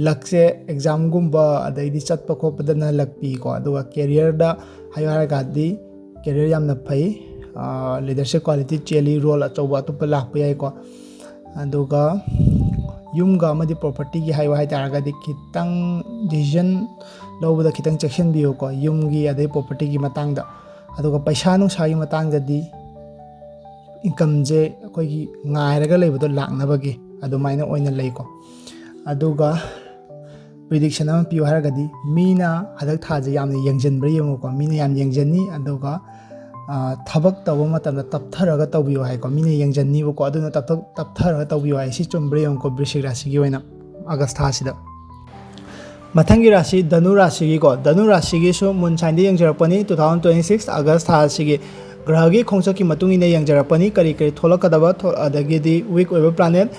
ꯂꯛꯁꯦ ꯑꯦꯛꯖꯥꯝꯒꯨꯝꯕ ꯑꯗꯩꯗꯤ ꯆꯠꯄ ꯈꯣꯠꯄꯗꯅ ꯂꯛ ꯄꯤꯀꯣ꯫ ꯑꯗꯨꯒ ꯀꯦꯔꯤꯌꯔꯗ ꯍꯥꯏꯌꯣ ꯍꯥꯏꯔꯒꯗꯤ ꯀꯦꯔꯤꯌꯔ ꯌꯥꯝꯅ ꯐꯩ꯫ ꯂꯤꯗꯔꯁꯤꯞ ꯀ꯭ꯋꯥꯂꯤꯇꯤ ꯆꯦꯜꯂꯤ, ꯔꯣꯜ ꯑꯆꯧꯕ ꯑꯇꯣꯞꯄ ꯂꯥꯛꯄ ꯌꯥꯏꯀꯣ꯫ ꯑꯗꯨꯒ ꯌꯨꯝꯒ ꯑꯃꯗꯤ ꯄ꯭ꯔꯣꯄꯔꯇꯤꯒꯤ ꯍꯥꯏꯌꯣ ꯍꯥꯏ ꯇꯥꯔꯒꯗꯤ ꯈꯤꯇꯪ ꯗꯤꯁꯤꯖꯟ ꯂꯧꯕꯗ ꯈꯤꯇꯪ ꯆꯦꯛꯁꯤꯟꯕꯤꯌꯨꯀꯣ, ꯌꯨꯝꯒꯤ ꯑꯗꯩ ꯄ꯭ꯔꯣꯄꯔꯇꯤꯒꯤ ꯃꯇꯥꯡꯗ꯫ ꯑꯗꯨꯒ ꯄꯩꯁꯥ ꯅꯨꯡꯁꯥꯒꯤ ꯃꯇꯥꯡꯗꯗꯤ ꯏꯟꯀꯝꯁꯦ ꯑꯩꯈꯣꯏꯒꯤ ꯉꯥꯏꯔꯒ ꯂꯩꯕꯗꯣ ꯂꯥꯛꯅꯕꯒꯤ ꯑꯗꯨꯃꯥꯏꯅ ꯑꯣꯏꯅ ꯂꯩꯀꯣ꯫ ꯑꯗꯨꯒ ꯄ꯭ꯔꯤꯗꯤꯛꯁꯟ ꯑꯃ ꯄꯤꯌꯨ ꯍꯥꯏꯔꯒꯗꯤ, ꯃꯤꯅ ꯍꯟꯗꯛ ꯊꯥꯁꯦ ꯌꯥꯝꯅ ꯌꯦꯡꯁꯤꯟꯕ꯭ꯔꯥ ꯌꯦꯡꯉꯨꯀꯣ꯫ ꯃꯤꯅ ꯌꯥꯝ ꯌꯦꯡꯁꯤꯟꯅꯤ꯫ ꯑꯗꯨꯒ ꯊꯕꯛ ꯇꯧꯕ ꯃꯇꯝꯗ ꯇꯞꯊꯔꯒ ꯇꯧꯕꯤꯌꯨ ꯍꯥꯏꯀꯣ꯫ ꯃꯤꯅ ꯌꯦꯡꯁꯤꯟꯅꯤꯕꯀꯣ, ꯑꯗꯨꯅ ꯇꯞꯊꯔꯒ ꯇꯧꯕꯤꯌꯨ ꯍꯥꯏ꯫ ꯁꯤ ꯆꯨꯝꯕ꯭ꯔꯥ ꯌꯦꯡꯉꯨꯀꯣ, ꯕ꯭ꯔꯤꯁꯤꯛ ꯔꯥꯁꯤꯒꯤ ꯑꯣꯏꯅ ꯑꯥꯒꯁ ꯊꯥꯁꯤꯗ꯫ ꯃꯊꯪꯒꯤ ꯔꯥꯁꯤ ꯙꯅꯨ ꯔꯥꯁꯤꯒꯤꯀꯣ, ꯙꯅꯨ ꯔꯥꯁꯤꯒꯤꯁꯨ ꯃꯨꯟ ꯁꯥꯏꯟꯗ ꯌꯦꯡꯖꯔꯛꯄꯅꯤ꯫ Two thousand twenty six August ꯊꯥꯁꯤꯒꯤ ꯒ꯭ꯔꯍꯒꯤ ꯈꯣꯡꯆꯠꯀꯤ ꯃꯇꯨꯡ ꯏꯟꯅ ꯌꯦꯡꯖꯔꯛꯄꯅꯤ꯫ ꯀꯔꯤ ꯀꯔꯤ ꯊꯣꯛꯂꯛꯀꯗꯕ, ꯑꯗꯒꯤꯗꯤ ꯋꯤꯛ ꯑꯣꯏꯕ ꯄ꯭ꯂꯥꯅꯦꯠ,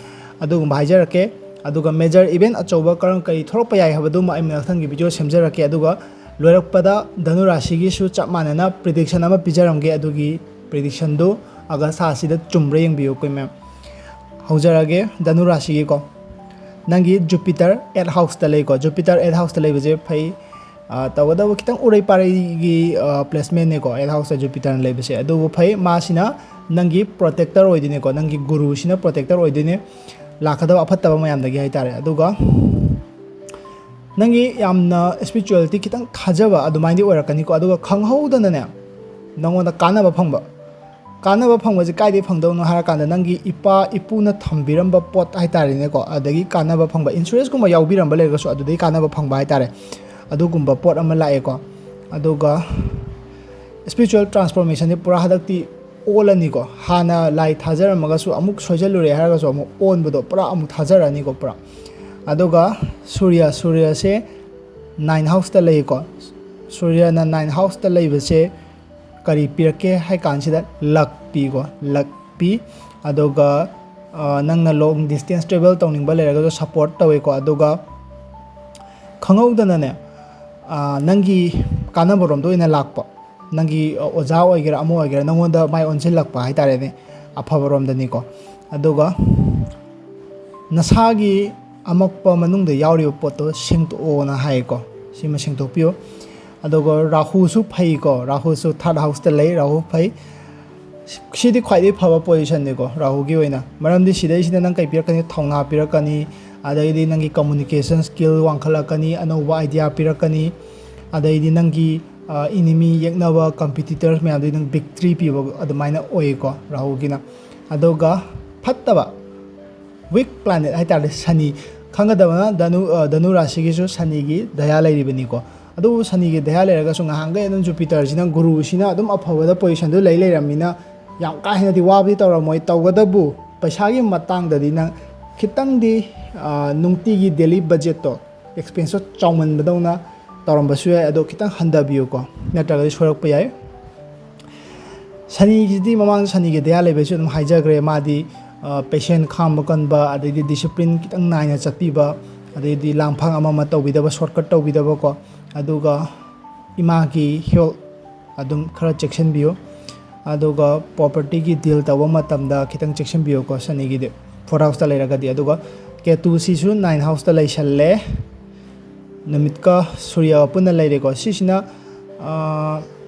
ꯑꯗꯨꯒꯨꯝꯕ ꯍꯥꯏꯖꯔꯛꯀꯦ꯫ ꯑꯗꯨꯒ ꯃꯦꯖꯔ ꯏꯚꯦꯟ ꯑꯆꯧꯕ ꯀꯔꯝ ꯀꯔꯤ ꯊꯣꯛꯂꯛꯄ ꯌꯥꯏ ꯍꯥꯏꯕꯗꯨꯃ ꯑꯩ ꯃꯊꯪꯒꯤ ꯚꯤꯗꯤꯑꯣ ꯁꯦꯝꯖꯔꯛꯀꯦ꯫ ꯑꯗꯨꯒ ꯂꯣꯏꯔꯛꯄꯗ ꯙꯅꯨ ꯔꯥꯁꯤꯒꯤꯁꯨ ꯆꯞ ꯃꯥꯟꯅꯅ ꯄ꯭ꯔꯤꯗꯤꯛꯁꯟ ꯑꯃ ꯄꯤꯖꯔꯝꯒꯦ꯫ ꯑꯗꯨꯒꯤ ꯄ꯭ꯔꯤꯗꯤꯛꯁꯟꯗꯨ ꯑꯥꯒꯁ ꯊꯥꯁꯤꯗ ꯆꯨꯝꯕ꯭ꯔꯥ ꯌꯦꯡꯕꯤꯌꯨ ꯑꯩꯈꯣꯏ ꯃꯦꯝ꯫ ꯍꯧꯖꯔꯛꯑꯒꯦ ꯙꯅꯨ ꯔꯥꯁꯤꯒꯤꯀꯣ꯫ ꯅꯪꯒꯤ ꯖꯨꯄꯤꯇꯔ ꯑꯦꯠ ꯍꯥꯎꯁꯇ ꯂꯩꯀꯣ꯫ ꯖꯨꯄꯤꯇꯔ ꯑꯦꯠ ꯍꯥꯎꯁꯇ ꯂꯩꯕꯁꯦ ꯐꯩ꯫ ꯇꯧꯒꯗꯕ ꯈꯤꯇꯪ ꯎꯔꯩ ꯄꯥꯔꯩꯒꯤ ꯄ꯭ꯂꯦꯁꯃꯦꯟꯅꯦꯀꯣ꯫ ꯑꯦꯠ ꯍꯥꯎꯁꯇ ꯖꯨꯄꯤꯇꯔꯅ ꯂꯩꯕꯁꯦ ꯑꯗꯨꯕꯨ ꯐꯩ꯫ ꯃꯥꯁꯤꯅ ꯅꯪꯒꯤ ꯄ꯭ꯔꯣꯇꯦꯛꯇꯔ ꯑꯣꯏꯗꯣꯏꯅꯦꯀꯣ꯫ ꯅꯪꯒꯤ ꯒꯨꯔꯨꯁꯤꯅ ꯄ꯭ꯔꯣꯇꯦꯛꯇꯔ ꯑꯣꯏꯗꯣꯏꯅꯦ, ꯂꯥꯛꯀꯗꯕ ꯑꯐꯠꯇꯕ ꯃꯌꯥꯝꯗꯒꯤ ꯍꯥꯏꯇꯥꯔꯦ꯫ ꯑꯗꯨꯒ ꯅꯪꯒꯤ ꯌꯥꯝꯅ ꯏꯁꯄꯤꯔꯤꯆꯨꯋꯦꯂꯤꯇꯤ ꯈꯤꯇꯪ ꯊꯥꯖꯕ ꯑꯗꯨꯃꯥꯏꯅꯗꯤ ꯑꯣꯏꯔꯛꯀꯅꯤꯀꯣ꯫ ꯑꯗꯨꯒ ꯈꯪꯍꯧꯗꯅꯅꯦ, ꯅꯪꯉꯣꯟꯗ ꯀꯥꯟꯅꯕ ꯐꯪꯕ꯫ ꯀꯥꯟꯅꯕ ꯐꯪꯕꯁꯦ ꯀꯥꯏꯗꯒꯤ ꯐꯪꯗꯧꯅꯣ ꯍꯥꯏꯔꯀꯥꯟꯗ, ꯅꯪꯒꯤ ꯏꯄꯥ ꯏꯄꯨꯅ ꯊꯝꯕꯤꯔꯝꯕ ꯄꯣꯠ ꯍꯥꯏꯇꯥꯔꯦꯅꯦꯀꯣ, ꯑꯗꯒꯤ ꯀꯥꯟꯅꯕ ꯐꯪꯕ, ꯏꯟꯁꯨꯔꯦꯟꯁꯀꯨꯝꯕ ꯌꯥꯎꯕꯤꯔꯝꯕ ꯂꯩꯔꯒꯁꯨ ꯑꯗꯨꯗꯒꯤ ꯀꯥꯟꯅꯕ ꯐꯪꯕ ꯍꯥꯏꯇꯥꯔꯦ꯫ ꯑꯗꯨꯒꯨꯝꯕ ꯄꯣꯠ ꯑꯃ ꯂꯥꯛꯑꯦꯀꯣ꯫ ꯑꯗꯨꯒ ꯏꯁꯄꯤꯔꯤꯆꯨꯋꯦꯜ ꯇ꯭ꯔꯥꯟꯁꯐꯣꯔꯃꯦꯁꯟꯁꯦ ꯄꯨꯔꯥ ꯍꯟꯗꯛꯇꯤ ꯑꯣꯜꯂꯅꯤꯀꯣ꯫ ꯍꯥꯟꯅ ꯂꯥꯏ ꯊꯥꯖꯔꯝꯃꯒꯁꯨ ꯑꯃꯨꯛ ꯁꯣꯏꯖꯜꯂꯨꯔꯦ ꯍꯥꯏꯔꯒꯁꯨ ꯑꯃꯨꯛ ꯑꯣꯟꯕꯗꯣ ꯄꯨꯔꯥ ꯑꯃꯨꯛ ꯊꯥꯖꯔꯛꯑꯅꯤꯀꯣ ꯄꯨꯔꯥ꯫ ꯑꯗꯨꯒ ꯁꯨꯔꯌ, ꯁꯨꯔꯌꯁꯦ ꯅꯥꯏꯟ ꯍꯥꯎꯁꯇ ꯂꯩꯀꯣ꯫ ꯁꯨꯔꯌꯅ ꯅꯥꯏꯟ ꯍꯥꯎꯁꯇ ꯂꯩꯕꯁꯦ ꯀꯔꯤ ꯄꯤꯔꯛꯀꯦ ꯍꯥꯏ ꯀꯥꯟꯁꯤꯗ ꯂꯛ ꯄꯤꯀꯣ, ꯂꯛ ꯄꯤ꯫ ꯑꯗꯨꯒ ꯅꯪꯅ ꯂꯣꯡ ꯗꯤꯁꯇꯦꯟꯁ ꯇ꯭ꯔꯦꯕꯦꯜ ꯇꯧꯅꯤꯡꯕ ꯂꯩꯔꯒꯁꯨ ꯁꯞꯄꯣꯔꯠ ꯇꯧꯋꯦꯀꯣ꯫ ꯑꯗꯨꯒ ꯈꯪꯍꯧꯗꯅꯅꯦ, ꯅꯪꯒꯤ ꯀꯥꯟꯅꯕꯔꯣꯝꯗ ꯑꯣꯏꯅ ꯂꯥꯛꯄ, ꯅꯪꯒꯤ ꯑꯣꯖꯥ ꯑꯣꯏꯒꯦꯔꯥ ꯑꯃ ꯑꯣꯏꯒꯦꯔꯥ, ꯅꯪꯉꯣꯟꯗ ꯃꯥꯏ ꯑꯣꯟꯁꯤꯜꯂꯛꯄ ꯍꯥꯏꯇꯥꯔꯦꯅꯦ, ꯑꯐꯕꯔꯣꯝꯗꯅꯤꯀꯣ꯫ ꯑꯗꯨꯒ ꯅꯁꯥꯒꯤ ꯑꯃꯛꯄ ꯃꯅꯨꯡꯗ ꯌꯥꯎꯔꯤꯕ ꯄꯣꯠꯇꯣ ꯁꯦꯡꯇꯣꯛꯑꯣꯅ ꯍꯥꯏꯌꯦꯀꯣ꯫ ꯁꯤꯃ ꯁꯦꯡꯇꯣꯛꯄꯤꯌꯨ꯫ ꯑꯗꯨꯒ ꯔꯥꯍꯨꯁꯨ ꯐꯩꯀꯣ, ꯔꯥꯍꯨꯁꯨ ꯊꯥꯔꯠ ꯍꯥꯎꯁꯇ ꯂꯩ, ꯔꯥꯍꯨ ꯐꯩ꯫ ꯁꯤꯗꯤ ꯈ꯭ꯋꯥꯏꯗꯒꯤ ꯐꯕ ꯄꯣꯖꯤꯁꯟꯅꯤꯀꯣ ꯔꯥꯍꯨꯒꯤ ꯑꯣꯏꯅ, ꯃꯔꯝꯗꯤ ꯁꯤꯗꯩꯁꯤꯗ ꯅꯪ ꯀꯩ ꯄꯤꯔꯛꯀꯅꯤ? ꯊꯧꯅꯥ ꯄꯤꯔꯛꯀꯅꯤ, ꯑꯗꯩꯗꯤ ꯅꯪꯒꯤ ꯀꯝꯃꯨꯅꯤꯀꯦꯁꯟ ꯁ꯭ꯀꯤꯜ ꯋꯥꯡꯈꯠꯂꯛꯀꯅꯤ, ꯑꯅꯧꯕ ꯑꯥꯏꯗꯤꯌꯥ ꯄꯤꯔꯛꯀꯅꯤ, ꯑꯗꯩꯗꯤ ꯅꯪꯒꯤ ꯏꯅꯤꯃꯤ ꯌꯦꯛꯅꯕ ꯀꯝꯄꯤꯇꯤꯇꯔꯁ ꯃꯌꯥꯝꯗꯨꯒꯤ ꯅꯪ ꯕꯤꯛꯇ꯭ꯔꯤ ꯄꯤꯕ ꯑꯗꯨꯃꯥꯏꯅ ꯑꯣꯏꯀꯣ ꯔꯥꯍꯨꯒꯤꯅ꯫ ꯑꯗꯨꯒ ꯐꯠꯇꯕ ꯋꯤꯛ ꯄ꯭ꯂꯥꯅꯦꯠ ꯍꯥꯏꯇꯥꯔꯦ ꯁꯅꯤ꯫ ꯈꯪꯒꯗꯕꯅ ꯙꯅꯨ ꯙꯅꯨ ꯔꯥꯁꯤꯒꯤꯁꯨ ꯁꯅꯤꯒꯤ ꯗꯌꯥ ꯂꯩꯔꯤꯕꯅꯤꯀꯣ꯫ ꯑꯗꯨꯕꯨ ꯁꯅꯤꯒꯤ ꯗꯌꯥ ꯂꯩꯔꯒꯁꯨ ꯉꯍꯥꯟꯈꯩ ꯑꯗꯨꯝ ꯖꯨꯄꯤꯇꯔꯁꯤꯅ ꯒꯨꯔꯨꯁꯤꯅ ꯑꯗꯨꯝ ꯑꯐꯕꯗ ꯄꯣꯖꯤꯁꯟꯗꯨ ꯂꯩ ꯂꯩꯔꯝꯃꯤꯅ ꯌꯥꯝ ꯀꯥ ꯍꯦꯟꯅꯗꯤ ꯋꯥꯕꯗꯤ ꯇꯧꯔꯝꯃꯣꯏ꯫ ꯇꯧꯕꯇꯕꯨ ꯄꯩꯁꯥꯒꯤ ꯃꯇꯥꯡꯗꯗꯤ ꯅꯪ ꯈꯤꯇꯪꯗꯤ ꯅꯨꯡꯇꯤꯒꯤ ꯗꯦꯂꯤ ꯕꯖꯦꯠꯇꯣ ꯑꯦꯛꯁꯄꯦꯟꯁꯇꯣ ꯆꯥꯎꯃꯟꯕꯗꯧꯅ ꯇꯧꯔꯝꯕꯁꯨ ꯌꯥꯏ꯫ ꯑꯗꯣ ꯈꯤꯇꯪ ꯍꯟꯊꯕꯤꯌꯨꯀꯣ, ꯅꯠꯇ꯭ꯔꯒꯗꯤ ꯁꯣꯏꯔꯛꯄ ꯌꯥꯏ꯫ ꯁꯅꯤꯒꯤꯁꯤꯗꯤ ꯃꯃꯥꯡꯗ ꯁꯅꯤꯒꯤ ꯗꯌꯥ ꯂꯩꯕꯩꯁꯨ ꯑꯗꯨꯝ ꯍꯥꯏꯖꯈ꯭ꯔꯦ꯫ ꯃꯥꯗꯤ ꯄꯦꯁꯦꯟ ꯈꯥꯡꯕ ꯀꯟꯕ, ꯑꯗꯩꯗꯤ ꯗꯤꯁꯤꯄ꯭ꯂꯤꯟ ꯈꯤꯇꯪ ꯅꯥꯏꯅ ꯆꯠꯄꯤꯕ, ꯑꯗꯩꯗꯤ ꯂꯥꯡꯐꯥꯡ ꯑꯃ ꯑꯃ ꯇꯧꯕꯤꯗꯕ, ꯁꯣꯔꯠꯀꯠ ꯇꯧꯕꯤꯗꯕꯀꯣ꯫ ꯑꯗꯨꯒ ꯏꯃꯥꯒꯤ ꯍꯦꯜꯊ ꯑꯗꯨꯝ ꯈꯔ ꯆꯦꯛꯁꯤꯟꯕꯤꯌꯨ꯫ ꯑꯗꯨꯒ ꯄ꯭ꯔꯣꯄꯔꯇꯤꯒꯤ ꯗꯤꯜ ꯇꯧꯕ ꯃꯇꯝꯗ ꯈꯤꯇꯪ ꯆꯦꯛꯁꯤꯟꯕꯤꯌꯨꯀꯣ ꯁꯅꯤꯒꯤꯗꯤ, ꯐꯣꯔꯠ ꯍꯥꯎꯁꯇ ꯂꯩꯔꯒꯗꯤ꯫ ꯑꯗꯨꯒ ꯀꯦꯇꯨꯁꯤꯁꯨ ꯅꯥꯏꯟ ꯍꯥꯎꯁꯇ ꯂꯩꯁꯜꯂꯦ, ꯅꯨꯃꯤꯠꯀ ꯁꯨꯔꯌꯒ ꯄꯨꯟꯅ ꯂꯩꯔꯦꯀꯣ꯫ ꯁꯤꯁꯤꯅ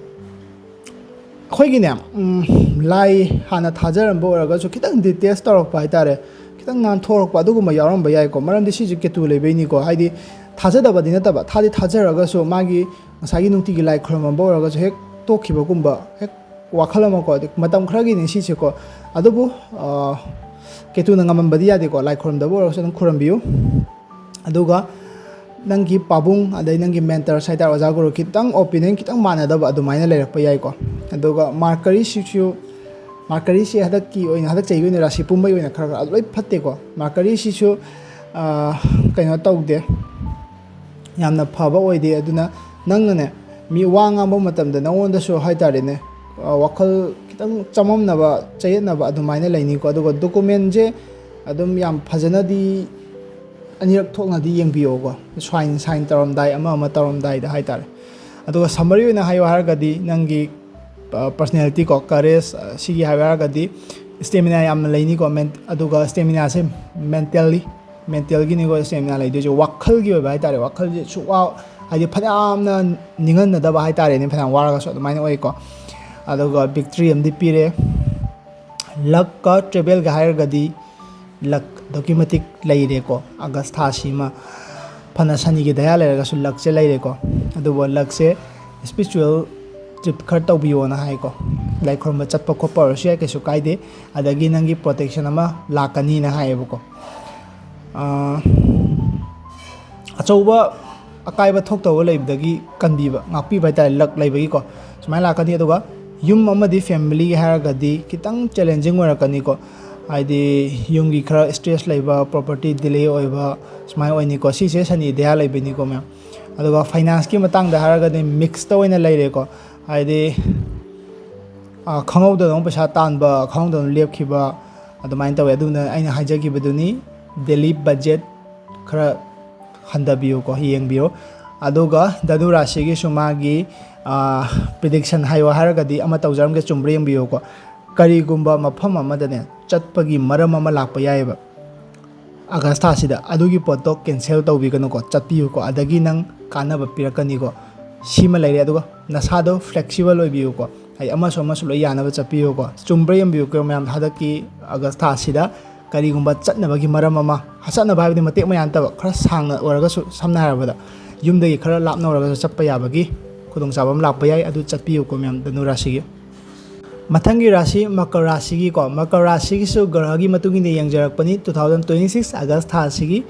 ꯑꯩꯈꯣꯏꯒꯤꯅꯦ, ꯂꯥꯏ ꯍꯥꯟꯅ ꯊꯥꯖꯔꯝꯕ ꯑꯣꯏꯔꯒꯁꯨ ꯈꯤꯇꯪ ꯗꯤꯇꯦꯁ ꯇꯧꯔꯛꯄ ꯍꯥꯏꯇꯥꯔꯦ, ꯈꯤꯇꯪ ꯅꯥꯟꯊꯣꯔꯛꯄ ꯑꯗꯨꯒꯨꯝꯕ ꯌꯥꯎꯔꯝꯕ ꯌꯥꯏꯀꯣ꯫ ꯃꯔꯝꯗꯤ ꯁꯤꯁꯦ ꯀꯦꯇꯨ ꯂꯩꯕꯩꯅꯤꯀꯣ꯫ ꯍꯥꯏꯗꯤ ꯊꯥꯖꯗꯕꯗꯤ ꯅꯠꯇꯕ, ꯊꯥꯗꯤ ꯊꯥꯖꯔꯒꯁꯨ ꯃꯥꯒꯤ ꯉꯁꯥꯏꯒꯤ ꯅꯨꯡꯇꯤꯒꯤ ꯂꯥꯏ ꯈꯨꯔꯨꯝꯃꯝꯕ ꯑꯣꯏꯔꯒꯁꯨ ꯍꯦꯛ ꯇꯣꯛꯈꯤꯕꯒꯨꯝꯕ, ꯍꯦꯛ ꯋꯥꯈꯜ ꯑꯃꯀꯣ, ꯑꯗꯨ ꯃꯇꯝ ꯈꯔꯒꯤꯅꯤ ꯁꯤꯁꯦꯀꯣ꯫ ꯑꯗꯨꯕꯨ ꯀꯦꯇꯨꯅ ꯉꯝꯃꯝꯕꯗꯤ ꯌꯥꯗꯦꯀꯣ꯫ ꯂꯥꯏ ꯈꯨꯔꯨꯝꯗꯕ ꯑꯣꯏꯔꯒꯁꯨ ꯑꯗꯨꯝ ꯈꯨꯔꯨꯝꯕꯤꯌꯨ꯫ ꯑꯗꯨꯒ ꯅꯪꯒꯤ ꯄꯥꯕꯨꯡ ꯑꯗꯩ ꯅꯪꯒꯤ ꯃꯦꯟꯇꯔꯁ ꯍꯥꯏꯇꯥꯔꯦ, ꯑꯣꯖꯥ ꯒꯨꯔꯨ, ꯈꯤꯇꯪ ꯑꯣꯄꯤꯅꯤꯌꯟ ꯈꯤꯇꯪ ꯃꯥꯟꯅꯗꯕ ꯑꯗꯨꯃꯥꯏꯅ ꯂꯩꯔꯛꯄ ꯌꯥꯏꯀꯣ꯫ ꯑꯗꯨꯒ ꯃꯥꯔꯀꯔꯤꯁꯤꯁꯨ, ꯃꯥꯔꯀꯔꯤꯁꯤ ꯍꯟꯗꯛꯀꯤ ꯑꯣꯏꯅ, ꯍꯟꯗꯛ ꯆꯍꯤꯒꯤ ꯑꯣꯏꯅ ꯔꯥꯁꯤ ꯄꯨꯝꯕꯒꯤ ꯑꯣꯏꯅ ꯈꯔ ꯈꯔ ꯂꯣꯏ ꯐꯠꯇꯦꯀꯣ꯫ ꯃꯥꯔꯀꯔꯤꯁꯤꯁꯨ ꯀꯩꯅꯣ ꯇꯧꯗꯦ, ꯌꯥꯝꯅ ꯐꯕ ꯑꯣꯏꯗꯦ꯫ ꯑꯗꯨꯅ ꯅꯪꯅꯅꯦ, ꯃꯤ ꯋꯥ ꯉꯥꯡꯕ ꯃꯇꯝꯗ ꯅꯪꯉꯣꯟꯗꯁꯨ ꯍꯥꯏꯇꯥꯔꯦꯅꯦ, ꯋꯥꯈꯜ ꯈꯤꯇꯪ ꯆꯃꯝꯅꯕ, ꯆꯌꯦꯠꯅꯕ ꯑꯗꯨꯃꯥꯏꯅ ꯂꯩꯅꯤꯀꯣ꯫ ꯑꯗꯨꯒ ꯗꯣꯀꯨꯃꯦꯟꯁꯦ ꯑꯗꯨꯝ ꯌꯥꯝ ꯐꯖꯅꯗꯤ ꯑꯅꯤꯔꯛ ꯊꯣꯛꯅꯗꯤ ꯌꯦꯡꯕꯤꯌꯣꯀꯣ, ꯁꯥꯏꯟ ꯁꯥꯏꯟ ꯇꯧꯔꯝꯗꯥꯏ, ꯑꯃ ꯑꯃ ꯇꯧꯔꯝꯗꯥꯏꯗ ꯍꯥꯏꯇꯥꯔꯦ꯫ ꯑꯗꯨꯒ ꯁꯝꯃꯔꯤ ꯑꯣꯏꯅ ꯍꯥꯏꯌꯣ ꯍꯥꯏꯔꯒꯗꯤ ꯅꯪꯒꯤ ꯄꯔꯁꯅꯦꯂꯤꯇꯤ ꯀꯣ, ꯀꯔꯦꯖ, ꯁꯤꯒꯤ ꯍꯥꯏꯌꯣ ꯍꯥꯏꯔꯒꯗꯤ ꯁ꯭ꯇꯦꯃꯤꯅꯥ ꯌꯥꯝꯅ ꯂꯩꯅꯤꯀꯣ꯫ ꯑꯗꯨꯒ ꯁ꯭ꯇꯦꯃꯤꯅꯥꯁꯦ ꯃꯦꯟꯇꯦꯜꯂꯤ, ꯃꯦꯟꯇꯦꯜꯒꯤꯅꯤꯀꯣ ꯁ꯭ꯇꯦꯃꯤꯅꯥ ꯂꯩꯗꯣꯏꯁꯦ꯫ ꯋꯥꯈꯜꯒꯤ ꯑꯣꯏꯕ ꯍꯥꯏꯇꯥꯔꯦ, ꯋꯥꯈꯜꯁꯦ ꯁꯨꯛꯋꯥ, ꯍꯥꯏꯗꯤ ꯐꯅꯌꯥꯝꯅ ꯅꯤꯡꯍꯟꯅꯗꯕ ꯍꯥꯏꯇꯥꯔꯦꯅꯦ, ꯐꯅꯌꯥꯝ ꯋꯥꯔꯒꯁꯨ ꯑꯗꯨꯃꯥꯏꯅ ꯑꯣꯏꯀꯣ꯫ ꯑꯗꯨꯒ ꯕꯤꯛꯇ꯭ꯔꯤ ꯑꯃꯗꯤ ꯄꯤꯔꯦ꯫ ꯂꯛꯀ ꯇ꯭ꯔꯦꯚꯦꯜꯒ ꯍꯥꯏꯔꯒꯗꯤ ꯂꯛ ꯑꯗꯨꯛꯀꯤ ꯃꯇꯤꯛ ꯂꯩꯔꯦꯀꯣ꯫ ꯑꯥꯒꯁ ꯊꯥꯁꯤꯃ ꯐꯅ ꯁꯅꯤꯒꯤ ꯗꯌꯥ ꯂꯩꯔꯒꯁꯨ ꯂꯛꯁꯦ ꯂꯩꯔꯦꯀꯣ꯫ ꯑꯗꯨꯕꯨ ꯂꯛꯁꯦ ꯏꯁꯄꯤꯔꯤꯆꯨꯋꯦꯜ ꯇ꯭ꯔꯤꯞ ꯈꯔ ꯇꯧꯕꯤꯌꯣꯅ ꯍꯥꯏꯀꯣ꯫ ꯂꯥꯏ ꯈꯨꯔꯨꯝꯕ ꯆꯠꯄ ꯈꯣꯠꯄ ꯑꯣꯏꯔꯁꯨ ꯌꯥꯏ, ꯀꯩꯁꯨ ꯀꯥꯏꯗꯦ꯫ ꯑꯗꯒꯤ ꯅꯪꯒꯤ ꯄ꯭ꯔꯣꯇꯦꯛꯁꯟ ꯑꯃ ꯂꯥꯛꯀꯅꯤꯅ ꯍꯥꯏꯌꯦꯕꯀꯣ꯫ ꯑꯥ, ꯑꯆꯧꯕ ꯑꯀꯥꯏꯕ ꯊꯣꯛꯇꯧꯕ ꯂꯩꯕꯗꯒꯤ ꯀꯟꯕꯤꯕ, ꯉꯥꯛꯄꯤꯕ ꯍꯥꯏꯇꯥꯔꯦ, ꯂꯛ ꯂꯩꯕꯒꯤꯀꯣ꯫ ꯁꯨꯃꯥꯏꯅ ꯂꯥꯛꯀꯅꯤ꯫ ꯑꯗꯨꯒ ꯌꯨꯝ ꯑꯃꯗꯤ ꯐꯦꯃꯤꯂꯤꯒꯤ ꯍꯥꯏꯔꯒꯗꯤ ꯈꯤꯇꯪ ꯆꯦꯂꯦꯟꯖꯤꯡ ꯑꯣꯏꯔꯛꯀꯅꯤꯀꯣ꯫ ꯍꯥꯏꯗꯤ ꯌꯨꯝꯒꯤ ꯈꯔ ꯏꯁꯇ꯭ꯔꯦꯁ ꯂꯩꯕ, ꯄ꯭ꯔꯣꯄꯔꯇꯤ ꯗꯤꯂꯦ ꯑꯣꯏꯕ, ꯁꯨꯃꯥꯏꯅ ꯑꯣꯏꯅꯤꯀꯣ꯫ ꯁꯤꯁꯦ ꯁꯅꯤ ꯗ꯭ꯌꯥ ꯂꯩꯕꯅꯤꯀꯣ ꯃꯌꯥꯝ꯫ ꯑꯗꯨꯒ ꯐꯥꯏꯅꯥꯟꯁꯀꯤ ꯃꯇꯥꯡꯗ ꯍꯥꯏꯔꯒꯗꯤ ꯃꯤꯛꯁꯇ ꯑꯣꯏꯅ ꯂꯩꯔꯦꯀꯣ꯫ ꯍꯥꯏꯗꯤ, ꯑ, ꯈꯪꯍꯧꯗꯅ ꯑꯃꯨꯛ ꯄꯩꯁꯥ ꯇꯥꯟꯕ, ꯈꯪꯍꯧꯗꯅ ꯂꯦꯞꯈꯤꯕ, ꯑꯗꯨꯃꯥꯏꯅ ꯇꯧꯋꯦ꯫ ꯑꯗꯨꯅ ꯑꯩꯅ ꯍꯥꯏꯖꯈꯤꯕꯗꯨꯅꯤ, ꯗꯦꯂꯤ ꯕꯖꯦꯠ ꯈꯔ ꯍꯟꯊꯕꯤꯌꯨꯀꯣ, ꯌꯦꯡꯕꯤꯌꯨ꯫ ꯑꯗꯨꯒ ꯙꯅꯨ ꯔꯥꯁꯤꯒꯤꯁꯨ ꯃꯥꯒꯤ, ꯑ, ꯄ꯭ꯔꯤꯗꯤꯛꯁꯟ ꯍꯥꯏꯌꯣ ꯍꯥꯏꯔꯒꯗꯤ ꯑꯃ ꯇꯧꯖꯔꯝꯒꯦ, ꯆꯨꯝꯕ꯭ꯔꯥ ꯌꯦꯡꯕꯤꯌꯨꯀꯣ꯫ ꯀꯔꯤꯒꯨꯝꯕ ꯃꯐꯝ ꯑꯃꯗꯅꯦ ꯆꯠꯄꯒꯤ ꯃꯔꯝ ꯑꯃ ꯂꯥꯛꯄ ꯌꯥꯏꯑꯕ ꯑꯥꯒꯁ ꯊꯥꯁꯤꯗ, ꯑꯗꯨꯒꯤ ꯄꯣꯠꯇꯣ ꯀꯦꯟꯁꯦꯜ ꯇꯧꯕꯤꯒꯅꯨꯀꯣ, ꯆꯠꯄꯤꯌꯨꯀꯣ, ꯑꯗꯒꯤ ꯅꯪ ꯀꯥꯟꯅꯕ ꯄꯤꯔꯛꯀꯅꯤꯀꯣ꯫ ꯁꯤꯃ ꯂꯩꯔꯦ꯫ ꯑꯗꯨꯒ ꯅꯁꯥꯗꯣ ꯐ꯭ꯂꯦꯛꯁꯤꯕꯜ ꯑꯣꯏꯕꯤꯌꯨꯀꯣ, ꯍꯥꯏꯗꯤ ꯑꯃꯁꯨ ꯑꯃꯁꯨ ꯂꯣꯏ ꯌꯥꯅꯕ ꯆꯠꯄꯤꯌꯨꯀꯣ꯫ ꯆꯨꯝꯕ꯭ꯔꯥ ꯌꯦꯡꯕꯤꯌꯨꯀꯣ ꯃꯌꯥꯝ, ꯍꯟꯗꯛꯀꯤ ꯑꯥꯒꯁ ꯊꯥꯁꯤꯗ ꯀꯔꯤꯒꯨꯝꯕ ꯆꯠꯅꯕꯒꯤ ꯃꯔꯝ ꯑꯃ, ꯆꯠꯅꯕ ꯍꯥꯏꯕꯗꯤ ꯃꯇꯦꯛ ꯃꯌꯥ ꯅꯠꯇꯕ, ꯈꯔ ꯁꯥꯡꯅ ꯑꯣꯏꯔꯒꯁꯨ, ꯁꯝꯅ ꯍꯥꯏꯔꯕꯗ ꯌꯨꯝꯗꯒꯤ ꯈꯔ ꯂꯥꯞꯅ ꯑꯣꯏꯔꯒꯁꯨ ꯆꯠꯄ ꯌꯥꯕꯒꯤ ꯈꯨꯗꯣꯡꯆꯥꯕ ꯑꯃ ꯂꯥꯛꯄ ꯌꯥꯏ, ꯑꯗꯨ ꯆꯠꯄꯤꯌꯨꯀꯣ ꯃꯌꯥꯝ, ꯙꯅꯨ ꯔꯥꯁꯤꯒꯤ꯫ ꯃꯊꯪꯒꯤ ꯔꯥꯁꯤ ꯃꯀꯔ ꯔꯥꯁꯤꯒꯤꯀꯣ꯫ ꯃꯀꯔ ꯔꯥꯁꯤꯒꯤꯁꯨ ꯒ꯭ꯔꯍꯒꯤ ꯃꯇꯨꯡ ꯏꯟꯅ ꯌꯦꯡꯖꯔꯛꯄꯅꯤ, ꯇꯨ ꯊꯥꯎꯖꯟ ꯇ꯭ꯋꯦꯟꯇꯤ ꯁꯤꯛꯁ ꯑꯥꯒꯁ ꯊꯥ ꯑꯁꯤꯒꯤ꯫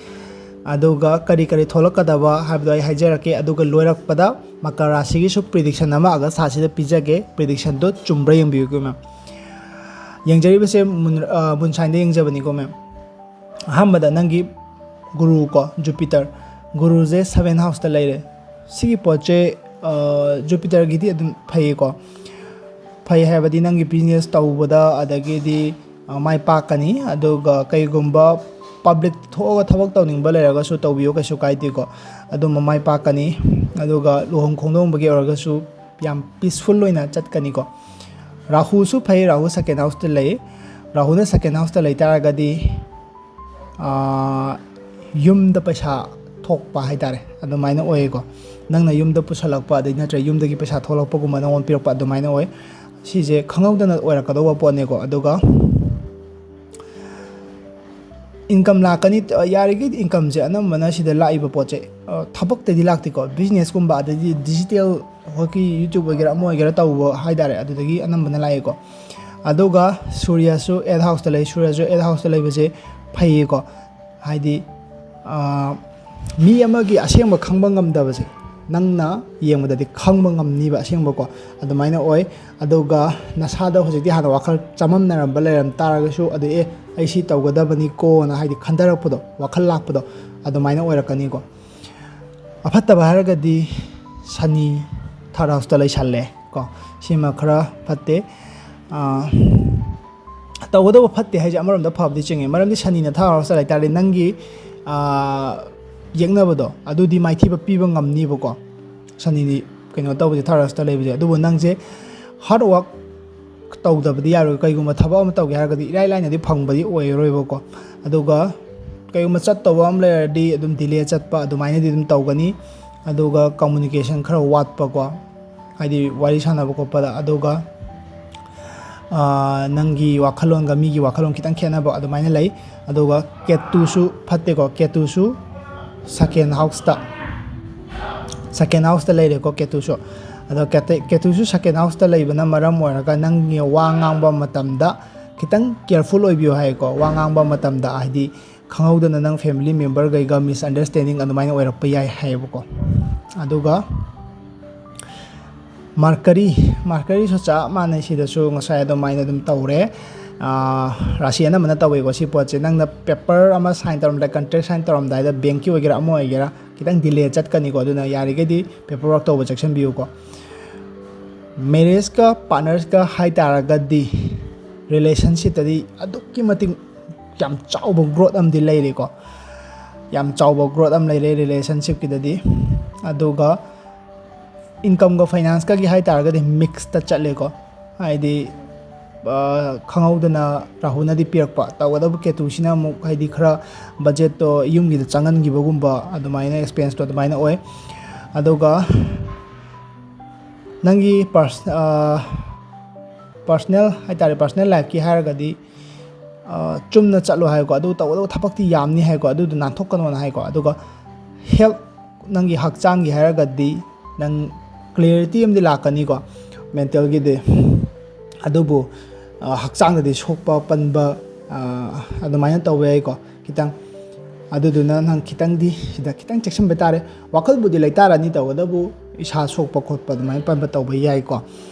ꯑꯗꯨꯒ ꯀꯔꯤ ꯀꯔꯤ ꯊꯣꯛꯂꯛꯀꯗꯕ ꯍꯥꯏꯕꯗꯣ ꯑꯩ ꯍꯥꯏꯖꯔꯛꯀꯦ꯫ ꯑꯗꯨꯒ ꯂꯣꯏꯔꯛꯄꯗ ꯃꯀꯔ ꯔꯥꯁꯤꯒꯤꯁꯨ ꯄ꯭ꯔꯤꯗꯤꯛꯁꯟ ꯑꯃ ꯑꯥꯒꯁ ꯊꯥꯁꯤꯗ ꯄꯤꯖꯒꯦ꯫ ꯄ꯭ꯔꯤꯗꯤꯛꯁꯟꯗꯣ ꯆꯨꯝꯕ꯭ꯔꯥ ꯌꯦꯡꯕꯤꯌꯨꯀꯣ ꯃꯌꯥꯝ꯫ ꯌꯦꯡꯖꯔꯤꯕꯁꯦ ꯃꯨꯟ, ꯑ, ꯃꯨꯟ ꯁꯥꯏꯟꯗ ꯌꯦꯡꯖꯕꯅꯤꯀꯣ ꯃꯌꯥꯝ꯫ ꯑꯍꯥꯟꯕꯗ ꯅꯪꯒꯤ ꯒꯨꯔꯨ ꯀꯣ, ꯖꯨꯄꯤꯇꯔ꯫ ꯒꯨꯔꯨꯁꯦ ꯁꯚꯦꯟ ꯍꯥꯎꯁꯇ ꯂꯩꯔꯦ꯫ ꯁꯤꯒꯤ ꯄꯣꯠꯁꯦ, ꯑ, ꯖꯨꯄꯤꯇꯔꯒꯤꯗꯤ ꯑꯗꯨꯝ ꯐꯩꯌꯦꯀꯣ꯫ ꯐꯩ ꯍꯥꯏꯕꯗꯤ ꯅꯪꯒꯤ ꯕꯤꯖꯤꯅꯦꯁ ꯇꯧꯕꯗ, ꯑꯗꯒꯤꯗꯤ, ꯑ, ꯃꯥꯏ ꯄꯥꯛꯀꯅꯤ꯫ ꯑꯗꯨꯒ ꯀꯩꯒꯨꯝꯕ ꯄꯕ꯭ꯂꯤꯛ ꯊꯣꯛꯑꯒ ꯊꯕꯛ ꯇꯧꯅꯤꯡꯕ ꯂꯩꯔꯒꯁꯨ ꯇꯧꯕꯤꯌꯨ, ꯀꯩꯁꯨ ꯀꯥꯏꯗꯦꯀꯣ꯫ ꯑꯗꯨꯝꯕ ꯃꯥꯏ ꯄꯥꯛꯀꯅꯤ꯫ ꯑꯗꯨꯒ ꯂꯨꯍꯣꯡ ꯈꯣꯡꯗꯣꯡꯕꯒꯤ ꯑꯣꯏꯔꯒꯁꯨ ꯌꯥꯝ ꯄꯤꯁꯐꯨꯜ ꯑꯣꯏꯅ ꯆꯠꯀꯅꯤꯀꯣ꯫ ꯔꯥꯍꯨꯁꯨ ꯐꯩ, ꯔꯥꯍꯨ ꯁꯦꯀꯦꯟ ꯍꯥꯎꯁꯇ ꯂꯩ꯫ ꯔꯥꯍꯨꯅ ꯁꯦꯀꯦꯟ ꯍꯥꯎꯁꯇ ꯂꯩ ꯇꯥꯔꯒꯗꯤ, ꯑꯥ, ꯌꯨꯝꯗ ꯄꯩꯁꯥ ꯊꯣꯛꯄ ꯍꯥꯏꯇꯥꯔꯦ, ꯑꯗꯨꯃꯥꯏꯅ ꯑꯣꯏꯌꯦꯀꯣ꯫ ꯅꯪꯅ ꯌꯨꯝꯗ ꯄꯨꯁꯜꯂꯛꯄ, ꯑꯗꯩ ꯅꯠꯇ꯭ꯔꯒ ꯌꯨꯝꯗꯒꯤ ꯄꯩꯁꯥ ꯊꯣꯛꯂꯛꯄꯒꯨꯝꯕ ꯅꯪꯉꯣꯟꯗ ꯄꯤꯔꯛꯄ, ꯑꯗꯨꯃꯥꯏꯅ ꯑꯣꯏ꯫ ꯁꯤꯁꯦ ꯈꯪꯍꯧꯗꯅ ꯑꯣꯏꯔꯛꯀꯗꯧꯕ ꯄꯣꯠꯅꯦꯀꯣ꯫ ꯑꯗꯨꯒ ꯏꯟꯀꯝ ꯂꯥꯛꯀꯅꯤ꯫ ꯌꯥꯔꯤꯈꯩ ꯏꯟꯀꯝꯁꯦ ꯑꯅꯝꯕꯅ ꯁꯤꯗ ꯂꯥꯛꯏꯕ ꯄꯣꯠꯁꯦ ꯊꯕꯛꯇꯗꯤ ꯂꯥꯛꯇꯦꯀꯣ, ꯕꯤꯖꯤꯅꯦꯁꯀꯨꯝꯕ, ꯑꯗꯩꯗꯤ ꯗꯤꯖꯤꯇꯦꯜ, ꯑꯩꯈꯣꯏꯒꯤ ꯌꯨꯇ꯭ꯌꯨꯕ ꯑꯣꯏꯒꯦꯔꯥ ꯑꯃ ꯑꯣꯏꯒꯦꯔꯥ ꯇꯧꯕ ꯍꯥꯏ ꯇꯥꯔꯦ, ꯑꯗꯨꯗꯒꯤ ꯑꯅꯝꯕꯅ ꯂꯥꯛꯑꯦꯀꯣ꯫ ꯑꯗꯨꯒ ꯁꯨꯔꯌꯁꯨ ꯑꯦꯠ ꯍꯥꯎꯁꯇ ꯂꯩ꯫ ꯁꯨꯔꯌꯁꯨ ꯑꯦꯠ ꯍꯥꯎꯁꯇ ꯂꯩꯕꯁꯦ ꯐꯩꯌꯦꯀꯣ, ꯍꯥꯏꯗꯤ ꯃꯤ ꯑꯃꯒꯤ ꯑꯁꯦꯡꯕ ꯈꯪꯕ ꯉꯝꯗꯕꯁꯦ ꯅꯪꯅ ꯌꯦꯡꯕꯗꯗꯤ ꯈꯪꯕ ꯉꯝꯅꯤꯕ ꯑꯁꯦꯡꯕꯀꯣ꯫ ꯑꯗꯨꯃꯥꯏꯅ ꯑꯣꯏ꯫ ꯑꯗꯨꯒ ꯅꯁꯥꯗ ꯍꯧꯖꯤꯛꯇꯤ ꯍꯥꯟꯅ ꯋꯥꯈꯜ ꯆꯃꯝꯅꯔꯝꯕ ꯂꯩꯔꯝ ꯇꯥꯔꯒꯁꯨ, ꯑꯗꯨ "ꯑꯦ, ꯑꯩ ꯁꯤ ꯇꯧꯒꯗꯕꯅꯤꯀꯣꯅ" ꯍꯥꯏꯗꯤ ꯈꯟꯊꯔꯛꯄꯗꯣ, ꯋꯥꯈꯜ ꯂꯥꯛꯄꯗꯣ, ꯑꯗꯨꯃꯥꯏꯅ ꯑꯣꯏꯔꯛꯀꯅꯤꯀꯣ꯫ ꯑꯐꯠꯇꯕ ꯍꯥꯏꯔꯒꯗꯤ ꯁꯅꯤ ꯊꯥꯔꯠ ꯍꯥꯎꯁꯇ ꯂꯩꯁꯜꯂꯦ ꯀꯣ, ꯁꯤꯃ ꯈꯔ ꯐꯠꯇꯦ꯫ ꯇꯧꯒꯗꯕ ꯐꯠꯇꯦ ꯍꯥꯏꯁꯦ ꯑꯃꯔꯣꯝꯗ ꯐꯕꯗꯤ ꯆꯤꯡꯉꯦ, ꯃꯔꯝꯗꯤ ꯁꯅꯤꯅ ꯊꯥꯔꯠ ꯍꯥꯎꯁꯇ ꯂꯩꯇꯥꯔꯗꯤ ꯅꯪꯒꯤ ꯌꯦꯛꯅꯕꯗꯣ ꯑꯗꯨꯗꯤ ꯃꯥꯏꯊꯤꯕ ꯄꯤꯕ ꯉꯝꯅꯤꯕꯀꯣ꯫ ꯁꯅꯤꯗꯤ ꯀꯩꯅꯣ ꯇꯧꯕꯁꯦ, ꯊꯥꯔꯠ ꯍꯥꯎꯁꯇ ꯂꯩꯕꯁꯦ꯫ ꯑꯗꯨꯕꯨ ꯅꯪꯁꯦ ꯍꯥꯔꯗ ꯋꯥꯔꯛ ꯇꯧꯗꯕꯗꯤ ꯌꯥꯔꯣꯏ꯫ ꯀꯩꯒꯨꯝꯕ ꯊꯕꯛ ꯑꯃ ꯇꯧꯒꯦ ꯍꯥꯏꯔꯒꯗꯤ ꯏꯔꯥꯏ ꯂꯥꯏꯅꯗꯤ ꯐꯪꯕꯗꯤ ꯑꯣꯏꯔꯣꯏꯕꯀꯣ꯫ ꯑꯗꯨꯒ ꯀꯩꯒꯨꯝꯕ ꯆꯠꯇꯧꯕ ꯑꯃ ꯂꯩꯔꯗꯤ ꯑꯗꯨꯝ ꯗꯤꯂꯦ ꯆꯠꯄ ꯑꯗꯨꯃꯥꯏꯅꯗꯤ ꯑꯗꯨꯝ ꯇꯧꯒꯅꯤ꯫ ꯑꯗꯨꯒ ꯀꯝꯃꯨꯅꯤꯀꯦꯁꯟ ꯈꯔ ꯋꯥꯠꯄꯀꯣ, ꯍꯥꯏꯗꯤ ꯋꯥꯔꯤ ꯁꯥꯟꯅꯕ ꯈꯣꯠꯄꯗ꯫ ꯑꯗꯨꯒ ꯅꯪꯒꯤ ꯋꯥꯈꯜꯂꯣꯟꯒ ꯃꯤꯒꯤ ꯋꯥꯈꯜꯂꯣꯟ ꯈꯤꯇꯪ ꯈꯦꯠꯅꯕ ꯑꯗꯨꯃꯥꯏꯅ ꯂꯩ꯫ ꯑꯗꯨꯒ ꯀꯦꯇꯨꯁꯨ ꯐꯠꯇꯦꯀꯣ, ꯀꯦꯇꯨꯁꯨ ꯁꯦꯀꯦꯟ ꯍꯥꯎꯁꯇ, ꯁꯦꯀꯦꯟ ꯍꯥꯎꯁꯇ ꯂꯩꯔꯦꯀꯣ ꯀꯦꯇꯨꯁꯨ꯫ ꯑꯗꯣ ꯀꯦꯇꯨꯁꯨ ꯁꯦꯀꯦꯟ ꯍꯥꯎꯁꯇ ꯂꯩꯕꯅ ꯃꯔꯝ ꯑꯣꯏꯔꯒ ꯅꯪꯒꯤ ꯋꯥ ꯉꯥꯡꯕ ꯃꯇꯝꯗ ꯈꯤꯇꯪ ꯀꯦꯌꯔꯐꯨꯜ ꯑꯣꯏꯕꯤꯌꯨ ꯍꯥꯏꯀꯣ꯫ ꯋꯥ ꯉꯥꯡꯕ ꯃꯇꯝꯗ ꯍꯥꯏꯗꯤ ꯈꯪꯍꯧꯗꯅ ꯅꯪ ꯐꯦꯃꯤꯂꯤ ꯃꯦꯝꯕꯔꯈꯩꯒ ꯃꯤꯁꯑꯟꯗꯔꯁꯇꯦꯟꯗꯤꯡ ꯑꯗꯨꯃꯥꯏꯅ ꯑꯣꯏꯔꯛꯄ ꯌꯥꯏ ꯍꯥꯏꯌꯦꯕꯀꯣ꯫ ꯑꯗꯨꯒ ꯃꯥꯔꯀꯔꯤ, ꯃꯥꯔꯀꯔꯤꯁꯨ ꯆꯞ ꯃꯥꯟꯅꯩ, ꯁꯤꯗꯁꯨ ꯉꯁꯥꯏ ꯑꯗꯨꯃꯥꯏꯅ ꯑꯗꯨꯝ ꯇꯧꯔꯦ꯫ ꯔꯥꯁꯤ ꯑꯅꯝꯕꯅ ꯇꯧꯋꯦꯀꯣ ꯁꯤ ꯄꯣꯠꯁꯦ꯫ ꯅꯪꯅ ꯄꯦꯄꯔ ꯑꯃ ꯁꯥꯏꯟ ꯇꯧꯔꯝꯗꯥꯏ, ꯀꯟꯇ꯭ꯔꯦꯛ ꯁꯥꯏꯟ ꯇꯧꯔꯝꯗꯥꯏꯗ, ꯕꯦꯡꯀꯤ ꯑꯣꯏꯒꯦꯔꯥ ꯑꯃ ꯑꯣꯏꯒꯦꯔꯥ, ꯈꯤꯇꯪ ꯗꯤꯂꯦ ꯆꯠꯀꯅꯤꯀꯣ꯫ ꯑꯗꯨꯅ ꯌꯥꯔꯤꯈꯩꯗꯤ ꯄꯦꯄꯔ ꯋꯥꯔꯛ ꯇꯧꯕ ꯆꯦꯛꯁꯤꯟꯕꯤꯌꯨꯀꯣ꯫ ꯃꯦꯔꯦꯖꯀ ꯄꯥꯔꯠꯅꯔꯁꯀ ꯍꯥꯏ ꯇꯥꯔꯒꯗꯤ ꯔꯤꯂꯦꯁꯟꯁꯤꯞꯇꯗꯤ ꯑꯗꯨꯛꯀꯤ ꯃꯇꯤꯛ ꯌꯥꯝ ꯆꯥꯎꯕ ꯒ꯭ꯔꯣꯠ ꯑꯃꯗꯤ ꯂꯩꯔꯦꯀꯣ꯫ ꯌꯥꯝ ꯆꯥꯎꯕ ꯒ꯭ꯔꯣꯠ ꯑꯃ ꯂꯩꯔꯦ ꯔꯤꯂꯦꯁꯟꯁꯤꯞꯀꯤꯗꯗꯤ꯫ ꯑꯗꯨꯒ ꯏꯟꯀꯝꯒ ꯐꯥꯏꯅꯥꯟꯁꯀꯒꯤ ꯍꯥꯏ ꯇꯥꯔꯒꯗꯤ ꯃꯤꯛꯁꯇ ꯆꯠꯂꯦꯀꯣ꯫ ꯍꯥꯏꯗꯤ ꯈꯪꯍꯧꯗꯅ ꯔꯥꯍꯨꯅꯗꯤ ꯄꯤꯔꯛꯄ, ꯇꯧꯒꯗꯕ ꯀꯦꯇꯨꯁꯤꯅ ꯑꯃꯨꯛ ꯍꯥꯏꯗꯤ ꯈꯔ ꯕꯖꯦꯠꯇꯣ ꯌꯨꯝꯒꯤꯗ ꯆꯪꯍꯟꯈꯤꯕꯒꯨꯝꯕ ꯑꯗꯨꯃꯥꯏꯅ, ꯑꯦꯛꯁꯄꯦꯟꯁꯇꯣ ꯑꯗꯨꯃꯥꯏꯅ ꯑꯣꯏ꯫ ꯑꯗꯨꯒ ꯅꯪꯒꯤ ꯄꯥꯔꯁ-, ꯄꯥꯔꯁꯅꯦꯜ ꯍꯥꯏ ꯇꯥꯔꯦ, ꯄꯥꯔꯁꯅꯦꯜ ꯂꯥꯏꯐꯀꯤ ꯍꯥꯏꯔꯒꯗꯤ ꯆꯨꯝꯅ ꯆꯠꯂꯣ ꯍꯥꯏꯀꯣ꯫ ꯑꯗꯨ ꯇꯧꯒꯗꯕ ꯊꯕꯛꯇꯤ ꯌꯥꯝꯅꯤ ꯍꯥꯏꯀꯣ, ꯑꯗꯨꯗꯣ ꯅꯥꯟꯊꯣꯛꯀꯅꯣꯅ ꯍꯥꯏꯀꯣ꯫ ꯑꯗꯨꯒ ꯍꯦꯜꯠ ꯅꯪꯒꯤ ꯍꯛꯆꯥꯡꯒꯤ ꯍꯥꯏꯔꯒꯗꯤ ꯅꯪ clarity ꯑꯃꯗꯤ ꯂꯥꯛꯀꯅꯤꯀꯣ, mentalꯒꯤꯗꯤ꯫ ꯑꯗꯨꯕꯨ ꯍꯛꯆꯥꯡꯗꯗꯤ ꯁꯣꯛꯄ ꯄꯟꯕ ꯑꯗꯨꯃꯥꯏꯅ ꯇꯧꯕ ꯌꯥꯏꯀꯣ ꯈꯤꯇꯪ꯫ ꯑꯗꯨꯗꯨꯅ ꯅꯪ ꯈꯤꯇꯪꯗꯤ ꯁꯤꯗ ꯈꯤꯇꯪ ꯆꯦꯛꯁꯤꯟꯕ ꯇꯥꯔꯦ꯫ ꯋꯥꯈꯜꯕꯨꯗꯤ ꯂꯩꯇꯥꯔꯅꯤ, ꯇꯧꯕꯇꯕꯨ ꯏꯁꯥ ꯁꯣꯛꯄ ꯈꯣꯠꯄ ꯑꯗꯨꯃꯥꯏꯅ ꯄꯟꯕ ꯇꯧꯕ ꯌꯥꯏꯀꯣ꯫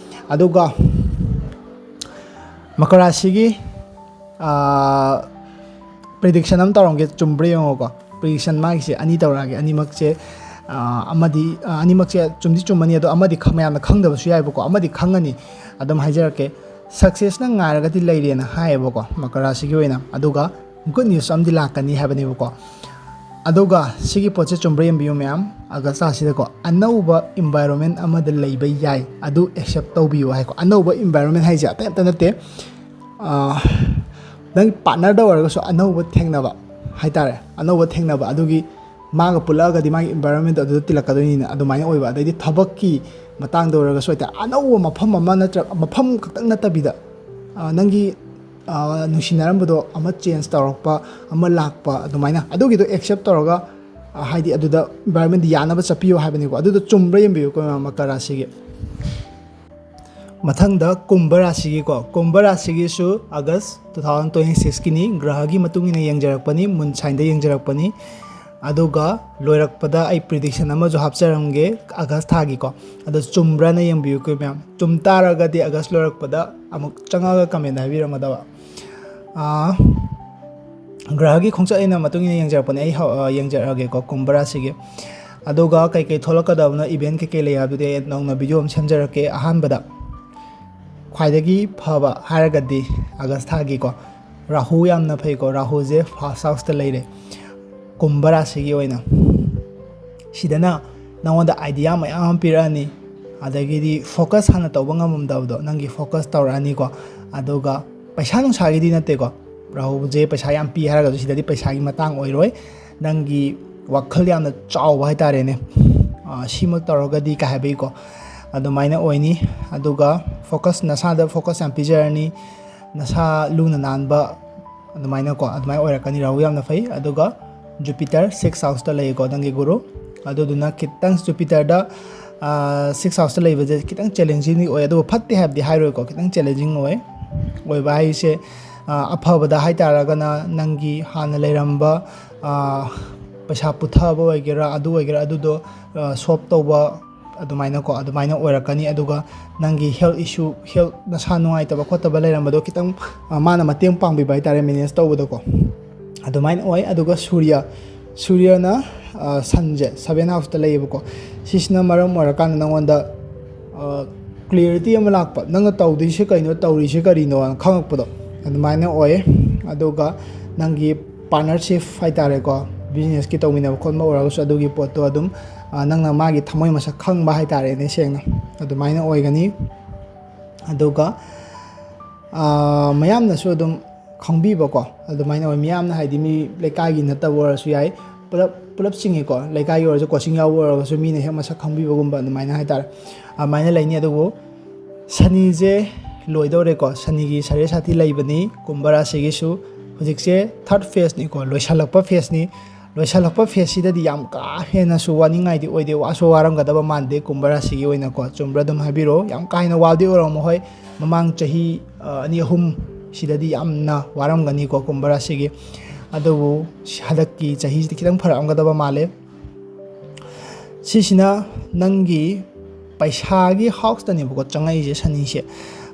ꯑꯗꯨꯒ ꯃꯀꯔ ꯔꯥꯁꯤꯒꯤ prediction ꯑꯃ ꯇꯧꯔꯝꯒꯦ, ꯆꯨꯝꯕ꯭ꯔꯥ ꯌꯦꯡꯉꯣꯀꯣ꯫ Prediction ꯃꯥꯒꯤꯁꯦ ꯑꯅꯤ ꯇꯧꯔꯛꯑꯒꯦ, ꯑꯅꯤꯃꯛꯁꯦ ꯑꯃꯗꯤ ꯑꯅꯤꯃꯛꯁꯦ ꯆꯨꯝꯗꯤ ꯆꯨꯝꯃꯅꯤ, ꯑꯗꯣ ꯑꯃꯗꯤ ꯃꯌꯥꯝꯅ ꯈꯪꯗꯕꯁꯨ ꯌꯥꯏꯕꯀꯣ, ꯑꯃꯗꯤ ꯈꯪꯉꯅꯤ꯫ ꯑꯗꯨꯝ ꯍꯥꯏꯖꯔꯛꯀꯦ, successꯅ ꯉꯥꯏꯔꯒꯗꯤ ꯂꯩꯔꯦꯅ ꯍꯥꯏꯌꯦꯕꯀꯣ ꯃꯀꯔ ꯔꯥꯁꯤꯒꯤ ꯑꯣꯏꯅ꯫ ꯑꯗꯨꯒ good news ꯑꯃꯗꯤ ꯂꯥꯛꯀꯅꯤ ꯍꯥꯏꯕꯅꯦꯕꯀꯣ꯫ ꯑꯗꯨꯒ ꯁꯤꯒꯤ ꯄꯣꯠꯁꯦ ꯆꯨꯝꯕ꯭ꯔꯥ ꯌꯦꯡꯕꯤꯌꯨ ꯃꯌꯥꯝ꯫ August ꯊꯥꯁꯤꯗꯀꯣ ꯑꯅꯧꯕ environment ꯑꯃꯗ ꯂꯩꯕ ꯌꯥꯏ, ꯑꯗꯨ accept ꯇꯧꯕꯤꯌꯨ ꯍꯥꯏꯀꯣ꯫ ꯑꯅꯧꯕ environment ꯍꯥꯏꯁꯦ ꯑꯇꯩ ꯑꯝꯇ ꯅꯠꯇꯦ, ꯅꯪ partnerꯗ ꯑꯣꯏꯔꯒꯁꯨ ꯑꯅꯧꯕ ꯊꯦꯡꯅꯕ ꯍꯥꯏꯇꯥꯔꯦ, ꯑꯅꯧꯕ ꯊꯦꯡꯅꯕ ꯑꯗꯨꯒꯤ ꯃꯥꯒ ꯄꯨꯜꯂꯛꯑꯒꯗꯤ ꯃꯥꯒꯤ environment ꯑꯗꯨꯗ ꯇꯤꯜꯂꯛꯀꯗꯣꯏꯅꯤꯅ ꯑꯗꯨꯃꯥꯏꯅ ꯑꯣꯏꯕ꯫ ꯑꯗꯩꯗꯤ ꯊꯕꯛꯀꯤ ꯃꯇꯥꯡꯗ ꯑꯣꯏꯔꯒꯁꯨ ꯍꯥꯏꯇꯥꯔꯦ, ꯑꯅꯧꯕ ꯃꯐꯝ ꯑꯃ ꯅꯠꯇ꯭ꯔꯒ ꯃꯐꯝ ꯈꯛꯇꯪ ꯅꯠꯇꯕꯤꯗ ꯅꯪꯒꯤ ꯅꯨꯡꯁꯤꯅꯔꯝꯕꯗꯣ ꯑꯃ change ꯇꯧꯔꯛꯄ, ꯑꯃ ꯂꯥꯛꯄ ꯑꯗꯨꯃꯥꯏꯅ, ꯑꯗꯨꯒꯤꯗꯣ accept ꯇꯧꯔꯒ ꯍꯥꯏꯗꯤ ꯑꯗꯨꯗ environment ꯌꯥꯅꯕ ꯆꯠꯄꯤꯌꯣ ꯍꯥꯏꯕꯅꯤꯀꯣ꯫ ꯑꯗꯨꯗꯣ ꯆꯨꯝꯕ꯭ꯔꯥ ꯌꯦꯡꯕꯤꯌꯨꯀꯣ ꯃꯀꯔ ꯔꯥꯁꯤꯒꯤ꯫ ꯃꯊꯪꯗ Kumbh ꯔꯥꯁꯤꯒꯤꯀꯣ, Kumbh ꯔꯥꯁꯤꯒꯤꯁꯨ August two thousand twenty sixꯀꯤꯅꯤ꯫ ꯒ꯭ꯔꯍꯒꯤ ꯃꯇꯨꯡ ꯏꯟꯅ ꯌꯦꯡꯖꯔꯛꯄꯅꯤ, moon signꯗ ꯌꯦꯡꯖꯔꯛꯄꯅꯤ꯫ ꯑꯗꯨꯒ ꯂꯣꯏꯔꯛꯄꯗ ꯑꯩ prediction ꯑꯃꯁꯨ ꯍꯥꯞꯆꯔꯝꯒꯦ August ꯊꯥꯒꯤꯀꯣ꯫ ꯑꯗꯣ ꯆꯨꯝꯕ꯭ꯔꯥꯅ ꯌꯦꯡꯕꯤꯌꯨꯀꯣ ꯃꯌꯥꯝ꯫ ꯆꯨꯝ ꯇꯥꯔꯒꯗꯤ August ꯂꯣꯏꯔꯛꯄꯗ ꯑꯃꯨꯛ ꯆꯪꯉꯒ comment ꯍꯥꯏꯕꯤꯔꯝꯒꯗꯕ꯫ ꯒ꯭ꯔꯍꯒꯤ ꯈꯣꯡꯆꯠ ꯑꯩꯅ ꯃꯇꯨꯡ ꯏꯟꯅ ꯌꯦꯡꯖꯔꯛꯄꯅꯦ꯫ ꯑꯩ ꯌꯦꯡꯖꯔꯛꯑꯒꯦꯀꯣ ꯀꯨꯝꯚ ꯔꯥꯁꯤꯒꯤ꯫ ꯑꯗꯨꯒ ꯀꯩꯀꯩ ꯊꯣꯛꯂꯛꯀꯗꯕꯅꯣ, event ꯀꯩꯀꯩ ꯂꯩ ꯍꯥꯏꯕꯗꯨꯗꯤ ꯑꯩ ꯅꯧꯅ video ꯑꯃ ꯁꯦꯝꯖꯔꯛꯀꯦ꯫ ꯑꯍꯥꯟꯕꯗ ꯈ꯭ꯋꯥꯏꯗꯒꯤ ꯐꯕ ꯍꯥꯏꯔꯒꯗꯤ August ꯊꯥꯒꯤꯀꯣ ꯔꯥꯍꯨ ꯌꯥꯝꯅ ꯐꯩꯀꯣ꯫ ꯔꯥꯍꯨꯁꯦ first houseꯇ ꯂꯩꯔꯦ ꯀꯨꯝꯚ ꯔꯥꯁꯤꯒꯤ ꯑꯣꯏꯅ꯫ ꯁꯤꯗꯅ ꯅꯉꯣꯟꯗ idea ꯃꯌꯥꯝ ꯑꯃ ꯄꯤꯔꯛꯑꯅꯤ, ꯑꯗꯒꯤꯗꯤ focus ꯍꯥꯟꯅ ꯇꯧꯕ ꯉꯝꯃꯝꯗꯕꯗꯣ ꯅꯪꯒꯤ focus ꯇꯧꯔꯛꯑꯅꯤꯀꯣ꯫ ꯑꯗꯨꯒ ꯄꯩꯁꯥ ꯅꯨꯡꯁꯥꯒꯤꯗꯤ ꯅꯠꯇꯦꯀꯣ, ꯔꯥꯍꯨꯁꯦ ꯄꯩꯁꯥ ꯌꯥꯝ ꯄꯤ ꯍꯥꯏꯔꯒꯁꯨ ꯁꯤꯗꯗꯤ ꯄꯩꯁꯥꯒꯤ ꯃꯇꯥꯡ ꯑꯣꯏꯔꯣꯏ꯫ ꯅꯪꯒꯤ ꯋꯥꯈꯜ ꯌꯥꯝꯅ ꯆꯥꯎꯕ ꯍꯥꯏꯇꯥꯔꯦꯅꯦ, ꯁꯤꯃ ꯇꯧꯔꯒꯗꯤ ꯀꯥꯏ ꯍꯥꯏꯕꯒꯤꯀꯣ ꯑꯗꯨꯃꯥꯏꯅ ꯑꯣꯏꯅꯤ꯫ ꯑꯗꯨꯒ focus, ꯅꯁꯥꯗ focus ꯌꯥꯝ ꯄꯤꯖꯔꯅꯤ, ꯅꯁꯥ ꯂꯨꯅ ꯅꯥꯟꯕ ꯑꯗꯨꯃꯥꯏꯅꯀꯣ ꯑꯗꯨꯃꯥꯏꯅ ꯑꯣꯏꯔꯛꯀꯅꯤ꯫ ꯔꯥꯍꯨ ꯌꯥꯝꯅ ꯐꯩ꯫ ꯑꯗꯨꯒ Jupiter six houseꯇ ꯂꯩꯌꯦꯀꯣ ꯅꯪꯒꯤ ꯒꯨꯔꯨ꯫ ꯑꯗꯨꯗꯨꯅ ꯈꯤꯇꯪ ꯖꯨꯄꯤꯇꯔꯗ ꯁꯤꯛꯁ ꯍꯥꯎꯁꯇ ꯂꯩꯕꯁꯦ ꯈꯤꯇꯪ ꯆꯦꯂꯦꯟꯖꯤꯡꯗꯤ ꯑꯣꯏ, ꯑꯗꯨꯕꯨ ꯐꯠꯇꯦ ꯍꯥꯏꯕꯗꯤ ꯍꯥꯏꯔꯣꯏꯀꯣ, ꯈꯤꯇꯪ ꯆꯦꯂꯦꯟꯖꯤꯡ ꯑꯣꯏ꯫ ꯑꯣꯏꯕ ꯍꯥꯏꯁꯦ, ꯑ, ꯑꯐꯕꯗ ꯍꯥꯏ ꯇꯥꯔꯒꯅ ꯅꯪꯒꯤ ꯍꯥꯟꯅ ꯂꯩꯔꯝꯕ, ꯑ, ꯄꯩꯁꯥ ꯄꯨꯊꯕ ꯑꯣꯏꯒꯦꯔꯥ, ꯑꯗꯨ ꯑꯣꯏꯒꯦꯔꯥ, ꯑꯗꯨꯗꯣ ꯁꯣꯞ ꯇꯧꯕ, ꯑꯗꯨꯃꯥꯏꯅꯀꯣ, ꯑꯗꯨꯃꯥꯏꯅ ꯑꯣꯏꯔꯛꯀꯅꯤ꯫ ꯑꯗꯨꯒ ꯅꯪꯒꯤ ꯍꯦꯜꯠ ꯏꯁꯨ, ꯍꯦꯜꯠ ꯅꯁꯥ ꯅꯨꯡꯉꯥꯏꯇꯕ ꯈꯣꯠꯇꯕ ꯂꯩꯔꯝꯕꯗꯣ ꯈꯤꯇꯪ, ꯑ, ꯃꯥꯅ ꯃꯇꯦꯡ ꯄꯥꯡꯕꯤꯕ ꯍꯥꯏꯇꯥꯔꯦ, ꯃꯦꯅꯦꯖ ꯇꯧꯕꯗꯀꯣ, ꯑꯗꯨꯃꯥꯏꯅ ꯑꯣꯏ꯫ ꯑꯗꯨꯒ ꯁꯨꯔꯌ, ꯁꯨꯔꯌꯅ, ꯑ, ꯁꯟꯁꯦ ꯁꯚꯦꯟ ꯍꯥꯎꯁꯇ ꯂꯩꯌꯦꯕꯀꯣ꯫ ꯁꯤꯁꯤꯅ ꯃꯔꯝ ꯑꯣꯏꯔꯀꯥꯟꯗ ꯅꯪꯉꯣꯟꯗ, ꯑ, ꯀ꯭ꯂꯤꯌꯥꯔꯤꯇꯤ ꯑꯃ ꯂꯥꯛꯄ, ꯅꯪꯅ ꯇꯧꯗꯣꯏꯁꯦ ꯀꯩꯅꯣ, ꯇꯧꯔꯤꯁꯦ ꯀꯔꯤꯅꯣꯅ ꯈꯪꯉꯛꯄꯗꯣ, ꯑꯗꯨꯃꯥꯏꯅ ꯑꯣꯏ꯫ ꯑꯗꯨꯒ ꯅꯪꯒꯤ ꯄꯥꯔꯠꯅꯔꯁꯤꯞ ꯍꯥꯏꯇꯥꯔꯦꯀꯣ, ꯕꯤꯖꯤꯅꯦꯁꯀꯤ ꯇꯧꯃꯤꯟꯅꯕ ꯈꯣꯠꯄ ꯑꯣꯏꯔꯒꯁꯨ, ꯑꯗꯨꯒꯤ ꯄꯣꯠꯇꯣ ꯑꯗꯨꯝ, ꯑ, ꯅꯪꯅ ꯃꯥꯒꯤ ꯊꯃꯣꯏ ꯃꯁꯛ ꯈꯪꯕ ꯍꯥꯏꯇꯥꯔꯦꯅꯦ, ꯁꯦꯡꯅ ꯑꯗꯨꯃꯥꯏꯅ ꯑꯣꯏꯒꯅꯤ꯫ ꯑꯗꯨꯒ, ꯑ, ꯃꯌꯥꯝꯅꯁꯨ ꯑꯗꯨꯝ ꯈꯪꯕꯤꯕꯀꯣ, ꯑꯗꯨꯃꯥꯏꯅ ꯑꯣꯏ꯫ ꯃꯤꯌꯥꯝꯅ, ꯍꯥꯏꯗꯤ, ꯃꯤ ꯂꯩꯀꯥꯏꯒꯤ ꯅꯠꯇꯕ ꯑꯣꯏꯔꯁꯨ ꯌꯥꯏ, ꯄꯨꯂꯞ, ꯄꯨꯂꯞ ꯆꯤꯡꯉꯤꯀꯣ, ꯂꯩꯀꯥꯏꯒꯤ ꯑꯣꯏꯔꯁꯨ, ꯀꯣꯆꯤꯡ ꯌꯥꯎꯕ ꯑꯣꯏꯔꯒꯁꯨ, ꯃꯤꯅ ꯍꯦꯛ ꯃꯁꯛ ꯈꯪꯕꯤꯕꯒꯨꯝꯕ ꯑꯗꯨꯃꯥꯏꯅ ꯍꯥꯏꯇꯥꯔꯦ, ꯑꯗꯨꯃꯥꯏꯅ ꯂꯩꯅꯤ꯫ ꯑꯗꯨꯕꯨ ꯁꯅꯤꯁꯦ ꯂꯣꯏꯗꯧꯔꯦꯀꯣ, ꯁꯅꯤꯒꯤ ꯁꯔꯦ ꯁꯥꯊꯤ ꯂꯩꯕꯅꯤ ꯀꯨꯝꯚ ꯔꯥꯁꯤꯒꯤꯁꯨ꯫ ꯍꯧꯖꯤꯛꯁꯦ ꯊꯥꯔꯠ ꯐꯦꯁꯅꯤꯀꯣ, ꯂꯣꯏꯁꯤꯜꯂꯛꯄ ꯐꯦꯁꯅꯤ꯫ ꯂꯣꯏꯁꯤꯜꯂꯛꯄ ꯐꯦꯁꯁꯤꯗꯗꯤ ꯌꯥꯝ ꯀꯥ ꯍꯦꯟꯅꯁꯨ ꯋꯥꯅꯤꯡꯉꯥꯏꯗꯤ ꯑꯣꯏꯗꯦ, ꯋꯥꯁꯨ ꯋꯥꯔꯝꯒꯗꯕ ꯃꯥꯟꯗꯦ ꯀꯨꯝꯚ ꯔꯥꯁꯤꯒꯤ ꯑꯣꯏꯅꯀꯣ꯫ ꯆꯨꯝꯕ꯭ꯔꯥ? ꯑꯗꯨꯝ ꯍꯥꯏꯕꯤꯔꯛꯑꯣ꯫ ꯌꯥꯝ ꯀꯥ ꯍꯦꯟꯅ ꯋꯥꯕꯗꯤ ꯑꯣꯏꯔꯝꯃꯣꯏ, ꯍꯣꯏ, ꯃꯃꯥꯡ ꯆꯍꯤ, ꯑ, ꯑꯅꯤ ꯑꯍꯨꯝ ꯁꯤꯗꯗꯤ ꯌꯥꯝꯅ ꯋꯥꯔꯝꯒꯅꯤꯀꯣ ꯀꯨꯝꯚ ꯔꯥꯁꯤꯒꯤ꯫ ꯑꯗꯨꯕꯨ ꯍꯟꯗꯛꯀꯤ ꯆꯍꯤꯁꯤꯗꯤ ꯈꯤꯇꯪ ꯐꯔꯛꯑꯝꯒꯗꯕ ꯃꯥꯜꯂꯦ꯫ ꯁꯤꯁꯤꯅ ꯅꯪꯒꯤ ꯄꯩꯁꯥꯒꯤ ꯍꯥꯎꯁꯇꯅꯦꯕꯀꯣ ꯆꯪꯉꯛꯏꯁꯦ, ꯁꯅꯤꯁꯦ꯫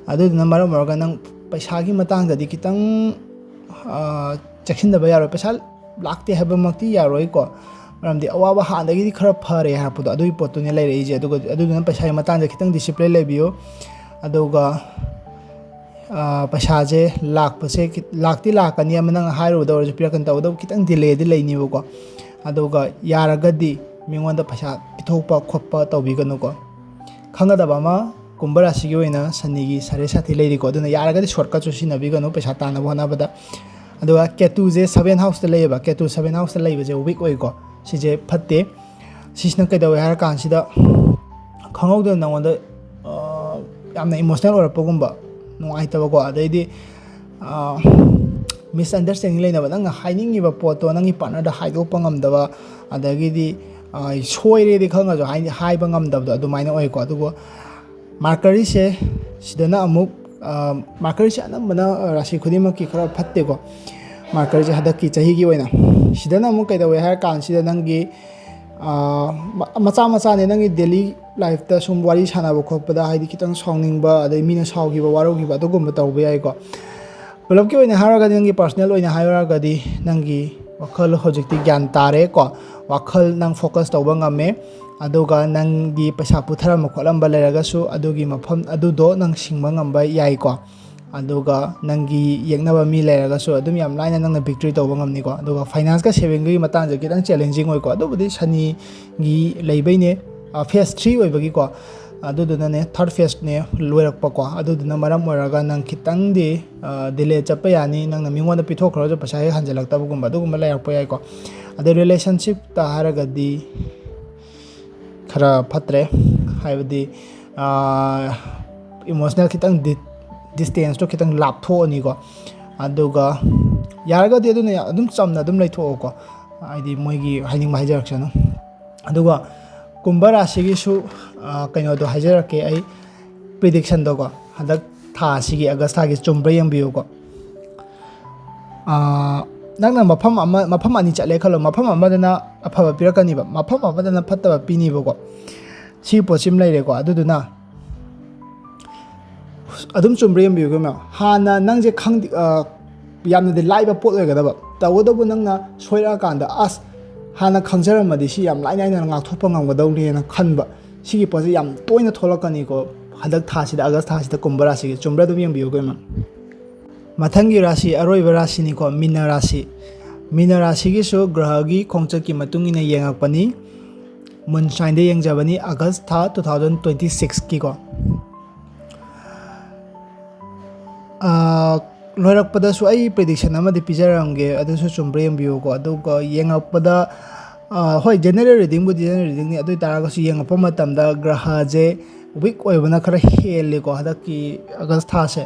ꯑꯗꯨꯗꯨꯅ ꯃꯔꯝ ꯑꯣꯏꯔꯒ ꯅꯪ ꯄꯩꯁꯥꯒꯤ ꯃꯇꯥꯡꯗꯗꯤ ꯈꯤꯇꯪ, ꯑ, ꯆꯦꯛꯁꯤꯟꯗꯕ ꯌꯥꯔꯣꯏ꯫ ꯄꯩꯁꯥ ꯂꯥꯛꯇꯦ ꯍꯥꯏꯕꯃꯛꯇꯤ ꯌꯥꯔꯣꯏꯀꯣ, ꯃꯔꯝꯗꯤ ꯑꯋꯥꯕ ꯍꯥꯟꯅꯗꯒꯤꯗꯤ ꯈꯔ ꯐꯔꯦ ꯍꯥꯏꯔꯛꯄꯗꯣ, ꯑꯗꯨꯒꯤ ꯄꯣꯠꯇꯨꯅꯦ ꯂꯩꯔꯛꯏꯁꯦ꯫ ꯑꯗꯨꯒ, ꯑꯗꯨꯗꯨꯅ ꯄꯩꯁꯥꯒꯤ ꯃꯇꯥꯡꯗ ꯈꯤꯇꯪ ꯗꯤꯁꯤꯄ꯭ꯂꯤꯟ ꯂꯩꯕꯤꯌꯨ꯫ ꯑꯗꯨꯒ, ꯑ, ꯄꯩꯁꯥꯁꯦ ꯂꯥꯛꯄꯁꯦ ꯈꯤ-, ꯂꯥꯛꯇꯤ ꯂꯥꯛꯀꯅꯤ, ꯑꯃ ꯅꯪ ꯍꯥꯏꯔꯨꯕꯗ ꯑꯣꯏꯔꯁꯨ ꯄꯤꯔꯛꯀꯅꯤ, ꯇꯧꯕꯇꯕꯨ ꯈꯤꯇꯪ ꯗꯤꯂꯦꯗꯤ ꯂꯩꯅꯤꯕꯀꯣ꯫ ꯑꯗꯨꯒ ꯌꯥꯔꯒꯗꯤ ꯃꯤꯉꯣꯟꯗ ꯄꯩꯁꯥ ꯄꯤꯊꯣꯛꯄ ꯈꯣꯠꯄ ꯇꯧꯕꯤꯒꯅꯨꯀꯣ꯫ ꯈꯪꯒꯗꯕ ꯑꯃ, ꯀꯨꯝꯚ ꯔꯥꯁꯤꯒꯤ ꯑꯣꯏꯅ ꯁꯅꯤꯒꯤ ꯁꯔꯦ ꯁꯥꯊꯤ ꯂꯩꯔꯤꯀꯣ, ꯑꯗꯨꯅ ꯌꯥꯔꯒꯗꯤ ꯁꯣꯔꯠꯀꯠꯁꯨ ꯁꯤꯖꯤꯟꯅꯕꯤꯒꯅꯨ ꯄꯩꯁꯥ ꯇꯥꯟꯅꯕ ꯍꯣꯠꯅꯕꯗ꯫ ꯑꯗꯨꯒ ꯀꯦꯇꯨꯁꯦ ꯁꯚꯦꯟ ꯍꯥꯎꯁꯇ ꯂꯩꯌꯦꯕ, ꯀꯦꯇꯨ ꯁꯚꯦꯟ ꯍꯥꯎꯁꯇ ꯂꯩꯕꯁꯦ ꯋꯤꯛ ꯑꯣꯏꯀꯣ, ꯁꯤꯁꯦ ꯐꯠꯇꯦ꯫ ꯁꯤꯁꯤꯅ ꯀꯩꯗꯧꯋꯦ ꯍꯥꯏꯔ ꯀꯥꯟꯁꯤꯗ, ꯈꯪꯍꯧꯗꯅ ꯅꯉꯣꯟꯗ, ꯑ, ꯌꯥꯝꯅ ꯏꯃꯣꯁꯅꯦꯜ ꯑꯣꯏꯔꯛꯄꯒꯨꯝꯕ, ꯅꯨꯡꯉꯥꯏꯇꯕꯀꯣ, ꯑꯗꯩꯗꯤ, ꯑ, ꯃꯤꯁꯑꯟꯗꯔꯁꯇꯦꯟꯗꯤꯡ ꯂꯩꯅꯕ, ꯅꯪꯅ ꯍꯥꯏꯅꯤꯡꯉꯤꯕ ꯄꯣꯠꯇꯣ ꯅꯪꯒꯤ ꯄꯥꯔꯠꯅꯔꯗ ꯍꯥꯏꯗꯣꯛꯄ ꯉꯝꯗꯕ, ꯑꯗꯒꯤꯗꯤ, ꯁꯣꯏꯔꯦꯗꯤ ꯈꯪꯉꯁꯨ ꯍꯥꯏꯕ ꯉꯝꯗꯕꯗꯣ ꯑꯗꯨꯃꯥꯏꯅ ꯑꯣꯏꯀꯣ꯫ ꯑꯗꯨꯒ ꯃꯥꯔꯀꯔꯤꯁꯦ ꯁꯤꯗꯅ ꯑꯃꯨꯛ, ꯃꯥꯔꯀꯔꯤꯁꯦ ꯑꯅꯝꯕꯅ ꯔꯥꯁꯤ ꯈꯨꯗꯤꯡꯃꯛꯀꯤ ꯈꯔ ꯐꯠꯇꯦꯀꯣ꯫ ꯃꯥꯔꯀꯔꯤꯁꯦ ꯍꯟꯗꯛꯀꯤ ꯆꯍꯤꯒꯤ ꯑꯣꯏꯅ ꯁꯤꯗꯅ ꯑꯃꯨꯛ ꯀꯩꯗꯧꯋꯦ ꯍꯥꯏꯔ ꯀꯥꯟꯁꯤꯗ ꯅꯪꯒꯤ ꯃꯆꯥ ꯃꯆꯥꯅꯦ, ꯅꯪꯒꯤ ꯗꯦꯂꯤ ꯂꯥꯏꯐꯇ ꯁꯨꯝ ꯋꯥꯔꯤ ꯁꯥꯟꯅꯕ ꯈꯣꯠꯄꯗ ꯍꯥꯏꯗꯤ ꯈꯤꯇꯪ ꯁꯥꯎꯅꯤꯡꯕ, ꯑꯗꯩ ꯃꯤꯅ ꯁꯥꯎꯈꯤꯕ, ꯋꯥꯔꯧꯈꯤꯕ ꯑꯗꯨꯒꯨꯝꯕ ꯇꯧꯕ ꯌꯥꯏꯀꯣ꯫ ꯄꯨꯂꯞꯀꯤ ꯑꯣꯏꯅ ꯍꯥꯏꯔꯒꯗꯤ, ꯅꯪꯒꯤ ꯄꯥꯔꯁꯅꯦꯜ ꯑꯣꯏꯅ ꯍꯥꯏꯔꯒꯗꯤ, ꯅꯪꯒꯤ ꯋꯥꯈꯜ ꯍꯧꯖꯤꯛꯇꯤ ꯒ꯭ꯌꯥꯟ ꯇꯥꯔꯦꯀꯣ꯫ ꯋꯥꯈꯜ ꯅꯪ ꯐꯣꯀꯁ ꯇꯧꯕ ꯉꯝꯃꯦ꯫ ꯑꯗꯨꯒ ꯅꯪꯒꯤ ꯄꯩꯁꯥ ꯄꯨꯊꯔꯝꯕ ꯈꯣꯠꯂꯝꯕ ꯂꯩꯔꯒꯁꯨ ꯑꯗꯨꯒꯤ ꯃꯐꯝ ꯑꯗꯨꯗꯣ ꯅꯪ ꯁꯤꯡꯕ ꯉꯝꯕ ꯌꯥꯏꯀꯣ꯫ ꯑꯗꯨꯒ ꯅꯪꯒꯤ ꯌꯦꯛꯅꯕ ꯃꯤ ꯂꯩꯔꯒꯁꯨ ꯑꯗꯨꯝ ꯌꯥꯝ ꯂꯥꯏꯅ ꯅꯪꯅ ꯕꯤꯛꯇ꯭ꯔꯤ ꯇꯧꯕ ꯉꯝꯅꯤꯀꯣ꯫ ꯑꯗꯨꯒ ꯐꯥꯏꯅꯥꯟꯁꯀ ꯁꯦꯚꯤꯡꯒꯤ ꯃꯇꯥꯡꯁꯦ ꯈꯤꯇꯪ ꯆꯦꯂꯦꯟꯖꯤꯡ ꯑꯣꯏꯀꯣ꯫ ꯑꯗꯨꯕꯨꯗꯤ ꯁꯅꯤꯒꯤ ꯂꯩꯕꯩꯅꯦ, ꯐꯦꯁ ꯊ꯭ꯔꯤ ꯑꯣꯏꯕꯒꯤꯀꯣ꯫ ꯑꯗꯨꯗꯨꯅꯅꯦ, ꯊꯥꯔꯠ ꯐꯦꯁꯅꯦ ꯂꯣꯏꯔꯛꯄꯀꯣ꯫ ꯑꯗꯨꯗꯨꯅ ꯃꯔꯝ ꯑꯣꯏꯔꯒ ꯅꯪ ꯈꯤꯇꯪꯗꯤ ꯗꯤꯂꯦ ꯆꯠꯄ ꯌꯥꯅꯤ꯫ ꯅꯪꯅ ꯃꯤꯉꯣꯟꯗ ꯄꯤꯊꯣꯛꯈ꯭ꯔꯁꯨ ꯄꯩꯁꯥ ꯍꯦꯛ ꯍꯟꯖꯤꯜꯂꯛꯇꯕꯒꯨꯝꯕ ꯑꯗꯨꯒꯨꯝꯕ ꯂꯩꯔꯛꯄ ꯌꯥꯏꯀꯣ꯫ ꯑꯗꯩ ꯔꯤꯂꯦꯁꯟꯁꯤꯞꯇ ꯍꯥꯏꯔꯒꯗꯤ ꯈꯔ ꯐꯠꯇ꯭ꯔꯦ, ꯍꯥꯏꯕꯗꯤ ꯏꯃꯣꯁꯅꯦꯜ ꯈꯤꯇꯪ ꯗꯤꯁꯇꯦꯟꯁꯇꯣ ꯈꯤꯇꯪ ꯂꯥꯞꯊꯣꯛꯑꯅꯤꯀꯣ꯫ ꯑꯗꯨꯒ ꯌꯥꯔꯒꯗꯤ ꯑꯗꯨꯅ ꯑꯗꯨꯝ ꯆꯝꯅ ꯑꯗꯨꯝ ꯂꯩꯊꯣꯛꯑꯣꯀꯣ, ꯍꯥꯏꯗꯤ ꯃꯣꯏꯒꯤ ꯍꯥꯏꯅꯤꯡꯕ ꯍꯥꯏꯖꯔꯛꯁꯅꯨ꯫ ꯑꯗꯨꯒ ꯀꯨꯝꯚ ꯔꯥꯁꯤꯒꯤꯁꯨ ꯀꯩꯅꯣꯗꯣ ꯍꯥꯏꯖꯔꯛꯀꯦ ꯑꯩ, ꯄ꯭ꯔꯤꯗꯤꯛꯁꯟꯗꯣꯀꯣ, ꯍꯟꯗꯛ ꯊꯥ ꯑꯁꯤꯒꯤ ꯑꯥꯒꯁ ꯊꯥꯒꯤ ꯆꯨꯝꯕ꯭ꯔꯥ ꯌꯦꯡꯕꯤꯌꯨꯀꯣ꯫ ꯅꯪꯅ ꯃꯐꯝ ꯑꯃ, ꯃꯐꯝ ꯑꯅꯤ ꯆꯠꯂꯦ ꯈꯜꯂꯣ, ꯃꯐꯝ ꯑꯃꯗꯅ ꯑꯐꯕ ꯄꯤꯔꯛꯀꯅꯤꯕ, ꯃꯐꯝ ꯑꯃꯗꯅ ꯐꯠꯇꯕ ꯄꯤꯅꯤꯕꯀꯣ꯫ ꯁꯤꯒꯤ ꯄꯣꯠꯁꯤꯃ ꯂꯩꯔꯦꯀꯣ꯫ ꯑꯗꯨꯗꯨꯅ ꯑꯗꯨꯝ ꯆꯨꯝꯕ꯭ꯔꯥ ꯌꯦꯡꯕꯤꯌꯨꯀꯣ ꯃꯌꯥꯝ꯫ ꯍꯥꯟꯅ ꯅꯪꯁꯦ ꯈꯪꯗꯦ, ꯌꯥꯝꯅꯗꯤ ꯂꯥꯏꯕ ꯄꯣꯠ ꯑꯣꯏꯒꯗꯕ, ꯇꯧꯕꯇꯕꯨ ꯅꯪꯅ ꯁꯣꯏꯔꯛꯑꯀꯥꯟꯗ, "ꯑꯁ, ꯍꯥꯟꯅ ꯈꯪꯖꯔꯝꯃꯗꯤ ꯁꯤ ꯌꯥꯝ ꯂꯥꯏ ꯂꯥꯏꯅ ꯉꯥꯛꯊꯣꯛꯄ ꯉꯝꯒꯗꯧꯅꯦꯅ" ꯈꯟꯕ, ꯁꯤꯒꯤ ꯄꯣꯠꯁꯦ ꯌꯥꯝ ꯇꯣꯏꯅ ꯊꯣꯛꯂꯛꯀꯅꯤꯀꯣ꯫ ꯍꯟꯗꯛ ꯊꯥꯁꯤꯗ, ꯑꯥꯒꯁ ꯊꯥꯁꯤꯗ ꯀꯨꯝꯚ ꯔꯥꯁꯤꯒꯤ ꯆꯨꯝꯕ꯭ꯔꯥ ꯑꯗꯨꯝ ꯌꯦꯡꯕꯤꯌꯨꯀꯣ ꯏꯃꯥ꯫ ꯃꯊꯪꯒꯤ ꯔꯥꯁꯤ, ꯑꯔꯣꯏꯕ ꯔꯥꯁꯤꯅꯤꯀꯣ, ꯃꯤꯅ ꯔꯥꯁꯤ꯫ ꯃꯤꯅ ꯔꯥꯁꯤꯒꯤꯁꯨ ꯒ꯭ꯔꯍꯒꯤ ꯈꯣꯡꯆꯠꯀꯤ ꯃꯇꯨꯡ ꯏꯟꯅ ꯌꯦꯡꯉꯛꯄꯅꯤ꯫ ꯃꯨꯟ ꯁꯥꯏꯟꯗ ꯌꯦꯡꯖꯕꯅꯤ, ꯑꯥꯒꯁ ꯊꯥ ꯇꯨ ꯊꯥꯎꯖꯟ ꯇ꯭ꯋꯦꯟꯇꯤ ꯁꯤꯛꯁꯀꯤꯀꯣ꯫ ꯂꯣꯏꯔꯛꯄꯗꯁꯨ ꯑꯩ ꯄ꯭ꯔꯤꯗꯤꯛꯁꯟ ꯑꯃꯗꯤ ꯄꯤꯖꯔꯝꯒꯦ, ꯑꯗꯨꯁꯨ ꯆꯨꯝꯕ꯭ꯔꯥ ꯌꯦꯡꯕꯤꯌꯨꯀꯣ꯫ ꯑꯗꯨꯒ ꯌꯦꯡꯉꯛꯄꯗ, ꯍꯣꯏ, ꯖꯦꯅꯔꯦꯜ ꯔꯤꯗꯤꯡꯕꯨꯗꯤ ꯖꯦꯅꯔꯦꯜ ꯔꯤꯗꯤꯡꯅꯤ, ꯑꯗꯨ ꯑꯣꯏ ꯇꯥꯔꯒꯁꯨ ꯌꯦꯡꯉꯛꯄ ꯃꯇꯝꯗ ꯒ꯭ꯔꯍꯁꯦ ꯋꯤꯛ ꯑꯣꯏꯕꯅ ꯈꯔ ꯍꯦꯜꯂꯦꯀꯣ ꯍꯟꯗꯛꯀꯤ ꯑꯥꯒꯁ ꯊꯥꯁꯦ꯫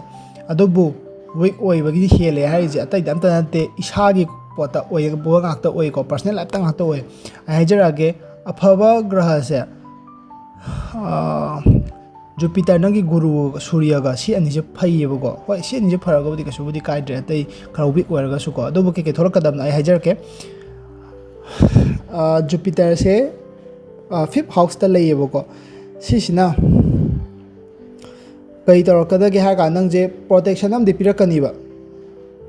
ꯑꯗꯨꯕꯨ ꯋꯤꯛ ꯑꯣꯏꯕꯒꯤꯗꯤ ꯍꯦꯜꯂꯦ ꯍꯥꯏꯔꯤꯁꯦ ꯑꯇꯩꯗ ꯑꯝꯇ ꯅꯠꯇꯦ, ꯏꯁꯥꯒꯤ ꯄꯣꯠꯇ ꯑꯣꯏꯕ ꯉꯥꯛꯇ ꯑꯣꯏꯀꯣ, ꯄꯔꯁꯅꯦꯜ ꯂꯥꯏꯐꯇ ꯉꯥꯛꯇ ꯑꯣꯏ꯫ ꯑꯩ ꯍꯥꯏꯖꯔꯛꯑꯒꯦ, ꯑꯐꯕ ꯒ꯭ꯔꯍꯁꯦ, ꯑꯥ, ꯖꯨꯄꯤꯇꯔ, ꯅꯪꯒꯤ ꯒꯨꯔꯨ ꯁꯨꯔꯌꯒ, ꯁꯤ ꯑꯅꯤꯁꯦ ꯐꯩꯌꯦꯕꯀꯣ꯫ ꯍꯣꯏ, ꯁꯤ ꯑꯅꯤꯁꯦ ꯐꯔꯒꯕꯨꯗꯤ ꯀꯩꯁꯨꯕꯨꯗꯤ ꯀꯥꯏꯗ꯭ꯔꯦ, ꯑꯇꯩ ꯈꯔ ꯋꯤꯛ ꯑꯣꯏꯔꯒꯁꯨꯀꯣ꯫ ꯑꯗꯨꯕꯨ ꯀꯩꯀꯩ ꯊꯣꯛꯂꯛꯀꯗꯕꯅꯣ ꯑꯩ ꯍꯥꯏꯖꯔꯛꯀꯦ꯫ ꯑꯥ, ꯖꯨꯄꯤꯇꯔꯁꯦ, ꯑꯥ, ꯐꯤꯐ ꯍꯥꯎꯁꯇ ꯂꯩꯌꯦꯕꯀꯣ꯫ ꯁꯤꯁꯤꯅ ꯀꯩ ꯇꯧꯔꯛꯀꯗꯒꯦ ꯍꯥꯏꯔ ꯀꯥꯟꯗ, ꯅꯪꯁꯦ ꯄ꯭ꯔꯣꯇꯦꯛꯁꯟ ꯑꯃꯗꯤ ꯄꯤꯔꯛꯀꯅꯤꯕ,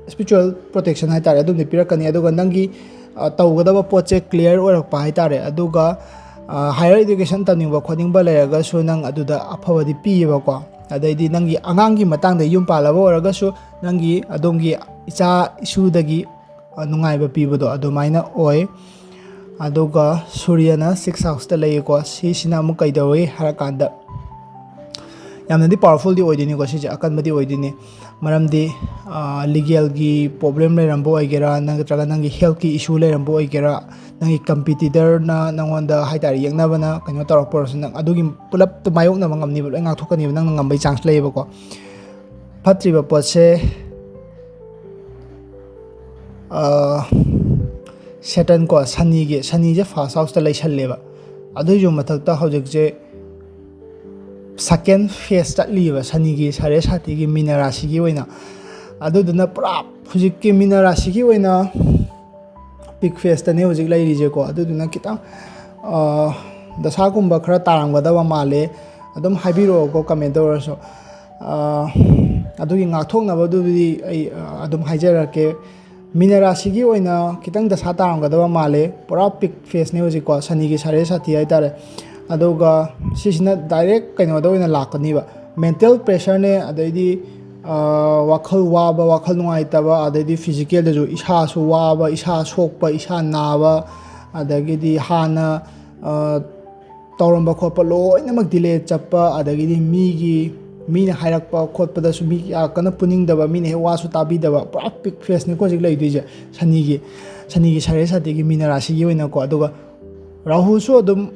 ꯏꯁꯄꯤꯔꯤꯆꯨꯋꯦꯜ ꯄ꯭ꯔꯣꯇꯦꯛꯁꯟ ꯍꯥꯏꯇꯥꯔꯦ꯫ ꯑꯗꯨꯝꯗꯤ ꯄꯤꯔꯛꯀꯅꯤ, ꯑꯗꯨꯒ ꯅꯪꯒꯤ, ꯑ, ꯇꯧꯒꯗꯕ ꯄꯣꯠꯁꯦ ꯀ꯭ꯂꯤꯌꯥꯔ ꯑꯣꯏꯔꯛꯄ ꯍꯥꯏꯇꯥꯔꯦ꯫ ꯑꯗꯨꯒ, ꯑ, ꯍꯥꯌꯔ ꯏꯗꯨꯀꯦꯁꯟ ꯇꯝꯅꯤꯡꯕ ꯈꯣꯠꯅꯤꯡꯕ ꯂꯩꯔꯒꯁꯨ ꯅꯪ ꯑꯗꯨꯗ ꯑꯐꯕꯗꯤ ꯄꯤꯌꯦꯕꯀꯣ꯫ ꯑꯗꯩꯗꯤ ꯅꯪꯒꯤ ꯑꯉꯥꯡꯒꯤ ꯃꯇꯥꯡꯗ, ꯌꯨꯝ ꯄꯥꯜꯂꯕ ꯑꯣꯏꯔꯒꯁꯨ ꯅꯪꯒꯤ ꯑꯗꯣꯝꯒꯤ ꯏꯆꯥ ꯏꯁꯨꯗꯒꯤ, ꯑ, ꯅꯨꯡꯉꯥꯏꯕ ꯄꯤꯕꯗꯣ ꯑꯗꯨꯃꯥꯏꯅ ꯑꯣꯏ꯫ ꯑꯗꯨꯒ ꯁꯨꯔꯌꯅ ꯁꯤꯛꯁ ꯍꯥꯎꯁꯇ ꯂꯩꯌꯦꯀꯣ꯫ ꯁꯤꯁꯤꯅ ꯑꯃꯨꯛ ꯀꯩꯗꯧꯏ ꯍꯥꯏꯔꯀꯥꯟꯗ, ꯌꯥꯝꯅꯗꯤ ꯄꯋꯥꯔꯐꯨꯜꯗꯤ ꯑꯣꯏꯗꯣꯏꯅꯤꯀꯣ, ꯁꯤꯁꯦ ꯑꯀꯟꯕꯗꯤ ꯑꯣꯏꯗꯣꯏꯅꯤ꯫ ꯃꯔꯝꯗꯤ, ꯑ, ꯂꯤꯒꯦꯜꯒꯤ ꯄ꯭ꯔꯣꯕ꯭ꯂꯦꯝ ꯂꯩꯔꯝꯕ ꯑꯣꯏꯒꯦꯔꯥ, ꯅꯠꯇ꯭ꯔꯒ ꯅꯪꯒꯤ ꯍꯦꯜꯠꯀꯤ ꯏꯁꯨ ꯂꯩꯔꯝꯕ ꯑꯣꯏꯒꯦꯔꯥ, ꯅꯪꯒꯤ ꯀꯝꯄꯤꯇꯤꯇꯔꯅ ꯅꯪꯉꯣꯟꯗ ꯍꯥꯏꯇꯥꯔꯦ, ꯌꯦꯛꯅꯕꯅ ꯀꯩꯅꯣ ꯇꯧꯔꯛꯄ ꯑꯣꯏꯔꯁꯨ, ꯅꯪ ꯑꯗꯨꯒꯤ ꯄꯨꯂꯞꯇ ꯃꯥꯌꯣꯛꯅꯕ ꯉꯝꯅꯤꯕ, ꯂꯣꯏ ꯉꯥꯛꯊꯣꯛꯀꯅꯤꯕ, ꯅꯪꯅ ꯉꯝꯕꯩ ꯆꯥꯟꯁ ꯂꯩꯌꯦꯕꯀꯣ꯫ ꯐꯠꯇ꯭ꯔꯤꯕ ꯄꯣꯠꯁꯦ, ꯑ, ꯁꯦꯇꯟ ꯀꯣ, ꯁꯅꯤꯒꯤ, ꯁꯅꯤꯁꯦ ꯐꯥꯔꯁ ꯍꯥꯎꯁꯇ ꯂꯩꯁꯜꯂꯦꯕ꯫ ꯑꯗꯨꯏꯁꯨ ꯃꯊꯛꯇ ꯍꯧꯖꯤꯛꯁꯦ ꯁꯦꯀꯦꯟ ꯐꯦꯁ ꯆꯠꯂꯤꯕ ꯁꯅꯤꯒꯤ ꯁꯥꯔꯦ ꯁꯥꯇꯤꯒꯤ ꯃꯤꯅ ꯔꯥꯁꯤꯒꯤ ꯑꯣꯏꯅ꯫ ꯑꯗꯨꯗꯨꯅ ꯄꯨꯔꯥ ꯍꯧꯖꯤꯛꯀꯤ ꯃꯤꯅ ꯔꯥꯁꯤꯒꯤ ꯑꯣꯏꯅ ꯄꯤꯛ ꯐꯦꯁꯇꯅꯦ ꯍꯧꯖꯤꯛ ꯂꯩꯔꯤꯁꯦꯀꯣ꯫ ꯑꯗꯨꯗꯨꯅ ꯈꯤꯇꯪ, ꯑ, ꯗꯁꯥꯒꯨꯝꯕ ꯈꯔ ꯇꯥꯔꯝꯒꯗꯕ ꯃꯥꯜꯂꯦ꯫ ꯑꯗꯨꯝ ꯍꯥꯏꯕꯤꯔꯛꯑꯣꯀꯣ, ꯀꯃꯦꯟꯇ ꯑꯣꯏꯔꯁꯨ꯫ ꯑ, ꯑꯗꯨꯒꯤ ꯉꯥꯛꯊꯣꯛꯅꯕꯗꯨꯕꯨꯗꯤ ꯑꯩ, ꯑ, ꯑꯗꯨꯝ ꯍꯥꯏꯖꯔꯛꯀꯦ꯫ ꯃꯤꯅ ꯔꯥꯁꯤꯒꯤ ꯑꯣꯏꯅ ꯈꯤꯇꯪ ꯗꯁꯥ ꯇꯥꯔꯝꯒꯗꯕ ꯃꯥꯜꯂꯦ꯫ ꯄꯨꯔꯥ ꯄꯤꯛ ꯐꯦꯁꯅꯦ ꯍꯧꯖꯤꯛꯀꯣ, ꯁꯅꯤꯒꯤ ꯁꯥꯔꯦ ꯁꯥꯊꯤ ꯍꯥꯏꯇꯥꯔꯦ꯫ ꯑꯗꯨꯒ ꯁꯤꯁꯤꯅ ꯗꯥꯏꯔꯦꯛ ꯀꯩꯅꯣꯗ ꯑꯣꯏꯅ ꯂꯥꯛꯀꯅꯤꯕ, ꯃꯦꯟꯇꯦꯜ ꯄ꯭ꯔꯦꯁꯔꯅꯦ, ꯑꯗꯩꯗꯤ, ꯑ, ꯋꯥꯈꯜ ꯋꯥꯕ, ꯋꯥꯈꯜ ꯅꯨꯡꯉꯥꯏꯇꯕ, ꯑꯗꯩꯗꯤ ꯐꯤꯖꯤꯀꯦꯜꯗꯁꯨ ꯏꯁꯥꯁꯨ ꯋꯥꯕ, ꯏꯁꯥ ꯁꯣꯛꯄ, ꯏꯁꯥ ꯅꯥꯕ, ꯑꯗꯒꯤꯗꯤ ꯍꯥꯟꯅ, ꯑ, ꯇꯧꯔꯝꯕ ꯈꯣꯠꯄ ꯂꯣꯏꯅꯃꯛ ꯗꯤꯂꯦ ꯆꯠꯄ, ꯑꯗꯒꯤꯗꯤ ꯃꯤꯒꯤ, ꯃꯤꯅ ꯍꯥꯏꯔꯛꯄ ꯈꯣꯠꯄꯗꯁꯨ ꯃꯤ ꯀꯌꯥ ꯀꯟꯅ ꯄꯨꯅꯤꯡꯗꯕ, ꯃꯤꯅ ꯍꯦꯛ ꯋꯥꯁꯨ ꯇꯥꯕꯤꯗꯕ, ꯄꯨꯔꯥ ꯄꯤꯛ ꯐꯦꯁꯅꯤꯀꯣ ꯍꯧꯖꯤꯛ ꯂꯩꯗꯣꯏꯁꯦ, ꯁꯅꯤꯒꯤ, ꯁꯅꯤꯒꯤ ꯁꯥꯔꯦ ꯁꯥꯇꯤꯒꯤ ꯃꯤꯅ ꯔꯥꯁꯤꯒꯤ ꯑꯣꯏꯅꯀꯣ꯫ ꯑꯗꯨꯒ ꯔꯥꯍꯨꯁꯨ ꯑꯗꯨꯝ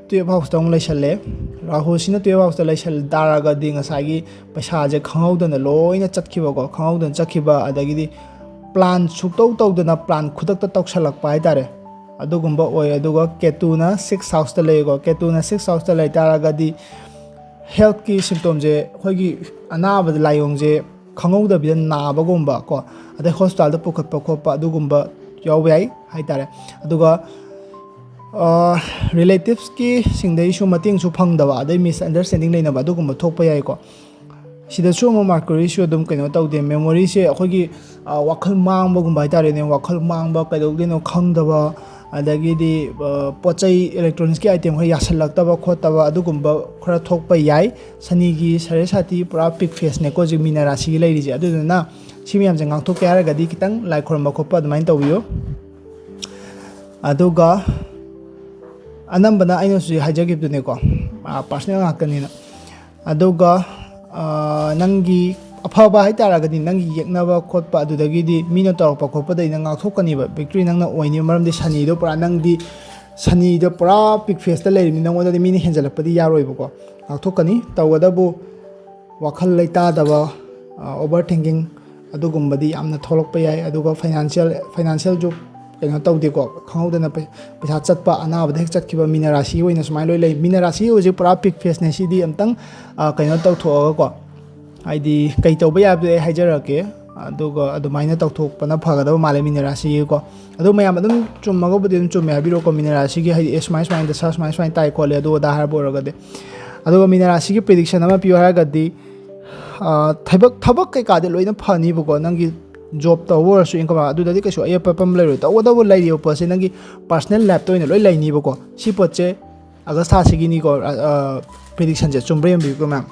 ꯇꯨꯌꯦꯜꯐ ꯍꯥꯎꯁꯇ ꯑꯃꯨꯛ ꯂꯩꯁꯜꯂꯦ꯫ ꯔꯥꯍꯨꯁꯤꯅ ꯇꯨꯌꯦꯜꯐ ꯍꯥꯎꯁꯇ ꯂꯩꯁꯜ ꯇꯥꯔꯒꯗꯤ ꯉꯁꯥꯏꯒꯤ ꯄꯩꯁꯥꯁꯦ ꯈꯪꯍꯧꯗꯅ ꯂꯣꯏꯅ ꯆꯠꯈꯤꯕꯀꯣ, ꯈꯪꯍꯧꯗꯅ ꯆꯠꯈꯤꯕ, ꯑꯗꯒꯤꯗꯤ ꯄ꯭ꯂꯥꯟ ꯁꯨꯛꯇꯧ ꯇꯧꯗꯅ ꯄ꯭ꯂꯥꯟ ꯈꯨꯗꯛꯇ ꯇꯧꯁꯜꯂꯛꯄ ꯍꯥꯏꯇꯥꯔꯦ꯫ ꯑꯗꯨꯒꯨꯝꯕ ꯑꯣꯏ꯫ ꯑꯗꯨꯒ ꯀꯦꯇꯨꯅ ꯁꯤꯛꯁ ꯍꯥꯎꯁꯇ ꯂꯩꯀꯣ꯫ ꯀꯦꯇꯨꯅ ꯁꯤꯛꯁ ꯍꯥꯎꯁꯇ ꯂꯩ ꯇꯥꯔꯒꯗꯤ ꯍꯦꯜꯠꯀꯤ ꯁꯤꯝꯇꯣꯝꯁꯦ, ꯑꯩꯈꯣꯏꯒꯤ ꯑꯅꯥꯕꯗ ꯂꯥꯏꯑꯣꯡꯁꯦ ꯈꯪꯍꯧꯗꯕꯤꯗ ꯅꯥꯕꯒꯨꯝꯕ ꯀꯣ, ꯑꯗꯩ ꯍꯣꯁꯄꯤꯇꯥꯜꯗ ꯄꯨꯈꯠꯄ ꯈꯣꯠꯄ ꯑꯗꯨꯒꯨꯝꯕ ꯌꯥꯎꯕ ꯌꯥꯏ ꯍꯥꯏꯇꯥꯔꯦ꯫ ꯑꯗꯨꯒ ꯔꯤꯂꯦꯇꯤꯞꯁꯀꯤ ꯁꯤꯡꯗꯩꯁꯨ ꯃꯇꯦꯡꯁꯨ ꯐꯪꯗꯕ, ꯑꯗꯩ ꯃꯤꯁꯑꯟꯗꯔꯁꯇꯦꯟꯗꯤꯡ ꯂꯩꯅꯕ ꯑꯗꯨꯒꯨꯝꯕ ꯊꯣꯛꯄ ꯌꯥꯏꯀꯣ꯫ ꯁꯤꯗꯁꯨ ꯑꯃꯨꯛ ꯃꯥꯔꯀꯨꯔꯤꯁꯨ ꯑꯗꯨꯝ ꯀꯩꯅꯣ ꯇꯧꯗꯦ, ꯃꯦꯃꯣꯔꯤꯁꯦ ꯑꯩꯈꯣꯏꯒꯤ, ꯑ, ꯋꯥꯈꯜ ꯃꯥꯡꯕꯒꯨꯝꯕ ꯍꯥꯏꯇꯥꯔꯦꯅꯦ, ꯋꯥꯈꯜ ꯃꯥꯡꯕ, ꯀꯩꯗꯧꯗꯣꯏꯅꯣ ꯈꯪꯗꯕ, ꯑꯗꯒꯤꯗꯤ, ꯑ, ꯄꯣꯠ ꯆꯩ ꯏꯂꯦꯛꯇ꯭ꯔꯣꯅꯤꯛꯁꯀꯤ ꯑꯥꯏꯇꯦꯝ ꯈꯔ ꯌꯥꯁꯜꯂꯛꯇꯕ ꯈꯣꯠꯇꯕ ꯑꯗꯨꯒꯨꯝꯕ ꯈꯔ ꯊꯣꯛꯄ ꯌꯥꯏ꯫ ꯁꯅꯤꯒꯤ ꯁꯔꯦꯁꯥꯇꯤ ꯄꯨꯔꯥ ꯄꯤꯛ ꯐꯦꯁꯅꯦꯀꯣ ꯍꯧꯖꯤꯛ ꯃꯤꯅ ꯔꯥꯁꯤꯒꯤ ꯂꯩꯔꯤꯁꯦ꯫ ꯑꯗꯨꯗꯨꯅ ꯁꯤ ꯃꯌꯥꯝꯁꯦ ꯉꯥꯛꯊꯣꯛꯀꯦ ꯍꯥꯏꯔꯒꯗꯤ ꯈꯤꯇꯪ ꯂꯥꯏ ꯈꯨꯔꯨꯝꯕ ꯈꯣꯠꯄ ꯑꯗꯨꯃꯥꯏꯅ ꯇꯧꯕꯤꯌꯨ꯫ ꯑꯗꯨꯒ ꯑꯅꯝꯕꯅ ꯑꯩꯅ ꯍꯧꯖꯤꯛ ꯍꯥꯏꯖꯈꯤꯕꯗꯨꯅꯦꯀꯣ, ꯑ, ꯄꯥꯔꯁꯣꯅꯦꯜ ꯉꯥꯛꯇꯅꯤꯅ꯫ ꯑꯗꯨꯒ, ꯑ, ꯅꯪꯒꯤ ꯑꯐꯕ ꯍꯥꯏꯇꯥꯔꯒꯗꯤ ꯅꯪꯒꯤ ꯌꯦꯛꯅꯕ ꯈꯣꯠꯄ ꯑꯗꯨꯗꯒꯤꯗꯤ ꯃꯤꯅ ꯇꯧꯔꯛꯄ ꯈꯣꯠꯄꯗꯒꯤ ꯅꯪ ꯉꯥꯛꯊꯣꯛꯀꯅꯤꯕ, ꯕꯤꯛꯇ꯭ꯔꯤ ꯅꯪꯅ ꯑꯣꯏꯅꯤ꯫ ꯃꯔꯝꯗꯤ ꯁꯅꯤꯗꯣ ꯄꯨꯔꯥ ꯅꯪꯗꯤ, ꯁꯅꯤꯗꯣ ꯄꯨꯔꯥ ꯄꯤꯛ ꯐꯦꯁꯇ ꯂꯩꯔꯤꯕꯅꯤ, ꯅꯪꯉꯣꯟꯗꯗꯤ ꯃꯤꯅ ꯍꯦꯟꯖꯜꯂꯛꯄꯗꯤ ꯌꯥꯔꯣꯏꯕꯀꯣ, ꯉꯥꯛꯊꯣꯛꯀꯅꯤ꯫ ꯇꯧꯕꯇꯕꯨ ꯋꯥꯈꯜ ꯂꯩꯇꯥꯗꯕ, ꯑ, ꯑꯣꯚꯔ ꯊꯤꯡꯀꯤꯡ ꯑꯗꯨꯒꯨꯝꯕꯗꯤ ꯌꯥꯝꯅ ꯊꯣꯛꯂꯛꯄ ꯌꯥꯏ꯫ ꯑꯗꯨꯒ ꯐꯥꯏꯅꯥꯟꯁꯤꯌꯦꯜ, ꯐꯥꯏꯅꯥꯟꯁꯤꯌꯦꯜꯁꯨ ꯀꯩꯅꯣ ꯇꯧꯗꯦꯀꯣ, ꯈꯪꯍꯧꯗꯅ ꯄꯩ-, ꯄꯩꯁꯥ ꯆꯠꯄ, ꯑꯅꯥꯕꯗ ꯍꯦꯛ ꯆꯠꯈꯤꯕ, ꯃꯤꯅ ꯔꯥꯁꯤ ꯑꯣꯏꯅ ꯁꯨꯃꯥꯏꯅ ꯂꯣꯏ ꯂꯩ꯫ ꯃꯤꯅ ꯔꯥꯁꯤ ꯍꯧꯖꯤꯛ ꯄꯨꯔꯥ ꯄꯤꯛ ꯐꯦꯁꯅꯦ꯫ ꯁꯤꯗꯤ ꯑꯝꯇꯪ, ꯑ, ꯀꯩꯅꯣ ꯇꯧꯊꯣꯛꯑꯒꯀꯣ, ꯍꯥꯏꯗꯤ ꯀꯩ ꯇꯧꯕ ꯌꯥꯕꯗꯤ ꯑꯩ ꯍꯥꯏꯖꯔꯛꯀꯦ, ꯑꯗꯨꯒ ꯑꯗꯨꯃꯥꯏꯅ ꯇꯧꯊꯣꯛꯄꯅ ꯐꯒꯗꯕ ꯃꯥꯜꯂꯦ ꯃꯤꯅ ꯔꯥꯁꯤꯒꯤꯀꯣ꯫ ꯑꯗꯣ ꯃꯌꯥꯝ ꯑꯗꯨꯝ ꯆꯨꯝꯃꯒꯕꯨꯗꯤ ꯑꯗꯨꯝ ꯆꯨꯝꯃꯦ ꯍꯥꯏꯕꯤꯔꯛꯑꯣꯀꯣ, ꯃꯤꯅ ꯔꯥꯁꯤꯒꯤ ꯍꯥꯏꯗꯤ ꯑꯦ ꯁꯨꯃꯥꯏ ꯁꯨꯃꯥꯏꯅ ꯗꯁꯥ ꯁꯨꯃꯥꯏ ꯁꯨꯃꯥꯏꯅ ꯇꯥꯏ ꯈꯣꯠꯂꯦ ꯑꯗꯨ ꯑꯗꯥ ꯍꯥꯏꯔꯕ ꯑꯣꯏꯔꯒꯗꯤ꯫ ꯑꯗꯨꯒ ꯃꯤꯅ ꯔꯥꯁꯤꯒꯤ ꯄ꯭ꯔꯤꯗꯤꯛꯁꯟ ꯑꯃ ꯄꯤꯌꯨ ꯍꯥꯏꯔꯒꯗꯤ, ꯑ, ꯊꯕꯛ, ꯊꯕꯛ ꯀꯩꯀꯥꯗꯤ ꯂꯣꯏꯅ ꯐꯅꯤꯕꯀꯣ, ꯅꯪꯒꯤ ꯖꯣꯕ ꯇꯧꯕ ꯑꯣꯏꯔꯁꯨ, ꯏꯟꯀꯝ, ꯑꯗꯨꯗꯗꯤ ꯀꯩꯁꯨ ꯑꯌꯦꯠꯄ ꯑꯄꯟꯕ ꯂꯩꯔꯣꯏ꯫ ꯇꯧꯕꯇꯕꯨ ꯂꯩꯔꯤꯕ ꯄꯣꯠꯁꯦ ꯅꯪꯒꯤ ꯄꯥꯔꯁꯣꯅꯦꯜ ꯂꯥꯏꯐꯇ ꯑꯣꯏꯅ ꯂꯣꯏ ꯂꯩꯅꯤꯕꯀꯣ꯫ ꯁꯤ ꯄꯣꯠꯁꯦ ꯑꯥꯒꯁ ꯊꯥꯁꯤꯒꯤꯅꯤꯀꯣ, ꯑ, ꯑ, ꯄ꯭ꯔꯤꯗꯤꯛꯁꯟꯁꯦ ꯆꯨꯝꯕ꯭ꯔꯥ ꯌꯦꯡꯕꯤꯌꯨꯀꯣ ꯃꯌꯥꯝ꯫